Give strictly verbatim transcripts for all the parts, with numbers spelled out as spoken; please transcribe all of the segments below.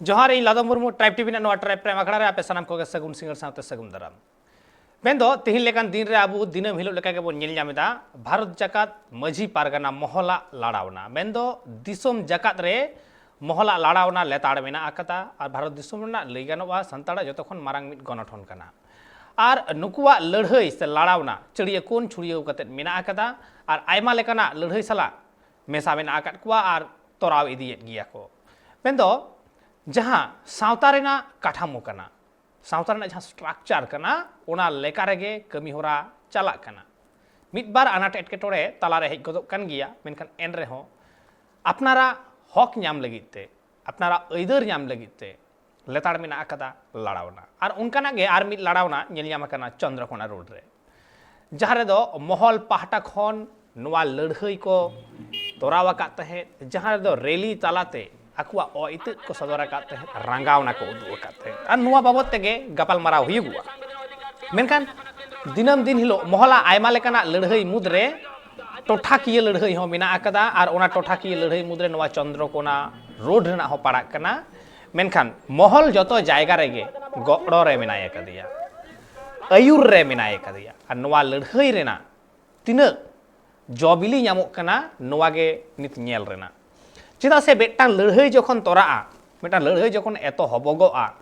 ᱡᱚᱦᱟᱨ, ᱤᱧ ᱞᱟᱫᱚᱢ Murmu, tribe TV ᱨᱮᱱᱟᱜ ᱱᱚᱣᱟ ᱴᱨᱟᱭᱤᱵᱽ ᱯᱨᱟᱭᱤᱢ ᱟᱠᱷᱲᱟ ᱨᱮ ᱟᱯᱮ ᱥᱟᱱᱟᱢ ᱠᱚᱜᱮ ᱥᱟᱹᱜᱩᱱ ᱥᱤᱸᱜᱟᱹᱲ ᱥᱟᱶᱛᱮ ᱥᱟᱹᱜᱩᱱ ᱫᱟᱨᱟᱢ᱾ ᱢᱮᱱᱫᱚ ᱛᱤᱦᱤᱧ ᱞᱮᱠᱟᱱ ᱫᱤᱱ ᱨᱮ ᱟᱵᱚ ᱫᱤᱱᱟᱹᱢ ᱦᱤᱞᱳᱜ ᱞᱮᱠᱟ ᱜᱮᱵᱚᱱ ᱧᱮᱞ ᱧᱟᱢ ᱮᱫᱟ, ᱵᱷᱟᱨᱚᱛ ᱡᱟᱠᱟᱛ ᱢᱟᱹᱡᱷᱤ ᱯᱟᱨᱜᱟᱱᱟ ᱢᱚᱦᱚᱞᱟᱜ ᱞᱟᱲᱟᱣᱱᱟ᱾ ᱢᱮᱱᱫᱚ ᱫᱤᱥᱚᱢ ᱡᱟᱠᱟᱛ ᱨᱮ ᱢᱚᱦᱚᱞᱟᱜ ᱞᱟᱲᱟᱣᱱᱟ ᱞᱮᱛᱟᱲ ᱢᱮᱱᱟᱜ ᱟᱠᱟᱫᱟ᱾ ᱟᱨ ᱵᱷᱟᱨᱚᱛ ᱫᱤᱥᱚᱢ ᱨᱮᱱᱟᱜ ᱞᱟᱹᱭ ᱜᱟᱱᱚᱜᱼᱟ ᱥᱟᱱᱛᱟᱲᱟᱜ ᱡᱚᱛᱚ ᱠᱷᱚᱱ ᱢᱟᱨᱟᱝ ᱢᱤᱫ ᱜᱚᱱᱚᱴᱷᱚᱱ ᱠᱟᱱᱟ᱾ ᱟᱨ ᱱᱩᱠᱩᱣᱟᱜ ᱞᱟᱹᱲᱦᱟᱹᱭ ᱥᱮ ᱞᱟᱲᱟᱣᱱᱟ ᱪᱟᱹᱲᱭᱟᱹ ᱠᱳᱱ ᱪᱷᱩᱲᱭᱟᱹᱣ ᱠᱟᱛᱮᱫ ᱢᱮᱱᱟᱜ ᱟᱠᱟᱫᱟ᱾ ᱟᱨ ᱟᱭᱢᱟ ᱞᱮᱠᱟᱱᱟᱜ ᱞᱟᱹᱲᱦᱟᱹᱭ ᱥᱟᱞᱟᱜ ᱢᱮᱥᱟ ᱢᱮᱱᱟᱜ ᱟᱠᱟᱫ ᱠᱚᱣᱟ ᱟᱨ ᱛᱚᱨᱟᱣ ᱤᱫᱤᱭᱮᱫ ᱜᱮᱭᱟ ᱠᱚ᱾ ᱢᱮᱱᱫᱚ ᱡᱟᱦᱟᱸ ᱥᱟᱶᱛᱟ ᱨᱮᱱᱟᱜ ᱠᱟᱴᱷᱟᱢᱳ ᱠᱟᱱᱟ, ᱥᱟᱶᱛᱟ ᱨᱮᱱᱟᱜ ᱡᱟᱦᱟᱸ ᱥᱴᱨᱟᱠᱪᱟᱨ ᱠᱟᱱᱟ, ᱚᱱᱟ ᱞᱮᱠᱟ ᱨᱮᱜᱮ ᱠᱟᱹᱢᱤ ᱦᱚᱨᱟ ᱪᱟᱞᱟᱜ ᱠᱟᱱᱟ᱾ ᱢᱤᱫ ᱵᱟᱨ ᱟᱱᱟᱴ ᱮᱴᱠᱮᱴᱚᱬᱮ ᱛᱟᱞᱟᱨᱮ ᱦᱮᱡ ᱜᱚᱫᱚᱜ ᱠᱟᱱ ᱜᱮᱭᱟ, ᱢᱮᱱᱠᱷᱟᱱ ᱮᱱ ᱨᱮᱦᱚᱸ ᱟᱯᱱᱟᱨᱟᱜ ᱦᱚᱠ ᱧᱟᱢ ᱞᱟᱹᱜᱤᱫ ᱛᱮ, ᱟᱯᱱᱟᱨᱟᱜ ᱟᱹᱭᱫᱟᱹᱨ ᱧᱟᱢ ᱞᱟᱹᱜᱤᱫ ᱛᱮ ᱞᱮᱛᱟᱲ ᱢᱮᱱᱟᱜ ᱟᱠᱟᱫᱟ ᱞᱟᱲᱟᱣᱱᱟ᱾ ᱟᱨ ᱚᱱᱠᱟᱱᱟᱜ ᱜᱮ ᱟᱨ ᱢᱤᱫ ᱞᱟᱲᱟᱣᱱᱟ ᱧᱮᱞ ᱧᱟᱢ ᱟᱠᱟᱱᱟ ᱪᱚᱱᱫᱨᱚᱠᱳᱱᱟ ᱨᱳᱰ ᱨᱮ, ᱡᱟᱦᱟᱸ ᱨᱮᱫᱚ ᱢᱚᱦᱚᱞ ᱯᱟᱦᱴᱟ ᱠᱷᱚᱱ ᱱᱚᱣᱟ ᱞᱟᱹᱲᱦᱟᱹᱭ ᱠᱚ ᱛᱚᱨᱟᱣ ᱟᱠᱟᱫ ᱛᱟᱦᱮᱸᱫ, ᱡᱟᱦᱟᱸ ᱨᱮᱫᱚ ᱨᱮᱞᱤ ᱛᱟᱞᱟᱛᱮ ᱟᱠᱚᱣᱟᱜ ᱚ ᱤᱛᱟᱹᱫ ᱠᱚ ᱥᱚᱫᱚᱨ ᱟᱠᱟᱫ ᱛᱟᱦᱮᱸᱫ, ᱨᱟᱸᱜᱟᱣᱱᱟ ᱠᱚ ᱩᱫᱩᱜ ᱟᱠᱟᱫ ᱛᱟᱦᱮᱸᱫ᱾ ᱟᱨ ᱱᱚᱣᱟ ᱵᱟᱵᱚᱫ ᱛᱮᱜᱮ ᱜᱟᱯᱟᱞᱢᱟᱨᱟᱣ ᱦᱩᱭᱩᱜᱚᱜᱼᱟ᱾ ᱢᱮᱱᱠᱷᱟᱱ ᱫᱤᱱᱟᱹᱢ ᱫᱤᱱ ᱦᱤᱞᱳᱜ ᱢᱚᱦᱚᱞᱟ ᱟᱭᱢᱟ ᱞᱮᱠᱟᱱᱟᱜ ᱞᱟᱹᱲᱦᱟᱹᱭ ᱢᱩᱫᱽᱨᱮ ᱴᱚᱴᱷᱟᱠᱤᱭᱟᱹ ᱞᱟᱹᱲᱦᱟᱹᱭ ᱦᱚᱸ ᱢᱮᱱᱟᱜ ᱟᱠᱟᱫᱟ᱾ ᱟᱨ ᱚᱱᱟ ᱴᱚᱴᱷᱟᱠᱤᱭᱟᱹ ᱞᱟᱹᱲᱦᱟᱹᱭ ᱢᱩᱫᱽᱨᱮ ᱱᱚᱣᱟ ᱪᱚᱱᱫᱨᱚᱠᱳᱱᱟ ᱨᱳᱰ ᱨᱮᱱᱟᱜ ᱦᱚᱸ ᱯᱟᱲᱟᱜ ᱠᱟᱱᱟ᱾ ᱢᱮᱱᱠᱷᱟᱱ ᱢᱚᱦᱚᱞ ᱡᱚᱛᱚ ᱡᱟᱭᱜᱟ ᱨᱮᱜᱮ ᱜᱚᱲᱚ ᱨᱮ ᱢᱮᱱᱟᱭ ᱟᱠᱟᱫᱮᱭᱟ, ᱟᱹᱭᱩᱨ ᱨᱮ ᱢᱮᱱᱟᱭ ᱟᱠᱟᱫᱮᱭᱟ᱾ ᱟᱨ ᱱᱚᱣᱟ ᱞᱟᱹᱲᱦᱟᱹᱭ ᱨᱮᱱᱟᱜ ᱛᱤᱱᱟᱹᱜ ᱡᱚ ᱵᱤᱞᱤ ᱧᱟᱢᱚᱜ ᱠᱟᱱᱟ, ᱱᱚᱣᱟ ᱜᱮ ᱱᱤᱛ ᱧᱮᱞ ᱨᱮᱱᱟᱜ᱾ ᱪᱮᱫᱟᱜ ᱥᱮ ᱢᱤᱫᱴᱟᱝ ᱞᱟᱹᱲᱦᱟᱹᱭ ᱡᱚᱠᱷᱚᱱ ᱛᱚᱨᱟᱜᱼᱟ, ᱢᱤᱫᱴᱟᱝ ᱞᱟᱹᱲᱦᱟᱹᱭ ᱡᱚᱠᱷᱚᱱ ᱮᱛᱚᱦᱚᱵᱚᱜᱚᱜᱼᱟ,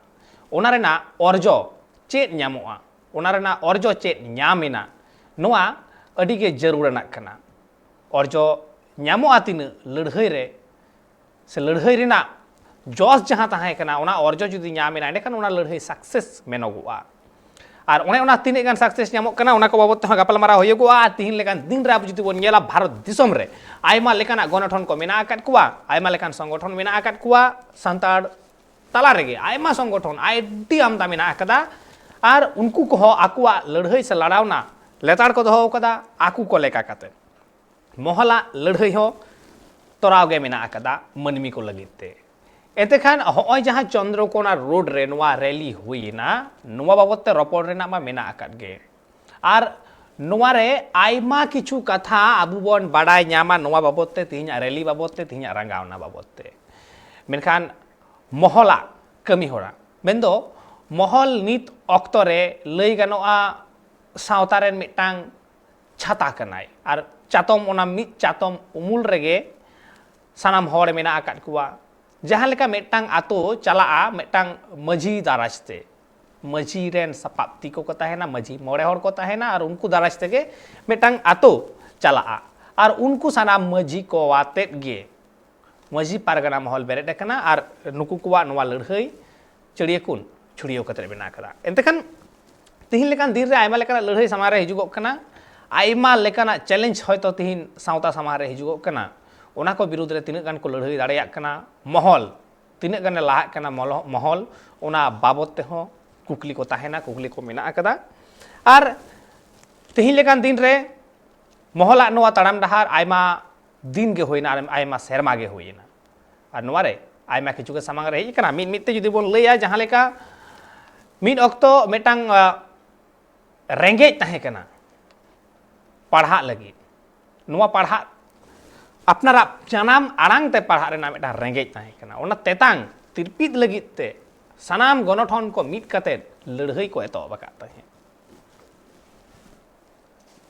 ᱚᱱᱟ ᱨᱮᱱᱟᱜ ᱚᱨᱡᱚ ᱪᱮᱫ ᱧᱟᱢᱚᱜᱼᱟ, ᱚᱱᱟ ᱨᱮᱱᱟᱜ ᱚᱨᱡᱚ ᱪᱮᱫ ᱧᱟᱢ ᱮᱱᱟ, ᱱᱚᱣᱟ ᱟᱹᱰᱤ ᱜᱮ ᱡᱟᱹᱨᱩᱲ ᱟᱱᱟᱜ ᱠᱟᱱᱟ᱾ ᱚᱨᱡᱚ ᱧᱟᱢᱚᱜᱼᱟ ᱛᱤᱱᱟᱹᱜ ᱞᱟᱹᱲᱦᱟᱹᱭ ᱨᱮ, ᱥᱮ ᱞᱟᱹᱲᱦᱟᱹᱭ ᱨᱮᱱᱟᱜ ᱡᱚᱥ ᱡᱟᱦᱟᱸ ᱛᱟᱦᱮᱸ ᱠᱟᱱᱟ, ᱚᱱᱟ ᱚᱨᱡᱚ ᱡᱩᱫᱤ ᱧᱟᱢ ᱮᱱᱟ, ᱮᱸᱰᱮᱠᱷᱟᱱ ᱚᱱᱟ ᱞᱟᱹᱲᱦᱟᱹᱭ ᱥᱟᱠᱥᱮᱥ ᱢᱮᱱᱚᱜᱚᱜᱼᱟ᱾ ᱟᱨ ᱚᱱᱮ ᱚᱱᱟ ᱛᱤᱱᱟᱹᱜ ᱜᱟᱱ ᱥᱟᱠᱥᱮᱥ ᱧᱟᱢᱚᱜ ᱠᱟᱱᱟ, ᱚᱱᱟ ᱠᱚ ᱵᱟᱵᱚᱫ ᱛᱮᱦᱚᱸ ᱜᱟᱯᱟᱞᱢᱟᱨᱟᱣ ᱦᱩᱭᱩᱜᱚᱜᱼᱟ᱾ ᱟᱨ ᱛᱤᱦᱤᱧ ᱞᱮᱠᱟᱱ ᱫᱤᱱ ᱨᱮ ᱟᱵᱚ ᱡᱩᱫᱤ ᱵᱚᱱ ᱧᱮᱞᱟ, ᱵᱷᱟᱨᱚᱛ ᱫᱤᱥᱚᱢ ᱨᱮ ᱟᱭᱢᱟ ᱞᱮᱠᱟᱱᱟᱜ ᱜᱚᱱᱚᱴᱷᱚᱱ ᱠᱚ ᱢᱮᱱᱟᱜ ᱟᱠᱟᱫ ᱠᱚᱣᱟ, ᱟᱭᱢᱟ ᱞᱮᱠᱟᱱ ᱥᱚᱝᱜᱚᱴᱷᱚᱱ ᱢᱮᱱᱟᱜ ᱟᱠᱟᱫ ᱠᱚᱣᱟ ᱥᱟᱱᱛᱟᱲ ᱛᱟᱞᱟ ᱨᱮᱜᱮ, ᱟᱭᱢᱟ ᱥᱚᱝᱜᱚᱴᱷᱚᱱ ᱟᱹᱰᱤ ᱟᱢᱫᱟ ᱢᱮᱱᱟᱜ ᱟᱠᱟᱫᱟ᱾ ᱟᱨ ᱩᱱᱠᱩ ᱠᱚᱦᱚᱸ ᱟᱠᱚᱣᱟᱜ ᱞᱟᱹᱲᱦᱟᱹᱭ ᱥᱮ ᱞᱟᱲᱟᱣᱱᱟ ᱞᱮᱛᱟᱲ ᱠᱚ ᱫᱚᱦᱚ ᱟᱠᱟᱫᱟ ᱟᱠᱚ ᱠᱚ ᱞᱮᱠᱟ ᱠᱟᱛᱮ᱾ ᱢᱚᱦᱚᱞᱟᱜ ᱞᱟᱹᱲᱦᱟᱹᱭ ᱦᱚᱸ ᱛᱚᱨᱟᱣ ᱜᱮ ᱢᱮᱱᱟᱜ ᱟᱠᱟᱫᱟ ᱢᱟᱹᱱᱢᱤ ᱠᱚ ᱞᱟᱹᱜᱤᱫ ᱛᱮ᱾ ᱮᱱᱛᱮ ᱠᱷᱟᱱ ᱦᱚᱸᱜᱼᱚᱭ ᱡᱟᱦᱟᱸ ᱪᱚᱱᱫᱨᱚᱠᱳᱱᱟ ᱨᱳᱰ ᱨᱮ ᱱᱚᱣᱟ ᱨᱮᱞᱤ ᱦᱩᱭᱮᱱᱟ, ᱱᱚᱣᱟ ᱵᱟᱵᱚᱫ ᱛᱮ ᱨᱚᱯᱚᱲ ᱨᱮᱱᱟᱜ ᱢᱟ ᱢᱮᱱᱟᱜ ᱟᱠᱟᱫ ᱜᱮ᱾ ᱟᱨ ᱱᱚᱣᱟ ᱨᱮ ᱟᱭᱢᱟ ᱠᱤᱪᱷᱩ ᱠᱟᱛᱷᱟ ᱟᱵᱚ ᱵᱚᱱ ᱵᱟᱰᱟᱭ ᱧᱟᱢᱟ ᱱᱚᱣᱟ ᱵᱟᱵᱚᱫ ᱛᱮ, ᱛᱮᱦᱮᱧᱟᱜ ᱨᱮᱞᱤ ᱵᱟᱵᱚᱫ ᱛᱮ, ᱛᱮᱦᱮᱧᱟᱜ ᱨᱟᱸᱜᱟᱣᱱᱟ ᱵᱟᱵᱚᱫ ᱛᱮ᱾ ᱢᱮᱱᱠᱷᱟᱱ ᱢᱚᱦᱚᱞᱟᱜ ᱠᱟᱹᱢᱤ ᱦᱚᱨᱟ, ᱢᱮᱱᱫᱚ ᱢᱚᱦᱚᱞ ᱱᱤᱛ ᱚᱠᱛᱚ ᱨᱮ ᱞᱟᱹᱭ ᱜᱟᱱᱚᱜᱼᱟ ᱥᱟᱶᱛᱟ ᱨᱮᱱ ᱢᱤᱫᱴᱟᱝ ᱪᱷᱟᱛᱟ ᱠᱟᱱᱟᱭ᱾ ᱟᱨ ᱪᱟᱛᱚᱢ, ᱚᱱᱟ ᱢᱤᱫ ᱪᱟᱛᱚᱢ ᱩᱢᱩᱞ ᱨᱮᱜᱮ ᱥᱟᱱᱟᱢ ᱦᱚᱲ ᱢᱮᱱᱟᱜ ᱟᱠᱟᱫ ᱠᱚᱣᱟ᱾ ᱡᱟᱦᱟᱸ ᱞᱮᱠᱟ ᱢᱤᱫᱴᱟᱝ ᱟᱛᱳ ᱪᱟᱞᱟᱜᱼᱟ ᱢᱤᱫᱴᱟᱝ ᱢᱟᱹᱡᱷᱤ ᱫᱟᱨᱟᱭ ᱛᱮ, ᱢᱟᱹᱡᱷᱤ ᱨᱮᱱ ᱥᱟᱯᱟᱵ ᱛᱤ ᱠᱚᱠᱚ ᱛᱟᱦᱮᱱᱟ, ᱢᱟᱹᱡᱷᱤ ᱢᱚᱬᱮ ᱦᱚᱲ ᱠᱚ ᱛᱟᱦᱮᱱᱟ, ᱟᱨ ᱩᱱᱠᱩ ᱫᱟᱨᱟᱭ ᱛᱮᱜᱮ ᱢᱤᱫᱴᱟᱝ ᱟᱛᱳ ᱪᱟᱞᱟᱜᱼᱟ᱾ ᱟᱨ ᱩᱱᱠᱩ ᱥᱟᱱᱟᱢ ᱢᱟᱹᱡᱷᱤ ᱠᱚ ᱟᱛᱮᱫ ᱜᱮ ᱢᱟᱹᱡᱷᱤ ᱯᱟᱨᱜᱟᱱᱟ ᱢᱚᱦᱚᱞ ᱵᱮᱨᱮᱫ ᱟᱠᱟᱱᱟ ᱟᱨ ᱱᱩᱠᱩ ᱠᱚᱣᱟᱜ ᱱᱚᱣᱟ ᱞᱟᱹᱲᱦᱟᱹᱭ ᱪᱟᱹᱲᱤᱭᱟᱹ ᱠᱩᱱ ᱪᱷᱩᱲᱭᱟᱹᱣ ᱠᱟᱛᱮ ᱢᱮᱱᱟᱜ ᱟᱠᱟᱫᱟ᱾ ᱮᱱᱛᱮ ᱠᱷᱟᱱ ᱛᱤᱦᱤᱧ ᱞᱮᱠᱟᱱ ᱫᱤᱱ ᱨᱮ ᱟᱭᱢᱟ ᱞᱮᱠᱟᱱᱟᱜ ᱞᱟᱹᱲᱦᱟᱹᱭ ᱥᱟᱢᱟᱝ ᱨᱮ ᱦᱤᱡᱩᱜᱚᱜ ᱠᱟᱱᱟ, ᱟᱭᱢᱟ ᱞᱮᱠᱟᱱᱟᱜ ᱪᱮᱞᱮᱧᱡᱽ ᱦᱚᱭᱛᱳ ᱛᱤᱦᱤᱧ ᱥᱟᱶᱛᱟ ᱥᱟᱢᱟᱝ ᱨᱮ ᱦᱤᱡᱩᱜᱚᱜ ᱠᱟᱱᱟ, ᱚᱱᱟ ᱠᱚ ᱵᱤᱨᱩᱫᱽ ᱨᱮ ᱛᱤᱱᱟᱹᱜ ᱜᱟᱱ ᱠᱚ ᱞᱟᱹᱲᱦᱟᱹᱭ ᱫᱟᱲᱮᱭᱟᱜ ᱠᱟᱱᱟ ᱢᱚᱦᱚᱞ, ᱛᱤᱱᱟᱹᱜ ᱜᱟᱱᱮ ᱞᱟᱦᱟᱜ ᱠᱟᱱᱟ ᱢᱚᱞᱚ-, ᱢᱚᱦᱚᱞ, ᱚᱱᱟ ᱵᱟᱵᱚᱛ ᱛᱮᱦᱚᱸ ᱠᱩᱠᱞᱤ ᱠᱚ ᱛᱟᱦᱮᱱᱟ, ᱠᱩᱠᱞᱤ ᱠᱚ ᱢᱮᱱᱟᱜ ᱟᱠᱟᱫᱟ᱾ ᱟᱨ ᱛᱤᱦᱤᱧ ᱞᱮᱠᱟᱱ ᱫᱤᱱ ᱨᱮ ᱢᱚᱦᱚᱞᱟᱜ ᱱᱚᱣᱟ ᱛᱟᱲᱟᱢ ᱰᱟᱦᱟᱨ ᱟᱭᱢᱟ ᱫᱤᱱ ᱜᱮ ᱦᱩᱭᱱᱟ, ᱟᱨ ᱟᱭᱢᱟ ᱥᱮᱨᱢᱟ ᱜᱮ ᱦᱩᱭᱱᱟ᱾ ᱟᱨ ᱱᱚᱣᱟ ᱨᱮ ᱟᱭᱢᱟ ᱠᱤᱪᱷᱩ ᱜᱮ ᱥᱟᱢᱟᱝ ᱨᱮ ᱦᱮᱡ ᱟᱠᱟᱱᱟ᱾ ᱢᱤᱫ ᱢᱤᱫ ᱛᱮ ᱡᱩᱫᱤ ᱵᱚᱱ ᱞᱟᱹᱭᱟ, ᱡᱟᱦᱟᱸ ᱞᱮᱠᱟ ᱢᱤᱫ ᱚᱠᱛᱚ ᱢᱤᱫᱴᱟᱝ, ᱟ, ᱨᱮᱸᱜᱮᱡ ᱛᱟᱦᱮᱸ ᱠᱟᱱᱟ ᱯᱟᱲᱦᱟᱜ ᱞᱟᱹᱜᱤᱫ᱾ ᱱᱚᱣᱟ ᱯᱟᱲᱦᱟᱜ, ᱟᱯᱱᱟᱨᱟᱜ ᱡᱟᱱᱟᱢ ᱟᱲᱟᱝ ᱛᱮ ᱯᱟᱲᱦᱟᱜ ᱨᱮᱱᱟᱜ ᱢᱤᱫᱴᱟᱝ ᱨᱮᱸᱜᱮᱡ ᱛᱟᱦᱮᱸ ᱠᱟᱱᱟ᱾ ᱚᱱᱟ ᱛᱮᱛᱟᱝ ᱛᱤᱨᱯᱤᱛ ᱞᱟᱹᱜᱤᱫ ᱛᱮ ᱥᱟᱱᱟᱢ ᱜᱚᱱᱚᱴᱷᱚᱱ ᱠᱚ ᱢᱤᱫ ᱠᱟᱛᱮ ᱞᱟᱹᱲᱦᱟᱹᱭ ᱠᱚ ᱮᱛᱚᱦᱚᱵ ᱟᱠᱟᱫ ᱛᱟᱦᱮᱸᱫ᱾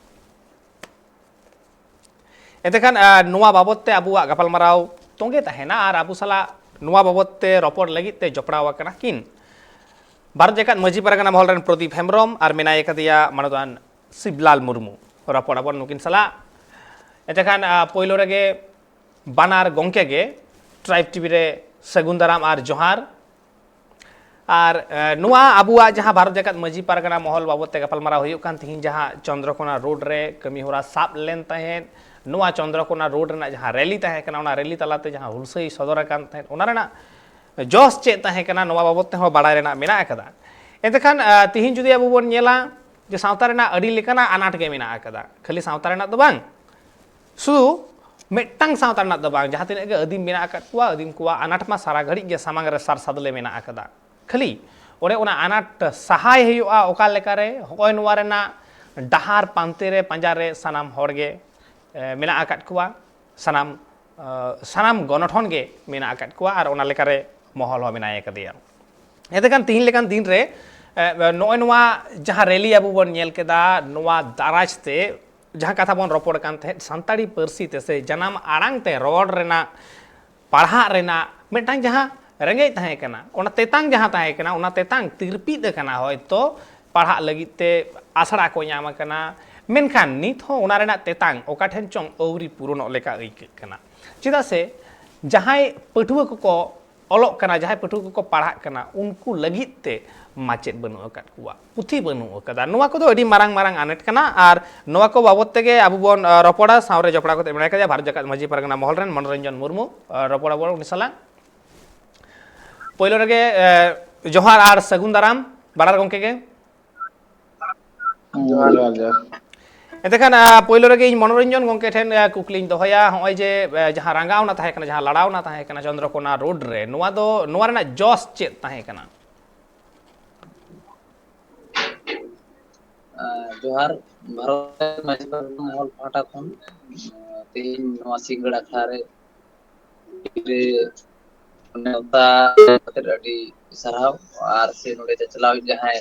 ᱮᱱᱛᱮᱠᱷᱟᱱ, ᱟ, ᱱᱚᱣᱟ ᱵᱟᱵᱚᱛ ᱛᱮ ᱟᱵᱚᱣᱟᱜ ᱜᱟᱯᱟᱞᱢᱟᱨᱟᱣ ᱛᱚᱸᱜᱮ ᱛᱟᱦᱮᱱᱟ ᱟᱨ ᱟᱵᱚ ᱥᱟᱞᱟᱜ ᱱᱚᱣᱟ ᱵᱟᱵᱚᱛ ᱛᱮ ᱨᱚᱯᱚᱲ ᱞᱟᱹᱜᱤᱫ ᱛᱮ ᱡᱚᱯᱲᱟᱣ ᱟᱠᱟᱱᱟ ᱠᱤᱱ ᱵᱷᱟᱨᱚᱛ ᱡᱟᱠᱟᱛ ᱢᱟᱹᱡᱷᱤ ᱯᱟᱨᱜᱟᱱᱟ ᱢᱚᱦᱚᱞ ᱨᱮᱱ ᱯᱨᱚᱫᱤᱯ ᱦᱮᱢᱵᱨᱚᱢ ᱟᱨ ᱢᱮᱱᱟᱭ ᱟᱠᱟᱫᱮᱭᱟ ᱢᱟᱱᱚᱛᱟᱱ ᱥᱤᱵᱽᱞᱟᱞ ᱢᱩᱨᱢᱩ᱾ ᱨᱚᱯᱚᱲ ᱟᱵᱚᱱ ᱱᱩᱠᱤᱱ ᱥᱟᱞᱟᱜ᱾ ᱮᱱᱛᱮᱠᱷᱟᱱ, ᱟ, ᱯᱳᱭᱞᱳ ᱨᱮᱜᱮ ᱵᱟᱱᱟᱨ ᱜᱚᱢᱠᱮ ᱜᱮ ᱴᱨᱟᱭᱤᱵᱽ ᱴᱤᱵᱷᱤ ᱨᱮ ᱥᱟᱹᱜᱩᱱ ᱫᱟᱨᱟᱢ ᱟᱨ ᱡᱚᱦᱟᱨ᱾ ᱟᱨ, ᱮ, ᱱᱚᱣᱟ ᱟᱵᱚᱣᱟᱜ ᱡᱟᱦᱟᱸ ᱵᱷᱟᱨᱚᱛ ᱡᱟᱠᱟᱛ ᱢᱟᱹᱡᱷᱤ ᱯᱟᱨᱜᱟᱱᱟ ᱢᱚᱦᱚᱞ ᱵᱟᱵᱚᱛ ᱛᱮ ᱜᱟᱯᱟᱞᱢᱟᱨᱟᱣ ᱦᱩᱭᱩᱜ ᱠᱟᱱ, ᱛᱤᱦᱤᱧ ᱡᱟᱦᱟᱸ ᱪᱚᱱᱫᱨᱚᱠᱳᱱᱟ ᱨᱳᱰ ᱨᱮ ᱠᱟᱹᱢᱤ ᱦᱚᱨᱟ ᱥᱟᱵ ᱞᱮᱱ ᱛᱟᱦᱮᱸᱫ, ᱱᱚᱣᱟ ᱪᱚᱱᱫᱨᱚᱠᱳᱱᱟ ᱨᱳᱰ ᱨᱮᱱᱟᱜ ᱡᱟᱦᱟᱸ ᱨᱮᱞᱤ ᱛᱟᱦᱮᱸ ᱠᱟᱱᱟ, ᱚᱱᱟ ᱨᱮᱞᱤ ᱛᱟᱞᱟᱛᱮ ᱡᱟᱦᱟᱸ ᱦᱩᱞᱥᱟᱹᱭ ᱥᱚᱫᱚᱨ ᱟᱠᱟᱱ ᱛᱟᱦᱮᱸᱫ, ᱚᱱᱟ ᱨᱮᱱᱟᱜ ᱡᱚᱥ ᱪᱮᱫ ᱛᱟᱦᱮᱸ ᱠᱟᱱᱟ, ᱱᱚᱣᱟ ᱵᱟᱵᱚᱛ ᱛᱮᱦᱚᱸ ᱵᱟᱲᱟᱭ ᱨᱮᱱᱟᱜ ᱢᱮᱱᱟᱜ ᱟᱠᱟᱫᱟ᱾ ᱮᱱᱛᱮᱠᱷᱟᱱ, ᱟ, ᱛᱤᱦᱤᱧ ᱡᱩᱫᱤ ᱟᱵᱚ ᱵᱚᱱ ᱧᱮᱞᱟ ᱡᱮ ᱥᱟᱶᱛᱟ ᱨᱮᱱᱟᱜ ᱟᱹᱰᱤ ᱞᱮᱠᱟᱱᱟᱜ ᱟᱱᱟᱴ ᱜᱮ ᱢᱮᱱᱟᱜ ᱟᱠᱟᱫᱟ, ᱠᱷᱟᱹᱞᱤ ᱥᱟᱶᱛᱟ ᱨᱮᱱᱟᱜ ᱫᱚ ᱵᱟᱝ, ᱥᱩᱫᱷᱩ ᱢᱤᱫᱴᱟᱝ ᱥᱟᱶᱛᱟ ᱨᱮᱱᱟᱜ ᱫᱚ ᱵᱟᱝ, ᱡᱟᱦᱟᱸ ᱛᱤᱱᱟᱹᱜ ᱜᱮ ᱟᱹᱫᱤᱢ ᱢᱮᱱᱟᱜ ᱟᱠᱟᱫ ᱠᱚᱣᱟ, ᱟᱹᱫᱤᱢ ᱠᱚᱣᱟᱜ ᱟᱱᱟᱴ ᱢᱟ ᱥᱟᱨᱟ ᱜᱷᱟᱹᱲᱤᱡ ᱜᱮ ᱥᱟᱢᱟᱝ ᱨᱮ ᱥᱟᱨ ᱥᱟᱫᱽᱞᱮ ᱢᱮᱱᱟᱜ ᱟᱠᱟᱫᱟ᱾ ᱠᱷᱟᱹᱞᱤ ᱚᱱᱮ ᱚᱱᱟ ᱟᱱᱟᱴ ᱥᱟᱦᱟᱭ ᱦᱩᱭᱩᱜᱼᱟ ᱚᱠᱟ ᱞᱮᱠᱟᱨᱮ, ᱦᱚᱸᱜᱼᱚᱭ ᱱᱚᱣᱟ ᱨᱮᱱᱟᱜ ᱰᱟᱦᱟᱨ ᱯᱟᱱᱛᱮ ᱨᱮ, ᱯᱟᱸᱡᱟ ᱨᱮ ᱥᱟᱱᱟᱢ ᱦᱚᱲ ᱜᱮ, ᱮ, ᱢᱮᱱᱟᱜ ᱟᱠᱟᱫ ᱠᱚᱣᱟ, ᱥᱟᱱᱟᱢ, ᱮ, ᱥᱟᱱᱟᱢ ᱜᱚᱱᱚᱴᱷᱚᱱ ᱜᱮ ᱢᱮᱱᱟᱜ ᱟᱠᱟᱫ ᱠᱚᱣᱟ᱾ ᱟᱨ ᱚᱱᱟ ᱞᱮᱠᱟᱨᱮ ᱢᱚᱦᱚᱞ ᱦᱚᱸ ᱢᱮᱱᱟᱭ ᱟᱠᱟᱫᱮᱭᱟ᱾ ᱮᱱᱛᱮ ᱠᱷᱟᱱ ᱛᱤᱦᱤᱧ ᱞᱮᱠᱟᱱ ᱫᱤᱱ ᱨᱮ, ᱮ, ᱱᱚᱜᱼᱚᱭ ᱱᱚᱣᱟ ᱡᱟᱦᱟᱸ ᱨᱮᱞᱤ ᱟᱵᱚ ᱵᱚᱱ ᱧᱮᱞ ᱠᱮᱫᱟ, ᱱᱚᱣᱟ ᱫᱟᱨᱟᱡᱽ ᱛᱮ ᱡᱟᱦᱟᱸ ᱠᱟᱛᱷᱟ ᱵᱚᱱ ᱨᱚᱯᱚᱲ ᱠᱟᱱ ᱛᱟᱦᱮᱸᱫ, ᱥᱟᱱᱛᱟᱲᱤ ᱯᱟᱹᱨᱥᱤ ᱛᱮ ᱥᱮ ᱡᱟᱱᱟᱢ ᱟᱲᱟᱝ ᱛᱮ ᱨᱚᱲ ᱨᱮᱱᱟᱜ, ᱯᱟᱲᱦᱟᱜ ᱨᱮᱱᱟᱜ ᱢᱤᱫᱴᱟᱝ ᱡᱟᱦᱟᱸ ᱨᱮᱸᱜᱮᱡ ᱛᱟᱦᱮᱸ ᱠᱟᱱᱟ, ᱚᱱᱟ ᱛᱮᱛᱟᱝ ᱡᱟᱦᱟᱸ ᱛᱟᱦᱮᱸ ᱠᱟᱱᱟ, ᱚᱱᱟ ᱛᱮᱛᱟᱝ ᱛᱤᱨᱯᱤᱫ ᱟᱠᱟᱱᱟ ᱦᱚᱭᱛᱚ ᱯᱟᱲᱦᱟᱜ ᱞᱟᱹᱜᱤᱫ ᱛᱮ ᱟᱥᱲᱟ ᱠᱚ ᱧᱟᱢ ᱟᱠᱟᱱᱟ, ᱢᱮᱱᱠᱷᱟᱱ ᱱᱤᱛ ᱦᱚᱸ ᱚᱱᱟ ᱨᱮᱱᱟᱜ ᱛᱮᱛᱟᱝ ᱚᱠᱟ ᱴᱷᱮᱱ ᱪᱚᱝ ᱟᱹᱣᱨᱤ ᱯᱩᱨᱚᱱᱚᱜ ᱞᱮᱠᱟ ᱟᱹᱭᱠᱟᱹᱜ ᱠᱟᱱᱟ᱾ ᱪᱮᱫᱟᱜ ᱥᱮ ᱡᱟᱦᱟᱸᱭ ᱯᱟᱹᱴᱷᱩᱣᱟᱹ ᱠᱚᱠᱚ ᱚᱞᱚᱜ ᱠᱟᱱᱟ, ᱡᱟᱦᱟᱸᱭ ᱯᱟᱹᱴᱷᱩᱣᱟᱹ ᱠᱚᱠᱚ ᱯᱟᱲᱦᱟᱜ ᱠᱟᱱᱟ, ᱩᱱᱠᱩ ᱞᱟᱹᱜᱤᱫ ᱛᱮ ᱢᱟᱪᱮᱫ ᱵᱟᱹᱱᱩᱜ ᱟᱠᱟᱫ ᱠᱚᱣᱟ, ᱯᱩᱛᱷᱤ ᱵᱟᱹᱱᱩᱜ ᱟᱠᱟᱫᱟ᱾ ᱱᱚᱣᱟ ᱠᱚᱫᱚ ᱟᱹᱰᱤ ᱢᱟᱨᱟᱝ ᱢᱟᱨᱟᱝ ᱟᱱᱟᱴ ᱠᱟᱱᱟ᱾ ᱟᱨ ᱱᱚᱣᱟ ᱠᱚ ᱵᱟᱵᱚᱛ ᱛᱮᱜᱮ ᱟᱵᱚ ᱵᱚᱱ, ᱟ, ᱨᱚᱯᱚᱲᱟ᱾ ᱥᱟᱶᱨᱮ ᱡᱚᱯᱲᱟᱣ ᱠᱟᱛᱮ ᱢᱮᱱᱟᱭ ᱠᱟᱫᱮᱭᱟ ᱵᱷᱟᱨᱚᱛ ᱡᱟᱠᱟᱛ ᱢᱟᱹᱡᱷᱤ ᱯᱟᱨᱜᱟᱱᱟ ᱢᱚᱦᱚᱞ ᱨᱮᱱ ᱢᱚᱱᱳᱨᱚᱧᱡᱚᱱ ᱢᱩᱨᱢᱩ᱾ ᱟ, ᱨᱚᱯᱚᱲ ᱟᱵᱚᱱ ᱩᱱᱤ ᱥᱟᱞᱟᱜ᱾ ᱯᱳᱭᱞᱳ ᱨᱮᱜᱮ, ᱮ, ᱡᱚᱦᱟᱨ ᱟᱨ ᱥᱟᱹᱜᱩᱱ ᱫᱟᱨᱟᱢ ᱵᱟᱱᱟᱨ ᱜᱚᱢᱠᱮ ᱜᱮ᱾ ᱡᱚᱦᱟᱨ, ᱡᱚᱦᱟᱨ, ᱡᱚᱦᱟᱨ᱾ ᱮᱱᱛᱮ ᱠᱷᱟᱱ, ᱟ, ᱯᱳᱭᱞᱳ ᱨᱮᱜᱮ ᱤᱧ ᱢᱚᱱᱳᱨᱚᱧᱡᱚᱱ ᱜᱚᱢᱠᱮ ᱴᱷᱮᱱ, ᱟ, ᱠᱩᱠᱞᱤᱧ ᱫᱚᱦᱚᱭᱟ᱾ ᱱᱚᱜᱼᱚᱭ ᱡᱮ, ᱟ, ᱡᱟᱦᱟᱸ ᱨᱟᱸᱜᱟᱣᱱᱟ ᱛᱟᱦᱮᱸ ᱠᱟᱱᱟ, ᱡᱟᱦᱟᱸ ᱞᱟᱲᱟᱣᱱᱟ ᱛᱟᱦᱮᱸ ᱠᱟᱱᱟ ᱪᱚᱱᱫᱨᱚᱠᱳᱱᱟ ᱨᱳᱰ ᱨᱮ, ᱱᱚᱣᱟ ᱫᱚ, ᱱᱚᱣᱟ ᱨᱮᱱᱟᱜ ᱡᱚᱥ ᱪᱮᱫ ᱛᱟᱦᱮᱸ ᱠᱟᱱᱟ? ᱟ, ᱡᱚᱦᱟᱨ, ᱵᱷᱟᱨᱚᱛ ᱢᱟᱹᱡᱷᱤ ᱯᱟᱨᱜᱟᱱᱟ ᱢᱚᱦᱚᱞ ᱯᱟᱦᱴᱟ ᱠᱷᱚᱱ, ᱟ, ᱛᱮᱦᱮᱧ ᱱᱚᱣᱟ ᱥᱤᱸᱜᱟᱹᱲ ᱟᱠᱷᱲᱟ ᱨᱮ ᱨᱮ ᱱᱮᱣᱛᱟ ᱠᱟᱛᱮ ᱟᱹᱰᱤ ᱥᱟᱨᱦᱟᱣ, ᱟᱨ ᱥᱮ ᱱᱚᱰᱮ ᱪᱟᱪᱞᱟᱣ ᱡᱟᱦᱟᱸᱭ,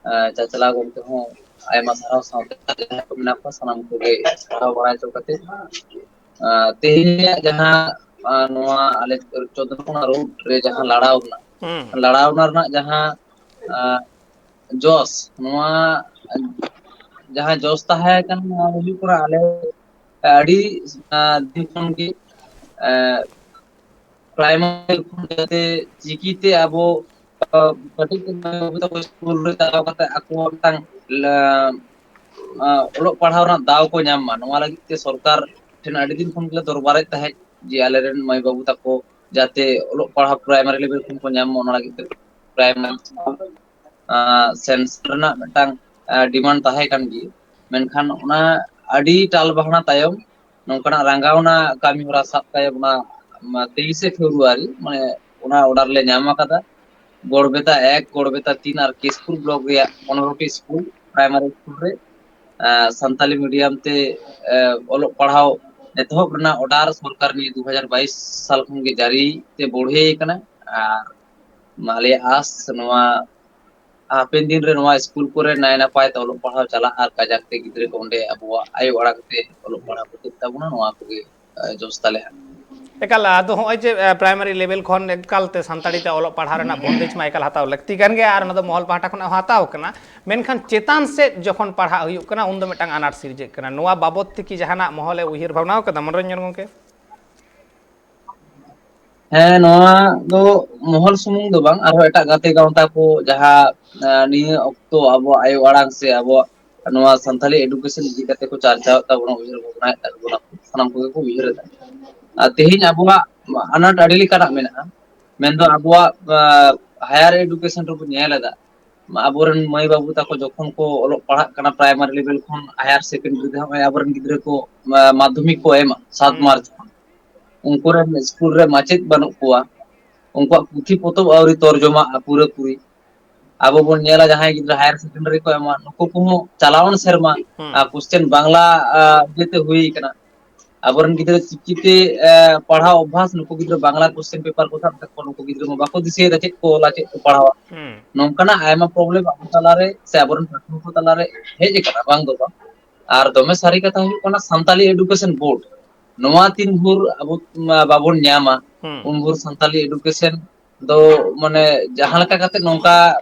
ᱟ, ᱪᱟᱪᱞᱟᱣ ᱜᱚᱢᱠᱮ ᱦᱚᱸ ᱟᱭᱢᱟ ᱥᱟᱨᱦᱟᱣ, ᱥᱟᱶᱛᱮ ᱡᱟᱦᱟᱸᱭ ᱠᱚ ᱢᱮᱱᱟᱜ ᱠᱚᱣᱟ ᱥᱟᱱᱟᱢ ᱠᱚᱜᱮ ᱥᱟᱨᱦᱟᱣ ᱵᱟᱲᱟᱭ ᱦᱚᱪᱚ ᱠᱟᱛᱮ, ᱟ, ᱛᱮᱦᱮᱧ ᱨᱮᱭᱟᱜ ᱡᱟᱦᱟᱸ, ᱟ, ᱱᱚᱣᱟ ᱟᱞᱮ ᱪᱚᱱᱫᱨᱚᱠᱳᱱᱟ ᱨᱳᱰ ᱨᱮ ᱡᱟᱦᱟᱸ ᱞᱟᱲᱟᱣ ᱨᱮᱱᱟᱜ, ᱦᱩᱸ᱾ ᱞᱟᱲᱟᱣ ᱨᱮᱱᱟᱜ ᱡᱟᱦᱟᱸ, ᱟ, ᱡᱚᱥ, ᱱᱚᱣᱟ ᱡᱟᱦᱟᱸ ᱡᱚᱥ ᱛᱟᱦᱮᱸ ᱠᱟᱱᱟ, ᱱᱚᱣᱟ ᱫᱚ ᱦᱩᱭᱩᱜ ᱠᱟᱱᱟ ᱟᱞᱮ ᱟᱹᱰᱤ, ᱟ, ᱫᱤᱱ ᱠᱷᱚᱱ ᱜᱮ, ᱟ, ᱯᱨᱟᱭᱢᱟᱨᱤ ᱠᱷᱚᱱ ᱡᱟᱛᱮ ᱪᱤᱠᱤᱛᱮ ᱟᱵᱚ, ᱟ, ᱠᱟᱹᱴᱤᱡ ᱠᱷᱚᱱ ᱢᱟᱹᱭ ᱵᱟᱹᱵᱩ ᱛᱟᱠᱚ ᱥᱠᱩᱞ ᱨᱮ ᱪᱟᱞᱟᱣ ᱠᱟᱛᱮ ᱟᱠᱚᱣᱟᱜ ᱢᱤᱫᱴᱟᱝ ᱞᱟ-, ᱟ, ᱚᱞᱚᱜ ᱯᱟᱲᱦᱟᱣ ᱨᱮᱱᱟᱜ ᱫᱟᱣ ᱠᱚ ᱧᱟᱢ ᱢᱟ, ᱱᱚᱣᱟ ᱞᱟᱹᱜᱤᱫ ᱛᱮ ᱥᱚᱨᱠᱟᱨ ᱴᱷᱮᱱ ᱟᱹᱰᱤ ᱫᱤᱱ ᱠᱷᱚᱱ ᱜᱮᱞᱮ ᱫᱚᱨᱵᱟᱨᱮᱫ ᱛᱟᱦᱮᱸᱫ ᱡᱮ ᱟᱞᱮᱨᱮᱱ ᱢᱟᱹᱭ ᱵᱟᱹᱵᱩ ᱛᱟᱠᱚ ᱡᱟᱛᱮ ᱚᱞᱚᱜ ᱯᱟᱲᱦᱟᱣ ᱯᱨᱟᱭᱢᱟᱨᱤ ᱞᱮᱵᱮᱞ ᱠᱷᱚᱱ ᱠᱚ ᱧᱟᱢ ᱢᱟ, ᱚᱱᱟ ᱞᱟᱹᱜᱤᱫ ᱛᱮ ᱯᱨᱟᱭᱢᱟᱨᱤ ᱥᱠᱩᱞ, ᱟ, ᱥᱮᱱᱥᱚᱱ ᱨᱮᱱᱟᱜ ᱢᱤᱫᱴᱟᱝ, ᱟ, ᱰᱤᱢᱟᱱᱰ ᱛᱟᱦᱮᱸ ᱠᱟᱱ ᱜᱮᱭᱟ, ᱢᱮᱱᱠᱷᱟᱱ ᱚᱱᱟ ᱟᱹᱰᱤ ᱴᱟᱞ ᱵᱟᱦᱱᱟ ᱛᱟᱭᱚᱢ ᱱᱚᱝᱠᱟᱱᱟᱜ ᱨᱟᱸᱜᱟᱣᱱᱟ ᱠᱟᱹᱢᱤ ᱦᱚᱨᱟ ᱥᱟᱵ ᱛᱟᱭᱚᱢ ᱚᱱᱟ, ᱢᱟ, ᱛᱮᱭᱤᱥᱮ ᱯᱷᱮᱵᱽᱨᱩᱣᱟᱨᱤ, ᱢᱟᱱᱮ, ᱚᱱᱟ ᱚᱰᱟᱨ ᱞᱮ ᱧᱟᱢ ᱟᱠᱟᱫᱟ᱾ ᱜᱚᱲᱵᱮᱛᱟ ᱮᱠ, ᱜᱚᱲᱵᱮᱛᱟ ᱛᱤᱱ ᱟᱨ ᱠᱮᱥᱯᱩᱨ ᱵᱞᱚᱠ ᱨᱮᱭᱟᱜ ᱯᱚᱱᱨᱚ ᱴᱤ ᱥᱠᱩᱞ, ᱯᱨᱟᱭᱢᱟᱨᱤ ᱥᱠᱩᱞ ᱨᱮ, ᱟ, ᱥᱟᱱᱛᱟᱞᱤ ᱢᱤᱰᱤᱭᱟᱢ ᱛᱮ, ᱟ, ᱚᱞᱚᱜ ᱯᱟᱲᱦᱟᱣ ᱮᱛᱚᱦᱚᱵ ᱨᱮᱱᱟᱜ ᱚᱰᱟᱨ ᱥᱚᱨᱠᱟᱨ ᱱᱤᱭᱟᱹ ᱫᱩ ᱦᱟᱡᱟᱨ ᱵᱟᱭᱤᱥ ᱥᱟᱞ ᱠᱷᱚᱱ ᱜᱮ ᱡᱟᱹᱨᱤ ᱛᱮ ᱵᱚᱲᱦᱮ ᱟᱠᱟᱱᱟ᱾ ᱟᱨ ᱟᱞᱮᱭᱟᱜ ᱟᱸᱥ ᱱᱚᱣᱟ, ᱦᱟᱯᱮᱱ ᱫᱤᱱ ᱨᱮ ᱱᱚᱣᱟ ᱥᱠᱩᱞ ᱠᱚᱨᱮ ᱱᱟᱭ ᱱᱟᱯᱟᱭ ᱛᱮ ᱚᱞᱚᱜ ᱯᱟᱲᱦᱟᱣ ᱪᱟᱞᱟᱜ ᱟᱨ ᱠᱟᱡᱟᱠ ᱛᱮ ᱜᱤᱫᱽᱨᱟᱹ ᱠᱚ ᱚᱸᱰᱮ ᱟᱵᱚᱣᱟᱜ ᱟᱭᱳ ᱟᱲᱟᱝ ᱛᱮ ᱚᱞᱚᱜ ᱯᱟᱲᱦᱟᱣ ᱠᱚ ᱪᱮᱫ ᱛᱟᱵᱚᱱᱟ, ᱱᱚᱣᱟ ᱠᱚᱜᱮ ᱡᱚᱥ ᱛᱟᱞᱮ ᱦᱟᱸᱜ᱾ ᱮᱠᱟᱞ, ᱟᱫᱚ ᱦᱚᱸᱜᱼᱚᱭ ᱡᱮ ᱯᱨᱟᱭᱢᱟᱨᱤ ᱞᱮᱵᱮᱞ ᱠᱷᱚᱱ ᱮᱠᱟᱞ ᱛᱮ ᱥᱟᱱᱛᱟᱲᱤ ᱛᱮ ᱚᱞᱚᱜ ᱯᱟᱲᱦᱟᱣ ᱨᱮᱱᱟᱜ ᱵᱚᱱᱫᱮᱡᱽ ᱢᱟ ᱮᱠᱟᱞ ᱦᱟᱛᱟᱣ ᱞᱟᱹᱠᱛᱤ ᱠᱟᱱ ᱜᱮᱭᱟ, ᱟᱨ ᱚᱱᱟ ᱫᱚ ᱢᱚᱦᱚᱞ ᱯᱟᱦᱴᱟ ᱠᱷᱚᱱᱟᱜ ᱦᱚᱸ ᱦᱟᱛᱟᱣ ᱠᱟᱱᱟ᱾ ᱢᱮᱱᱠᱷᱟᱱ ᱪᱮᱛᱟᱱ ᱥᱮᱫ ᱡᱚᱠᱷᱚᱱ ᱯᱟᱲᱦᱟᱜ ᱦᱩᱭᱩᱜ ᱠᱟᱱᱟ, ᱩᱱᱫᱚ ᱢᱤᱫᱴᱟᱝ ᱟᱱᱟᱴ ᱥᱤᱨᱡᱟᱹᱜ ᱠᱟᱱᱟ᱾ ᱱᱚᱣᱟ ᱵᱟᱵᱚᱫ ᱛᱮ ᱠᱤ ᱡᱟᱦᱟᱱᱟᱜ ᱢᱚᱦᱚᱞᱮ ᱩᱭᱦᱟᱹᱨ ᱵᱷᱟᱵᱽᱱᱟ ᱟᱠᱟᱫᱟ, ᱢᱚᱱᱳᱨᱚᱧᱡᱚᱱ ᱜᱚᱢᱠᱮ? ᱦᱮᱸ, ᱱᱚᱣᱟ ᱫᱚ ᱢᱚᱦᱚᱞ ᱥᱩᱢᱩᱝ ᱫᱚ ᱵᱟᱝ, ᱟᱨᱦᱚᱸ ᱮᱴᱟᱜ ᱜᱟᱛᱮ ᱜᱟᱶᱛᱟ ᱠᱚ ᱡᱟᱦᱟᱸ ᱱᱤᱭᱟᱹ ᱚᱠᱛᱚ ᱟᱵᱚᱣᱟᱜ ᱟᱭᱳ ᱟᱲᱟᱝ ᱥᱮ ᱟᱵᱚᱣᱟᱜ ᱱᱚᱣᱟ ᱥᱟᱱᱛᱟᱞᱤ ᱮᱰᱩᱠᱮᱥᱚᱱ ᱤᱫᱤ ᱠᱟᱛᱮ ᱠᱚ ᱪᱟᱨᱪᱟᱣᱮᱫ ᱛᱟᱵᱚᱱᱟ, ᱩᱭᱦᱟᱹᱨ ᱵᱷᱟᱵᱽᱱᱟᱭᱮᱫ ᱛᱟᱵᱚᱱᱟ, ᱥᱟᱱᱟᱢ ᱠᱚᱜᱮ ᱠᱚ ᱩᱭᱦᱟᱹᱨ ᱮᱫᱟ᱾ ᱟᱨ ᱛᱮᱦᱮᱧ ᱟᱵᱚᱣᱟᱜ ᱟᱱᱟᱴ ᱟᱹᱰᱤ ᱞᱮᱠᱟᱱᱟᱜ ᱢᱮᱱᱟᱜᱼᱟ, ᱢᱮᱱᱫᱚ ᱟᱵᱚᱣᱟᱜ ᱦᱟᱭᱟᱨ ᱮᱰᱩᱠᱮᱥᱚᱱ ᱨᱮᱵᱚᱱ ᱧᱮᱞ ᱮᱫᱟ, ᱟᱵᱚᱨᱮᱱ ᱢᱟᱹᱭ ᱵᱟᱹᱵᱩ ᱛᱟᱠᱚ ᱡᱚᱠᱷᱚᱱ ᱠᱚ ᱚᱞᱚᱜ ᱯᱟᱲᱦᱟᱜ ᱠᱟᱱᱟ ᱯᱨᱟᱭᱢᱟᱨᱤ ᱞᱮᱵᱮᱞ ᱠᱷᱚᱱ ᱦᱟᱭᱟᱨ ᱥᱮᱠᱮᱱᱰᱟᱨᱤ ᱨᱮᱦᱚᱸ ᱟᱵᱚᱨᱮᱱ ᱜᱤᱫᱽᱨᱟᱹ ᱠᱚ ᱢᱟᱫᱽᱫᱷᱚᱢᱤᱠ ᱠᱚ ᱮᱢᱟ ᱥᱟᱛ ᱢᱟᱨᱪ ᱠᱷᱚᱱ, ᱩᱱᱠᱩ ᱨᱮᱱ ᱥᱠᱩᱞ ᱨᱮ ᱢᱟᱪᱮᱫ ᱵᱟᱹᱱᱩᱜ ᱠᱚᱣᱟ, ᱩᱱᱠᱩᱣᱟᱜ ᱯᱩᱛᱷᱤ ᱯᱚᱛᱚᱵ ᱟᱹᱣᱨᱤ ᱛᱚᱨᱡᱚᱢᱟᱜᱼᱟ ᱯᱩᱨᱟᱹᱯᱩᱨᱤ᱾ ᱟᱵᱚ ᱵᱚᱱ ᱧᱮᱞᱟ ᱡᱟᱦᱟᱸᱭ ᱜᱤᱫᱽᱨᱟᱹ ᱦᱟᱭᱟᱨ ᱥᱮᱠᱮᱱᱰᱟᱨᱤ ᱠᱚ ᱮᱢᱟ, ᱱᱩᱠᱩ ᱠᱚᱦᱚᱸ ᱪᱟᱞᱟᱣᱮᱱ ᱥᱮᱨᱢᱟ ᱠᱚᱥᱪᱮᱱ ᱵᱟᱝᱞᱟ ᱤᱭᱟᱹᱛᱮ ᱦᱩᱭ ᱠᱟᱱᱟ᱾ ᱟᱵᱚᱨᱮᱱ ᱜᱤᱫᱽᱨᱟᱹ ᱪᱤᱠᱤᱛᱮ ᱯᱟᱲᱦᱟᱣ ᱚᱵᱷᱟᱥ, ᱱᱩᱠᱩ ᱜᱤᱫᱽᱨᱟᱹ ᱵᱟᱝᱞᱟ ᱠᱚᱥᱪᱮᱱ ᱯᱮᱯᱟᱨ ᱠᱚ ᱥᱟᱵ ᱠᱟᱜ ᱠᱚᱣᱟ, ᱱᱩᱠᱩ ᱜᱤᱫᱽᱨᱟᱹ ᱢᱟ ᱵᱟᱠᱚ ᱫᱤᱥᱟᱹᱭᱮᱫᱟ ᱪᱮᱫ ᱠᱚ ᱚᱞᱟ, ᱪᱮᱫ ᱠᱚ ᱯᱟᱲᱦᱟᱣᱟ᱾ ᱱᱚᱝᱠᱟᱱᱟᱜ ᱟᱭᱢᱟ ᱯᱨᱚᱵᱞᱮᱢ ᱟᱵᱚ ᱛᱟᱞᱟᱨᱮ ᱥᱮ ᱟᱵᱚᱨᱮᱱ ᱯᱟᱹᱴᱷᱩᱣᱟᱹ ᱠᱚ ᱛᱟᱞᱟᱨᱮ ᱦᱮᱡ ᱟᱠᱟᱱᱟ, ᱵᱟᱝ ᱫᱚ ᱵᱟᱝ᱾ ᱟᱨ ᱫᱚᱢᱮ ᱥᱟᱹᱨᱤ ᱠᱟᱛᱷᱟ ᱦᱩᱭᱩᱜ ᱠᱟᱱᱟ, ᱥᱟᱱᱛᱟᱞᱤ ᱮᱰᱩᱠᱮᱥᱚᱱ ᱵᱳᱨᱰ ᱱᱚᱣᱟ ᱛᱤᱱ ᱵᱷᱳᱨ ᱟᱵᱚ ᱵᱟᱵᱚᱱ ᱧᱟᱢᱟ, ᱩᱱ ᱵᱷᱳᱨ ᱥᱟᱱᱛᱟᱞᱤ ᱮᱰᱩᱠᱮᱥᱚᱱ ᱫᱚ ᱢᱟᱱᱮ ᱡᱟᱦᱟᱸ ᱞᱮᱠᱟ ᱠᱟᱛᱮ ᱱᱚᱝᱠᱟ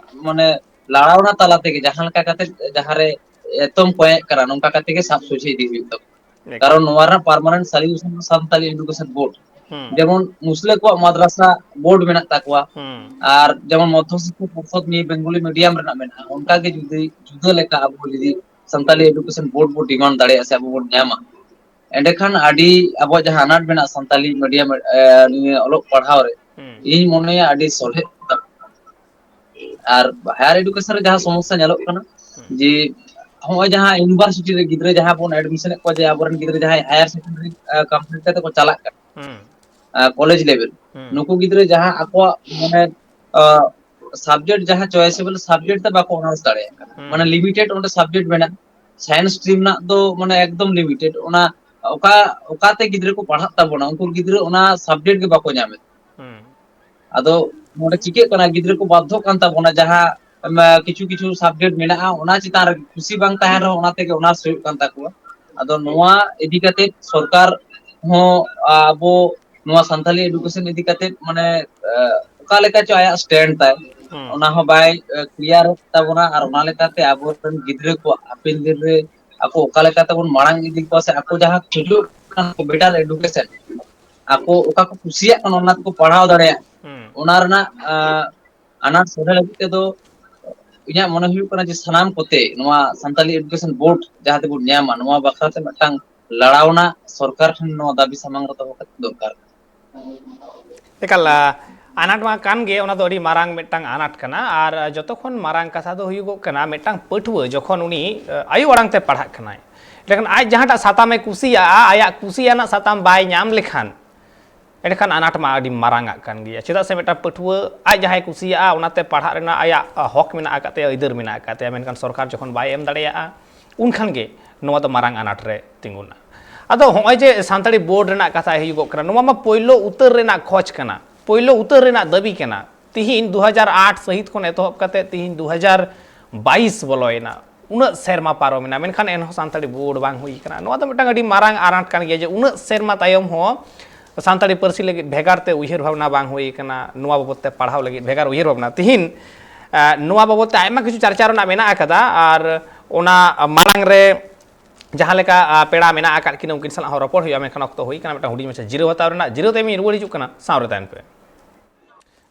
ᱢᱟᱱᱮ ᱞᱟᱲᱟᱣᱱᱟ ᱛᱟᱞᱟ ᱛᱮᱜᱮ ᱡᱟᱦᱟᱸ ᱞᱮᱠᱟ ᱠᱟᱛᱮ ᱡᱟᱦᱟᱸᱨᱮ ᱮᱛᱚᱢ ᱠᱚᱭᱮᱜ ᱠᱟᱱᱟ, ᱱᱚᱝᱠᱟ ᱠᱟᱛᱮ ᱜᱮ ᱥᱟᱵ ᱥᱚᱡᱷᱮ ᱤᱫᱤ ᱦᱩᱭᱩᱜ ᱛᱟᱵᱚᱱᱟ᱾ ᱠᱟᱨᱚᱱ ᱱᱚᱣᱟ ᱨᱮᱱᱟᱜ ᱯᱟᱨᱢᱟᱱᱮᱱᱴ ᱥᱚᱞᱤᱭᱩᱥᱚᱱ ᱫᱚ ᱥᱟᱱᱛᱟᱞᱤ ᱮᱰᱩᱠᱮᱥᱚᱱ ᱵᱳᱨᱰ᱾ ᱡᱮᱢᱚᱱ ᱢᱩᱥᱞᱟᱹ ᱠᱚᱣᱟᱜ ᱢᱟᱫᱽᱨᱟᱥᱟ ᱵᱳᱨᱰ ᱢᱮᱱᱟᱜ ᱛᱟᱠᱚᱣᱟ, ᱟᱨ ᱡᱮᱢᱚᱱ ᱢᱚᱫᱽᱫᱷᱚ ᱥᱤᱠᱠᱷᱟ ᱯᱚᱨᱥᱚᱫ ᱱᱤᱭᱟᱹ ᱵᱮᱝᱜᱚᱞᱤ ᱢᱤᱰᱤᱭᱟᱢ ᱨᱮᱱᱟᱜ ᱢᱮᱱᱟᱜᱼᱟ, ᱚᱱᱠᱟᱜᱮ ᱡᱩᱫᱤ ᱡᱩᱫᱟᱹ ᱞᱮᱠᱟ ᱟᱵᱚ ᱡᱩᱫᱤ ᱥᱟᱱᱛᱟᱞᱤ ᱮᱰᱩᱠᱮᱥᱚᱱ ᱵᱳᱨᱰ ᱵᱚ ᱰᱤᱢᱟᱱᱰ ᱫᱟᱲᱮᱭᱟᱜᱼᱟ ᱥᱮ ᱟᱵᱚ ᱵᱚᱱ ᱧᱟᱢᱟ, ᱮᱸᱰᱮᱠᱷᱟᱱ ᱟᱹᱰᱤ ᱟᱵᱚᱣᱟᱜ ᱡᱟᱦᱟᱸ ᱟᱱᱟᱴ ᱢᱮᱱᱟᱜᱼᱟ ᱥᱟᱱᱛᱟᱞᱤ ᱢᱤᱰᱤᱭᱟᱢ ᱱᱤᱭᱟᱹ ᱚᱞᱚᱜ ᱯᱟᱲᱦᱟᱣ ᱨᱮ, ᱤᱧ ᱢᱚᱱᱮᱭᱟ ᱟᱹᱰᱤ ᱥᱚᱞᱦᱮ᱾ ᱟᱨ ᱦᱟᱭᱟᱨ ᱮᱰᱩᱠᱮᱥᱚᱱ ᱨᱮ ᱡᱟᱦᱟᱸ ᱥᱚᱢᱚᱥᱥᱟ ᱧᱮᱞᱚᱜ ᱠᱟᱱᱟ, ᱡᱮ ᱦᱚᱸᱜᱼᱚᱭ ᱡᱟᱦᱟᱸ ᱤᱭᱩᱱᱤᱵᱷᱟᱨᱥᱤᱴᱤ ᱨᱮ ᱜᱤᱫᱽᱨᱟᱹ ᱡᱟᱦᱟᱸ ᱵᱚᱱ ᱮᱰᱢᱤᱥᱚᱱᱮᱫ ᱠᱚᱣᱟ, ᱡᱮ ᱟᱵᱚᱨᱮᱱ ᱜᱤᱫᱽᱨᱟᱹ ᱡᱟᱦᱟᱸᱭ ᱦᱟᱭᱟᱨ ᱥᱮᱠᱮᱱᱰᱟᱨᱤ ᱠᱚᱢᱯᱞᱤᱴ ᱠᱟᱛᱮ ᱠᱚ ᱪᱟᱞᱟᱜ ᱠᱟᱱᱟ ᱠᱚᱞᱮᱡᱽ ᱞᱮᱵᱮᱞ, ᱱᱩᱠᱩ ᱜᱤᱫᱽᱨᱟᱹ ᱡᱟᱦᱟᱸ ᱟᱠᱚᱣᱟᱜ ᱢᱟᱱᱮ ᱥᱟᱵᱡᱮᱠᱴ ᱡᱟᱦᱟᱸ ᱪᱚᱭᱮᱥᱮᱵᱚᱞ ᱥᱟᱵᱡᱮᱠᱴ ᱛᱮ ᱵᱟᱠᱚ ᱚᱱᱟᱨᱥ ᱫᱟᱲᱮᱭᱟᱜ ᱠᱟᱱᱟ, ᱢᱟᱱᱮ ᱞᱤᱢᱤᱴᱮᱰ ᱚᱸᱰᱮ ᱥᱟᱵᱡᱮᱠᱴ ᱢᱮᱱᱟᱜᱼᱟ᱾ ᱥᱟᱭᱮᱱᱥ ᱥᱴᱨᱤᱢ ᱨᱮᱱᱟᱜ ᱫᱚ ᱢᱟᱱᱮ ᱮᱠᱫᱚᱢ ᱞᱤᱢᱤᱴᱮᱰ, ᱚᱱᱟ ᱚᱠᱟ ᱚᱠᱟᱛᱮ ᱜᱤᱫᱽᱨᱟᱹ ᱠᱚ ᱯᱟᱲᱦᱟᱜ ᱛᱟᱵᱚᱱᱟ, ᱩᱱᱠᱩ ᱜᱤᱫᱽᱨᱟᱹ ᱚᱱᱟ ᱥᱟᱵᱡᱮᱠᱴ ᱜᱮ ᱵᱟᱠᱚ ᱧᱟᱢᱮᱫ᱾ ᱟᱫᱚ ᱱᱚᱰᱮ ᱪᱤᱠᱟᱹᱜ ᱠᱟᱱᱟ, ᱜᱤᱫᱽᱨᱟᱹ ᱠᱚ ᱵᱟᱫᱽᱫᱷᱚᱜ ᱠᱟᱱ ᱛᱟᱵᱚᱱᱟ, ᱡᱟᱦᱟᱸ ᱠᱤᱪᱷᱩ ᱠᱤᱪᱷᱩ ᱥᱟᱵᱡᱮᱠᱴ ᱢᱮᱱᱟᱜᱼᱟ, ᱚᱱᱟ ᱪᱮᱛᱟᱱ ᱨᱮ ᱠᱩᱥᱤ ᱵᱟᱝ ᱛᱟᱦᱮᱱ ᱨᱮᱦᱚᱸ ᱚᱱᱟ ᱛᱮᱜᱮ ᱚᱱᱟᱨᱥ ᱦᱩᱭᱩᱜ ᱠᱟᱱ ᱛᱟᱠᱚᱣᱟ᱾ ᱟᱫᱚ ᱱᱚᱣᱟ ᱤᱫᱤ ᱠᱟᱛᱮ ᱥᱚᱨᱠᱟᱨ ᱦᱚᱸ ᱟᱵᱚ ᱱᱚᱣᱟ ᱥᱟᱱᱛᱟᱞᱤ ᱮᱰᱩᱠᱮᱥᱚᱱ ᱤᱫᱤ ᱠᱟᱛᱮ ᱢᱟᱱᱮ ᱚᱠᱟ ᱞᱮᱠᱟ ᱪᱚ ᱟᱭᱟᱜ ᱥᱴᱮᱱᱰ ᱛᱟᱭ, ᱚᱱᱟ ᱦᱚᱸ ᱵᱟᱭ ᱠᱞᱤᱭᱟᱨ ᱛᱟᱵᱚᱱᱟ᱾ ᱟᱨ ᱚᱱᱟ ᱞᱮᱠᱟᱛᱮ ᱟᱵᱚᱨᱮᱱ ᱜᱤᱫᱽᱨᱟᱹ ᱠᱚᱣᱟᱜ ᱦᱟᱯᱮᱱ ᱫᱤᱱ ᱨᱮ ᱟᱠᱚ ᱚᱠᱟ ᱞᱮᱠᱟ ᱛᱮᱵᱚᱱ ᱢᱟᱲᱟᱝ ᱤᱫᱤ ᱠᱚᱣᱟ ᱥᱮ ᱟᱠᱚ ᱡᱟᱦᱟᱸ ᱠᱷᱚᱡᱚᱜ ᱠᱟᱱᱟ ᱠᱚ ᱵᱮᱴᱟᱨ ᱮᱰᱩᱠᱮᱥᱚᱱ, ᱟᱠᱚ ᱚᱠᱟ ᱠᱚ ᱠᱩᱥᱤᱭᱟᱜ ᱠᱟᱱᱟ ᱚᱱᱟ ᱛᱮᱠᱚ ᱯᱟᱲᱦᱟᱣ ᱫᱟᱲᱮᱭᱟᱜᱼᱟ, ᱚᱱᱟ ᱨᱮᱱᱟᱜ ᱟᱱᱟᱴ ᱥᱚᱞᱦᱮ ᱞᱟᱹᱜᱤᱫ ᱛᱮᱫᱚ ᱤᱧᱟᱹᱜ ᱢᱚᱱᱮ ᱦᱩᱭᱩᱜ ᱠᱟᱱᱟ ᱡᱮ ᱥᱟᱱᱟᱢ ᱠᱚᱛᱮ ᱱᱚᱣᱟ ᱥᱟᱱᱛᱟᱞᱤ ᱮᱰᱩᱠᱮᱥᱚᱱ ᱵᱳᱨᱰ ᱡᱟᱦᱟᱸ ᱛᱮᱵᱚᱱ ᱧᱟᱢᱟ, ᱱᱚᱣᱟ ᱵᱟᱠᱷᱨᱟ ᱛᱮ ᱢᱤᱫᱴᱟᱝ ᱞᱟᱲᱟᱣᱱᱟ ᱥᱚᱨᱠᱟᱨ ᱴᱷᱮᱱ ᱱᱚᱣᱟ ᱫᱟᱹᱵᱤ ᱥᱟᱢᱟᱝ ᱨᱮ ᱫᱚᱦᱚ ᱠᱟᱛᱮ ᱫᱚᱨᱠᱟᱨ ᱠᱟᱱᱟ᱾ ᱮᱠᱟᱞ, ᱟᱱᱟᱴ ᱢᱟ ᱠᱟᱱ ᱜᱮ, ᱚᱱᱟ ᱫᱚ ᱟᱹᱰᱤ ᱢᱟᱨᱟᱝ ᱢᱤᱫᱴᱟᱝ ᱟᱱᱟᱴ ᱠᱟᱱᱟ᱾ ᱟᱨ ᱡᱚᱛᱚ ᱠᱷᱚᱱ ᱢᱟᱨᱟᱝ ᱠᱟᱛᱷᱟ ᱫᱚ ᱦᱩᱭᱩᱜᱚᱜ ᱠᱟᱱᱟ, ᱢᱤᱫᱴᱟᱝ ᱯᱟᱹᱴᱷᱩᱣᱟᱹ ᱡᱚᱠᱷᱚᱱ ᱩᱱᱤ ᱟᱭᱳ ᱟᱲᱟᱝ ᱛᱮ ᱯᱟᱲᱦᱟᱜ ᱠᱟᱱᱟᱭ, ᱮᱸᱰᱮᱠᱷᱟᱱ ᱟᱡ ᱡᱟᱦᱟᱸᱴᱟᱜ ᱥᱟᱛᱟᱢᱮ ᱠᱩᱥᱤᱭᱟᱜᱼᱟ, ᱟᱭᱟᱜ ᱠᱩᱥᱤᱭᱟᱱᱟᱜ ᱥᱟᱛᱟᱢ ᱵᱟᱭ ᱧᱟᱢ ᱞᱮᱠᱷᱟᱱ, ᱮᱸᱰᱮᱠᱷᱟᱱ ᱟᱱᱟᱴ ᱢᱟ ᱟᱹᱰᱤ ᱢᱟᱨᱟᱝ ᱟᱜ ᱠᱟᱱ ᱜᱮᱭᱟ᱾ ᱪᱮᱫᱟᱜ ᱥᱮ ᱢᱤᱫᱴᱟᱝ ᱯᱟᱹᱴᱷᱩᱣᱟᱹ ᱟᱡ ᱡᱟᱦᱟᱸᱭ ᱠᱩᱥᱤᱭᱟᱜᱼᱟ, ᱚᱱᱟᱛᱮ ᱯᱟᱲᱦᱟᱜ ᱨᱮᱱᱟᱜ ᱟᱭᱟᱜ ᱦᱚᱠ ᱢᱮᱱᱟᱜ ᱟᱠᱟᱫ ᱛᱟᱭᱟ, ᱟᱹᱭᱫᱟᱹᱨ ᱢᱮᱱᱟᱜ ᱟᱠᱟᱫ ᱛᱟᱭᱟ, ᱢᱮᱱᱠᱷᱟᱱ ᱥᱚᱨᱠᱟᱨ ᱡᱚᱠᱷᱚᱱ ᱵᱟᱭ ᱮᱢ ᱫᱟᱲᱮᱭᱟᱜᱼᱟ, ᱩᱱᱠᱷᱟᱱ ᱜᱮ ᱱᱚᱣᱟ ᱫᱚ ᱢᱟᱨᱟᱝ ᱟᱱᱟᱴ ᱨᱮ ᱛᱤᱸᱜᱩᱱᱟ᱾ ᱟᱫᱚ ᱦᱚᱸᱜᱼᱚᱭ ᱡᱮ ᱥᱟᱱᱛᱟᱲᱤ ᱵᱳᱨᱰ ᱨᱮᱱᱟᱜ ᱠᱟᱛᱷᱟ ᱦᱩᱭᱩᱜᱚᱜ ᱠᱟᱱᱟ, ᱱᱚᱣᱟ ᱢᱟ ᱯᱳᱭᱞᱳ ᱩᱛᱟᱹᱨ ᱨᱮᱱᱟᱜ ᱠᱷᱚᱡᱽ ᱠᱟᱱᱟ, ᱯᱳᱭᱞᱳ ᱩᱛᱟᱹᱨ ᱨᱮᱱᱟᱜ ᱫᱟᱹᱵᱤ ᱠᱟᱱᱟ᱾ ᱛᱤᱦᱤᱧ ᱫᱩ ᱦᱟᱡᱟᱨ ᱟᱴ ᱥᱟᱹᱦᱤᱛ ᱠᱷᱚᱱ ᱮᱛᱚᱦᱚᱵ ᱠᱟᱛᱮ ᱛᱤᱦᱤᱧ ᱫᱩ ᱦᱟᱡᱟᱨ ᱵᱟᱭᱤᱥ ᱵᱚᱞᱚᱭᱮᱱᱟ, ᱩᱱᱟᱹᱜ ᱥᱮᱨᱢᱟ ᱯᱟᱨᱚᱢᱮᱱᱟ, ᱢᱮᱱᱠᱷᱟᱱ ᱮᱱᱦᱚᱸ ᱥᱟᱱᱛᱟᱲᱤ ᱵᱳᱨᱰ ᱵᱟᱝ ᱦᱩᱭ ᱠᱟᱱᱟ᱾ ᱱᱚᱣᱟ ᱫᱚ ᱢᱤᱫᱴᱟᱝ ᱟᱹᱰᱤ ᱢᱟᱨᱟᱝ ᱟᱱᱟᱴ ᱠᱟᱱ ᱜᱮᱭᱟ ᱡᱮ ᱩᱱᱟᱹᱜ ᱥᱮᱨᱢᱟ ᱛᱟᱭᱚᱢ ᱦᱚᱸ ᱥᱟᱱᱛᱟᱲᱤ ᱯᱟᱹᱨᱥᱤ ᱞᱟᱹᱜᱤᱫ ᱵᱷᱮᱜᱟᱨ ᱛᱮ ᱩᱭᱦᱟᱹᱨ ᱵᱷᱟᱵᱽᱱᱟ ᱵᱟᱝ ᱦᱩᱭ ᱠᱟᱱᱟ, ᱱᱚᱣᱟ ᱵᱟᱵᱚᱫ ᱛᱮ ᱯᱟᱲᱦᱟᱣ ᱞᱟᱹᱜᱤᱫ ᱵᱷᱮᱜᱟᱨ ᱩᱭᱦᱟᱹᱨ ᱵᱷᱟᱵᱽᱱᱟ᱾ ᱛᱤᱦᱤᱧ ᱱᱚᱣᱟ ᱵᱟᱵᱚᱫ ᱛᱮ ᱟᱭᱢᱟ ᱠᱤᱪᱷᱩ ᱪᱟᱨᱪᱟ ᱨᱮᱱᱟᱜ ᱢᱮᱱᱟᱜ ᱟᱠᱟᱫᱟ᱾ ᱟᱨ ᱚᱱᱟ ᱢᱟᱲᱟᱝ ᱨᱮ ᱡᱟᱦᱟᱸ ᱞᱮᱠᱟ ᱯᱮᱲᱟ ᱢᱮᱱᱟᱜ ᱟᱠᱟᱫ ᱠᱤᱱᱟ, ᱩᱱᱠᱤᱱ ᱥᱟᱞᱟᱜ ᱦᱚᱸ ᱨᱚᱯᱚᱲ ᱦᱩᱭᱩᱜᱼᱟ, ᱢᱮᱱᱠᱷᱟᱱ ᱚᱠᱛᱚ ᱦᱩᱭ ᱠᱟᱱᱟ ᱢᱤᱫᱴᱟᱝ ᱦᱩᱰᱤᱧ ᱢᱟᱪᱷᱟ ᱡᱤᱨᱟᱹᱣ ᱦᱟᱛᱟᱣ ᱨᱮᱱᱟᱜ᱾ ᱡᱤᱨᱟᱹᱣ ᱛᱟᱭᱚᱢ ᱤᱧ ᱨᱩᱣᱟᱹᱲ ᱦᱤᱡᱩᱜ ᱠᱟᱱᱟ, ᱥᱟᱶ ᱨᱮ ᱛᱟᱦᱮᱱ ᱯᱮ᱾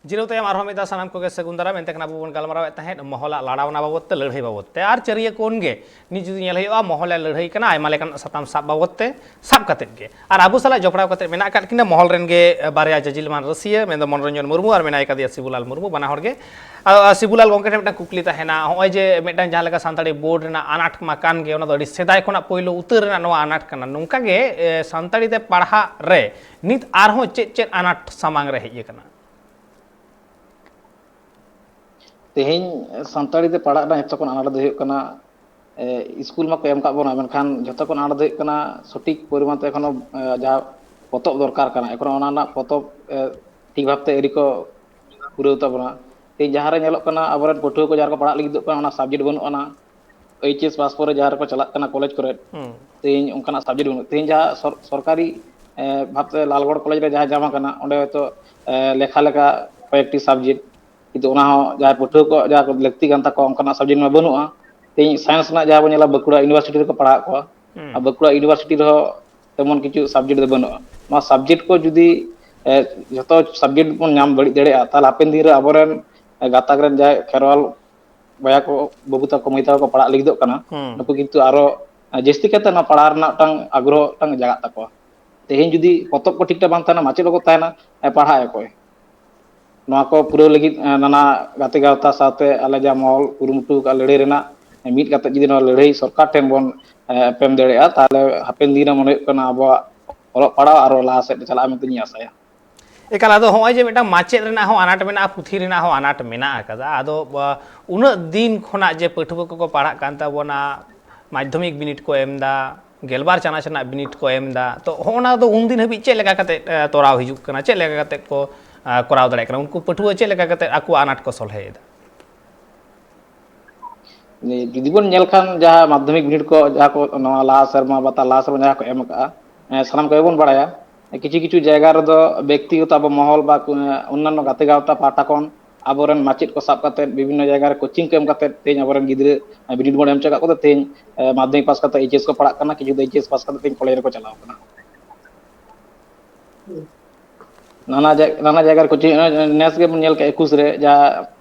ᱡᱤᱨᱟᱹᱣ ᱛᱟᱭᱚᱢ ᱟᱨᱦᱚᱸ ᱢᱤᱫ ᱫᱷᱟᱣ ᱥᱟᱱᱟᱢ ᱠᱚᱜᱮ ᱥᱟᱹᱜᱩᱱ ᱫᱟᱨᱟᱢ᱾ ᱮᱱᱛᱮ ᱠᱷᱟᱱ ᱟᱵᱚ ᱵᱚᱱ ᱜᱟᱞᱢᱟᱨᱟᱣᱮᱫ ᱛᱟᱦᱮᱸᱫ ᱢᱚᱦᱚᱞᱟᱜ ᱞᱟᱲᱟᱣᱱᱟ ᱵᱟᱵᱚᱫ ᱛᱮ, ᱞᱟᱹᱲᱦᱟᱹᱭ ᱵᱟᱵᱚᱫ ᱛᱮ᱾ ᱟᱨ ᱪᱟᱹᱨᱤᱭᱟᱹ ᱠᱚᱱ ᱜᱮ ᱱᱤᱛ ᱡᱩᱫᱤ ᱧᱮᱞ ᱦᱩᱭᱩᱜᱼᱟ, ᱢᱚᱦᱚᱞᱮ ᱞᱟᱹᱲᱦᱟᱹᱭ ᱠᱟᱱᱟ ᱟᱭᱢᱟ ᱞᱮᱠᱟᱱ ᱥᱟᱛᱟᱢ ᱥᱟᱵ ᱵᱟᱵᱚᱫ ᱛᱮ, ᱥᱟᱵ ᱠᱟᱛᱮᱫ ᱜᱮ᱾ ᱟᱨ ᱟᱵᱚ ᱥᱟᱞᱟᱜ ᱡᱚᱯᱲᱟᱣ ᱠᱟᱛᱮᱫ ᱢᱮᱱᱟᱜ ᱟᱠᱟᱫ ᱠᱤᱱᱟ ᱢᱚᱦᱚᱞ ᱨᱮᱱ ᱜᱮ ᱵᱟᱨᱭᱟ ᱡᱟᱡᱤᱞ ᱢᱟᱱ ᱨᱟᱹᱥᱤᱭᱟᱹ, ᱢᱮᱱᱫᱚ ᱢᱚᱱᱳᱨᱚᱧᱡᱚᱱ ᱢᱩᱨᱢᱩ ᱟᱨ ᱢᱮᱱᱟᱭ ᱠᱟᱫᱮᱭᱟ ᱥᱤᱵᱩᱞᱟᱞ ᱢᱩᱨᱢᱩ, ᱵᱟᱱᱟ ᱦᱚᱲ ᱜᱮ᱾ ᱟᱫᱚ, ᱥᱤᱵᱩᱞᱟᱞ ᱜᱚᱢᱠᱮ ᱴᱷᱮᱱ ᱢᱤᱫᱴᱟᱝ ᱠᱩᱠᱞᱤ ᱛᱟᱦᱮᱱᱟ, ᱱᱚᱜᱼᱚᱭ ᱡᱮ ᱢᱤᱫᱴᱟᱝ ᱡᱟᱦᱟᱸ ᱞᱮᱠᱟ ᱥᱟᱱᱛᱟᱲᱤ ᱵᱳᱨᱰ ᱨᱮᱱᱟᱜ ᱟᱱᱟᱴ ᱢᱟ ᱠᱟᱱ ᱜᱮ, ᱚᱱᱟ ᱫᱚ ᱟᱹᱰᱤ ᱥᱮᱫᱟᱭ ᱠᱷᱚᱱᱟᱜ ᱯᱳᱭᱞᱳ ᱩᱛᱟᱹᱨ ᱨᱮᱱᱟᱜ ᱱᱚᱣᱟ ᱟᱱᱟᱴ ᱠᱟᱱᱟ, ᱱᱚᱝᱠᱟ ᱜᱮ ᱥᱟᱱᱛᱟᱲᱤ ᱛᱮ ᱯᱟᱲᱦᱟᱜ ᱨᱮ ᱱᱤᱛ ᱟᱨᱦᱚᱸ ᱪᱮᱫ ᱪᱮᱫ ᱟᱱᱟᱴ ᱥᱟᱢᱟᱝ ᱨᱮ ᱦᱮᱡ ᱟᱠᱟᱱᱟ? ᱛᱮᱦᱮᱧ ᱥᱟᱱᱛᱟᱲᱤ ᱛᱮ ᱯᱟᱲᱦᱟᱜ ᱨᱮᱱᱟᱜ ᱡᱚᱛᱚ ᱠᱷᱚᱱ ᱟᱱᱟᱴ ᱫᱚ ᱦᱩᱭᱩᱜ ᱠᱟᱱᱟ, ᱥᱠᱩᱞ ᱢᱟᱠᱚ ᱮᱢ ᱠᱟᱜ ᱵᱚᱱᱟ, ᱢᱮᱱᱠᱷᱟᱱ ᱡᱚᱛᱚ ᱠᱷᱚᱱ ᱟᱱᱟᱴ ᱫᱚ ᱦᱩᱭᱩᱜ ᱠᱟᱱᱟ ᱥᱚᱴᱷᱤᱠ ᱯᱚᱨᱤᱢᱟᱱ ᱛᱮ ᱮᱠᱷᱚᱱᱳ ᱡᱟᱦᱟᱸ ᱯᱚᱛᱚᱵ ᱫᱚᱨᱠᱟᱨ ᱠᱟᱱᱟ, ᱮᱠᱷᱚᱱᱳ ᱚᱱᱟ ᱨᱮᱱᱟᱜ ᱯᱚᱛᱚᱵ ᱴᱷᱤᱠ ᱵᱷᱟᱵᱛᱮ ᱟᱹᱣᱨᱤ ᱠᱚ ᱯᱩᱨᱟᱹᱣ ᱛᱟᱵᱚᱱᱟ᱾ ᱛᱮᱦᱮᱧ ᱡᱟᱦᱟᱸ ᱨᱮ ᱧᱮᱞᱚᱜ ᱠᱟᱱᱟ, ᱟᱵᱚᱨᱮᱱ ᱯᱟᱹᱴᱷᱩᱣᱟᱹ ᱠᱚ ᱡᱟᱦᱟᱸ ᱨᱮᱠᱚ ᱯᱟᱲᱦᱟᱜ ᱞᱟᱹᱜᱤᱫᱚᱜ ᱠᱟᱱᱟ, ᱚᱱᱟ subject ᱵᱟᱹᱱᱩᱜ ᱟᱱᱟ᱾ ᱮᱭᱤᱪ ᱮᱥ ᱯᱟᱥ ᱯᱚᱨᱮ ᱡᱟᱦᱟᱸ ᱨᱮᱠᱚ ᱪᱟᱞᱟᱜ ᱠᱟᱱᱟ ᱠᱚᱞᱮᱡᱽ ᱠᱚᱨᱮ, ᱦᱩᱸ᱾ ᱛᱮᱦᱮᱧ ᱚᱱᱠᱟᱱᱟᱜ subject ᱵᱟᱹᱱᱩᱜ᱾ ᱛᱮᱦᱮᱧ ᱡᱟᱦᱟᱸ ᱥᱚᱨ-, ᱥᱚᱨᱠᱟᱨᱤ, ᱮ, ᱵᱷᱟᱵᱛᱮ ᱞᱟᱞᱜᱚᱲ ᱠᱚᱞᱮᱡᱽ ᱨᱮ ᱡᱟᱦᱟᱸ ᱧᱟᱢ ᱟᱠᱟᱱᱟ, ᱚᱸᱰᱮ ᱦᱚᱭᱛᱳ, ᱮ, ᱞᱮᱠᱷᱟ ᱞᱮᱠᱟ ᱠᱚᱭᱮᱠᱴᱤ subject, ᱠᱤᱱᱛᱩ ᱚᱱᱟ ᱦᱚᱸ ᱡᱟᱦᱟᱸ ᱯᱟᱹᱴᱷᱩᱣᱟᱹ ᱠᱚ ᱡᱟᱦᱟᱸ ᱠᱚ ᱞᱟᱹᱠᱛᱤ ᱠᱟᱱ ᱛᱟᱠᱚᱣᱟ, ᱚᱱᱠᱟᱱᱟᱜ subject ᱢᱟ ᱵᱟᱹᱱᱩᱜᱼᱟ᱾ ᱛᱮᱦᱮᱧ science ᱨᱮᱱᱟᱜ ᱡᱟᱦᱟᱸ ᱵᱚᱱ ᱧᱮᱞᱟ, ᱵᱟᱸᱠᱩᱲᱟ university ᱨᱮᱠᱚ ᱯᱟᱲᱦᱟᱜ ᱠᱚᱣᱟ, ᱦᱩᱸ᱾ ᱟᱨ ᱵᱟᱸᱠᱩᱲᱟ university ᱨᱮᱦᱚᱸ ᱛᱮᱢᱚᱱ ᱠᱤᱪᱷᱩ subject ᱫᱚ ᱵᱟᱹᱱᱩᱜᱼᱟ᱾ ᱱᱚᱣᱟ subject ᱠᱚ ᱡᱩᱫᱤ, ᱮ, ᱡᱷᱚᱛᱚ subject ᱵᱚᱱ ᱧᱟᱢ ᱵᱟᱹᱲᱤᱡ ᱫᱟᱲᱮᱭᱟᱜᱼᱟ, ᱛᱟᱦᱚᱞᱮ ᱦᱟᱯᱮᱱ ᱫᱤᱱ ᱨᱮ ᱟᱵᱚᱨᱮᱱ, ᱮ, ᱜᱟᱛᱟᱠ ᱨᱮᱱ ᱡᱟᱦᱟᱸᱭ ᱠᱷᱮᱨᱣᱟᱞ ᱵᱚᱭᱦᱟ ᱠᱚ, ᱵᱟᱹᱵᱩ ᱛᱟᱠᱚ, ᱢᱟᱹᱭ ᱛᱟᱠᱚ ᱠᱚ ᱯᱟᱲᱦᱟᱜ ᱞᱟᱹᱜᱤᱫᱚᱜ ᱠᱟᱱᱟ, ᱦᱩᱸ᱾ ᱱᱩᱠᱩ ᱠᱤᱱᱛᱩ ᱟᱨᱚ, ᱮ, ᱡᱟᱹᱥᱛᱤ ᱠᱟᱛᱮ ᱱᱚᱣᱟ ᱯᱟᱲᱦᱟᱣ ᱨᱮᱱᱟᱜ ᱢᱤᱫᱴᱟᱝ ᱟᱜᱽᱨᱚᱦᱚ ᱢᱤᱫᱴᱟᱝ ᱡᱟᱜᱟᱜ ᱛᱟᱠᱚᱣᱟ᱾ ᱛᱮᱦᱮᱧ ᱡᱩᱫᱤ ᱯᱚᱛᱚᱵ ᱠᱚ ᱴᱷᱤᱠ ᱴᱷᱟᱠ ᱵᱟᱝ ᱛᱟᱦᱮᱱᱟ, ᱢᱟᱪᱮᱫ ᱵᱟᱠᱚ ᱛᱟᱦᱮᱱᱟ, ᱮ, ᱯᱟᱲᱦᱟᱜ ᱟᱠᱚ ᱚᱠᱚᱭ? ᱱᱚᱣᱟ ᱠᱚ ᱯᱩᱨᱟᱹᱣ ᱞᱟᱹᱜᱤᱫ, ᱮ, ᱱᱟᱱᱟ ᱜᱟᱛᱮ ᱜᱟᱶᱛᱟ ᱥᱟᱶᱛᱮ ᱟᱞᱮ ᱡᱟ ᱢᱚᱦᱚᱞ ᱠᱩᱨᱩᱢᱩᱴᱩ ᱟᱠᱟᱫ ᱞᱟᱹᱲᱦᱟᱹᱭ ᱨᱮᱱᱟᱜ, ᱮ, ᱢᱤᱫ ᱠᱟᱛᱮ ᱡᱩᱫᱤ ᱱᱚᱣᱟ ᱞᱟᱹᱲᱦᱟᱹᱭ ᱥᱚᱨᱠᱟᱨ ᱴᱷᱮᱱ ᱵᱚᱱ, ᱮ, ᱮᱯᱮᱢ ᱫᱟᱲᱮᱭᱟᱜᱼᱟ, ᱛᱟᱦᱚᱞᱮ ᱦᱟᱯᱮᱱ ᱫᱤᱱ ᱨᱮ ᱢᱚᱱᱮ ᱦᱩᱭᱩᱜ ᱠᱟᱱᱟ ᱟᱵᱚᱣᱟᱜ ᱚᱞᱚᱜ ᱯᱟᱲᱦᱟᱣ ᱟᱨᱚ ᱞᱟᱦᱟ ᱥᱮᱫ ᱪᱟᱞᱟᱜᱼᱟ ᱢᱮᱱᱛᱮ ᱤᱧ ᱟᱥᱟᱭᱟ᱾ ᱮᱠᱟᱞ, ᱟᱫᱚ ᱦᱚᱸᱜᱼᱚᱭ ᱡᱮ ᱢᱤᱫᱴᱟᱝ ᱢᱟᱪᱮᱫ ᱨᱮᱱᱟᱜ ᱦᱚᱸ ᱟᱱᱟᱴ ᱢᱮᱱᱟᱜᱼᱟ, ᱯᱩᱛᱷᱤ ᱨᱮᱱᱟᱜ ᱦᱚᱸ ᱟᱱᱟᱴ ᱢᱮᱱᱟᱜ ᱟᱠᱟᱫᱟ, ᱟᱫᱚ, ᱟ, ᱩᱱᱟᱹᱜ ᱫᱤᱱ ᱠᱷᱚᱱᱟᱜ ᱡᱮ ᱯᱟᱹᱴᱷᱩᱣᱟᱹ ᱠᱚᱠᱚ ᱯᱟᱲᱦᱟᱜ ᱠᱟᱱ ᱛᱟᱵᱚᱱᱟ, ᱢᱟᱫᱽᱫᱷᱚᱢᱤᱠ ᱵᱤᱱᱤᱰ ᱠᱚ ᱮᱢ ᱮᱫᱟ, ᱜᱮᱞᱵᱟᱨ ᱪᱟᱱᱟᱪ ᱨᱮᱱᱟᱜ ᱵᱤᱱᱤᱰ ᱠᱚ ᱮᱢ ᱮᱫᱟ, ᱛᱚ ᱦᱚᱸᱜᱼᱚ ᱱᱟ ᱫᱚ ᱩᱱᱫᱤᱱ ᱦᱟᱹᱵᱤᱡ ᱪᱮᱫ ᱞᱮᱠᱟ ᱠᱟᱛᱮ, ᱮ, ᱛᱚᱨᱟᱣ ᱦᱤᱡᱩᱜ ᱠᱟᱱᱟ, ᱪᱮᱫ ᱞᱮᱠᱟ ᱠᱟᱛᱮ ᱠᱚ, ᱟ, ᱠᱚᱨᱟᱣ ᱫᱟᱲᱮᱭᱟᱜ ᱠᱟᱱᱟ, ᱩᱱᱠᱩ ᱯᱟᱹᱴᱷᱩᱣᱟᱹ ᱪᱮᱫ ᱞᱮᱠᱟ ᱠᱟᱛᱮ ᱟᱠᱚᱣᱟᱜ ᱟᱱᱟᱴ ᱠᱚ ᱥᱚᱞᱦᱮᱭᱮᱫᱟ? ᱡᱩᱫᱤ ᱵᱚᱱ ᱧᱮᱞ ᱠᱷᱟᱱ, ᱡᱟᱦᱟᱸ ᱢᱟᱫᱽᱫᱷᱚᱢᱤᱠ ᱵᱤᱱᱤᱰ ᱠᱚ ᱡᱟᱦᱟᱸ ᱠᱚ ᱱᱚᱣᱟ ᱞᱟᱦᱟ ᱥᱮᱨᱢᱟ ᱵᱟ ᱛᱟᱨ ᱞᱟᱦᱟ ᱥᱮᱨᱢᱟ ᱡᱟᱦᱟᱸ ᱠᱚ ᱮᱢ ᱟᱠᱟᱫᱼᱟ, ᱮᱸ, ᱥᱟᱱᱟᱢ ᱠᱚᱜᱮ ᱵᱚᱱ ᱵᱟᱲᱟᱭᱟ, ᱠᱤᱪᱷᱩ ᱠᱤᱪᱷᱩ ᱡᱟᱭᱜᱟ ᱨᱮᱫᱚ ᱵᱮᱠᱛᱤᱜᱚᱛᱚ ᱟᱵᱚ ᱢᱚᱦᱚᱞ ᱵᱟ ᱠᱩ-, ᱚᱱᱱᱟᱱᱚ ᱜᱟᱛᱮ ᱜᱟᱶᱛᱟ ᱯᱟᱦᱴᱟ ᱠᱷᱚᱱ ᱟᱵᱚᱨᱮᱱ ᱢᱟᱪᱮᱫ ᱠᱚ ᱥᱟᱵ ᱠᱟᱛᱮ ᱵᱤᱵᱷᱤᱱᱱᱚ ᱡᱟᱭᱜᱟ ᱨᱮ ᱠᱳᱪᱤᱝ ᱠᱚ ᱮᱢ ᱠᱟᱛᱮ ᱛᱮᱦᱮᱧ ᱟᱵᱚᱨᱮᱱ ᱜᱤᱫᱽᱨᱟᱹ ᱵᱤᱱᱤᱰ ᱵᱚᱱ ᱮᱢ ᱦᱚᱪᱚ ᱠᱟᱜ ᱠᱚᱫᱚ ᱛᱮᱦᱮᱧ, ᱮᱸ, ᱢᱟᱫᱽᱫᱷᱚᱢᱤᱠ ᱯᱟᱥ ᱠᱟᱛᱮ ᱮᱭᱤᱪ ᱮᱥ ᱠᱚ ᱯᱟᱲᱦᱟᱜ ᱠᱟᱱᱟ, ᱠᱤᱪᱷᱩ ᱫᱚ ᱮᱭᱤᱪ ᱮᱥ ᱯᱟᱥ ᱠᱟᱛᱮ ᱛᱮᱦᱮᱧ ᱠᱚᱞᱮᱡᱽ ᱨᱮᱠᱚ ᱪᱟᱞᱟᱣ ᱠᱟᱱᱟ᱾ ᱱᱟᱱᱟ ᱡᱟᱭ-, ᱱᱟᱱᱟ ᱡᱟᱭᱜᱟ ᱨᱮ ᱠᱳᱪᱤᱝ, ᱱᱮᱥ ᱜᱮᱵᱚᱱ ᱧᱮᱞ ᱠᱮᱫ ᱮᱠᱩᱥ ᱨᱮ ᱡᱟ,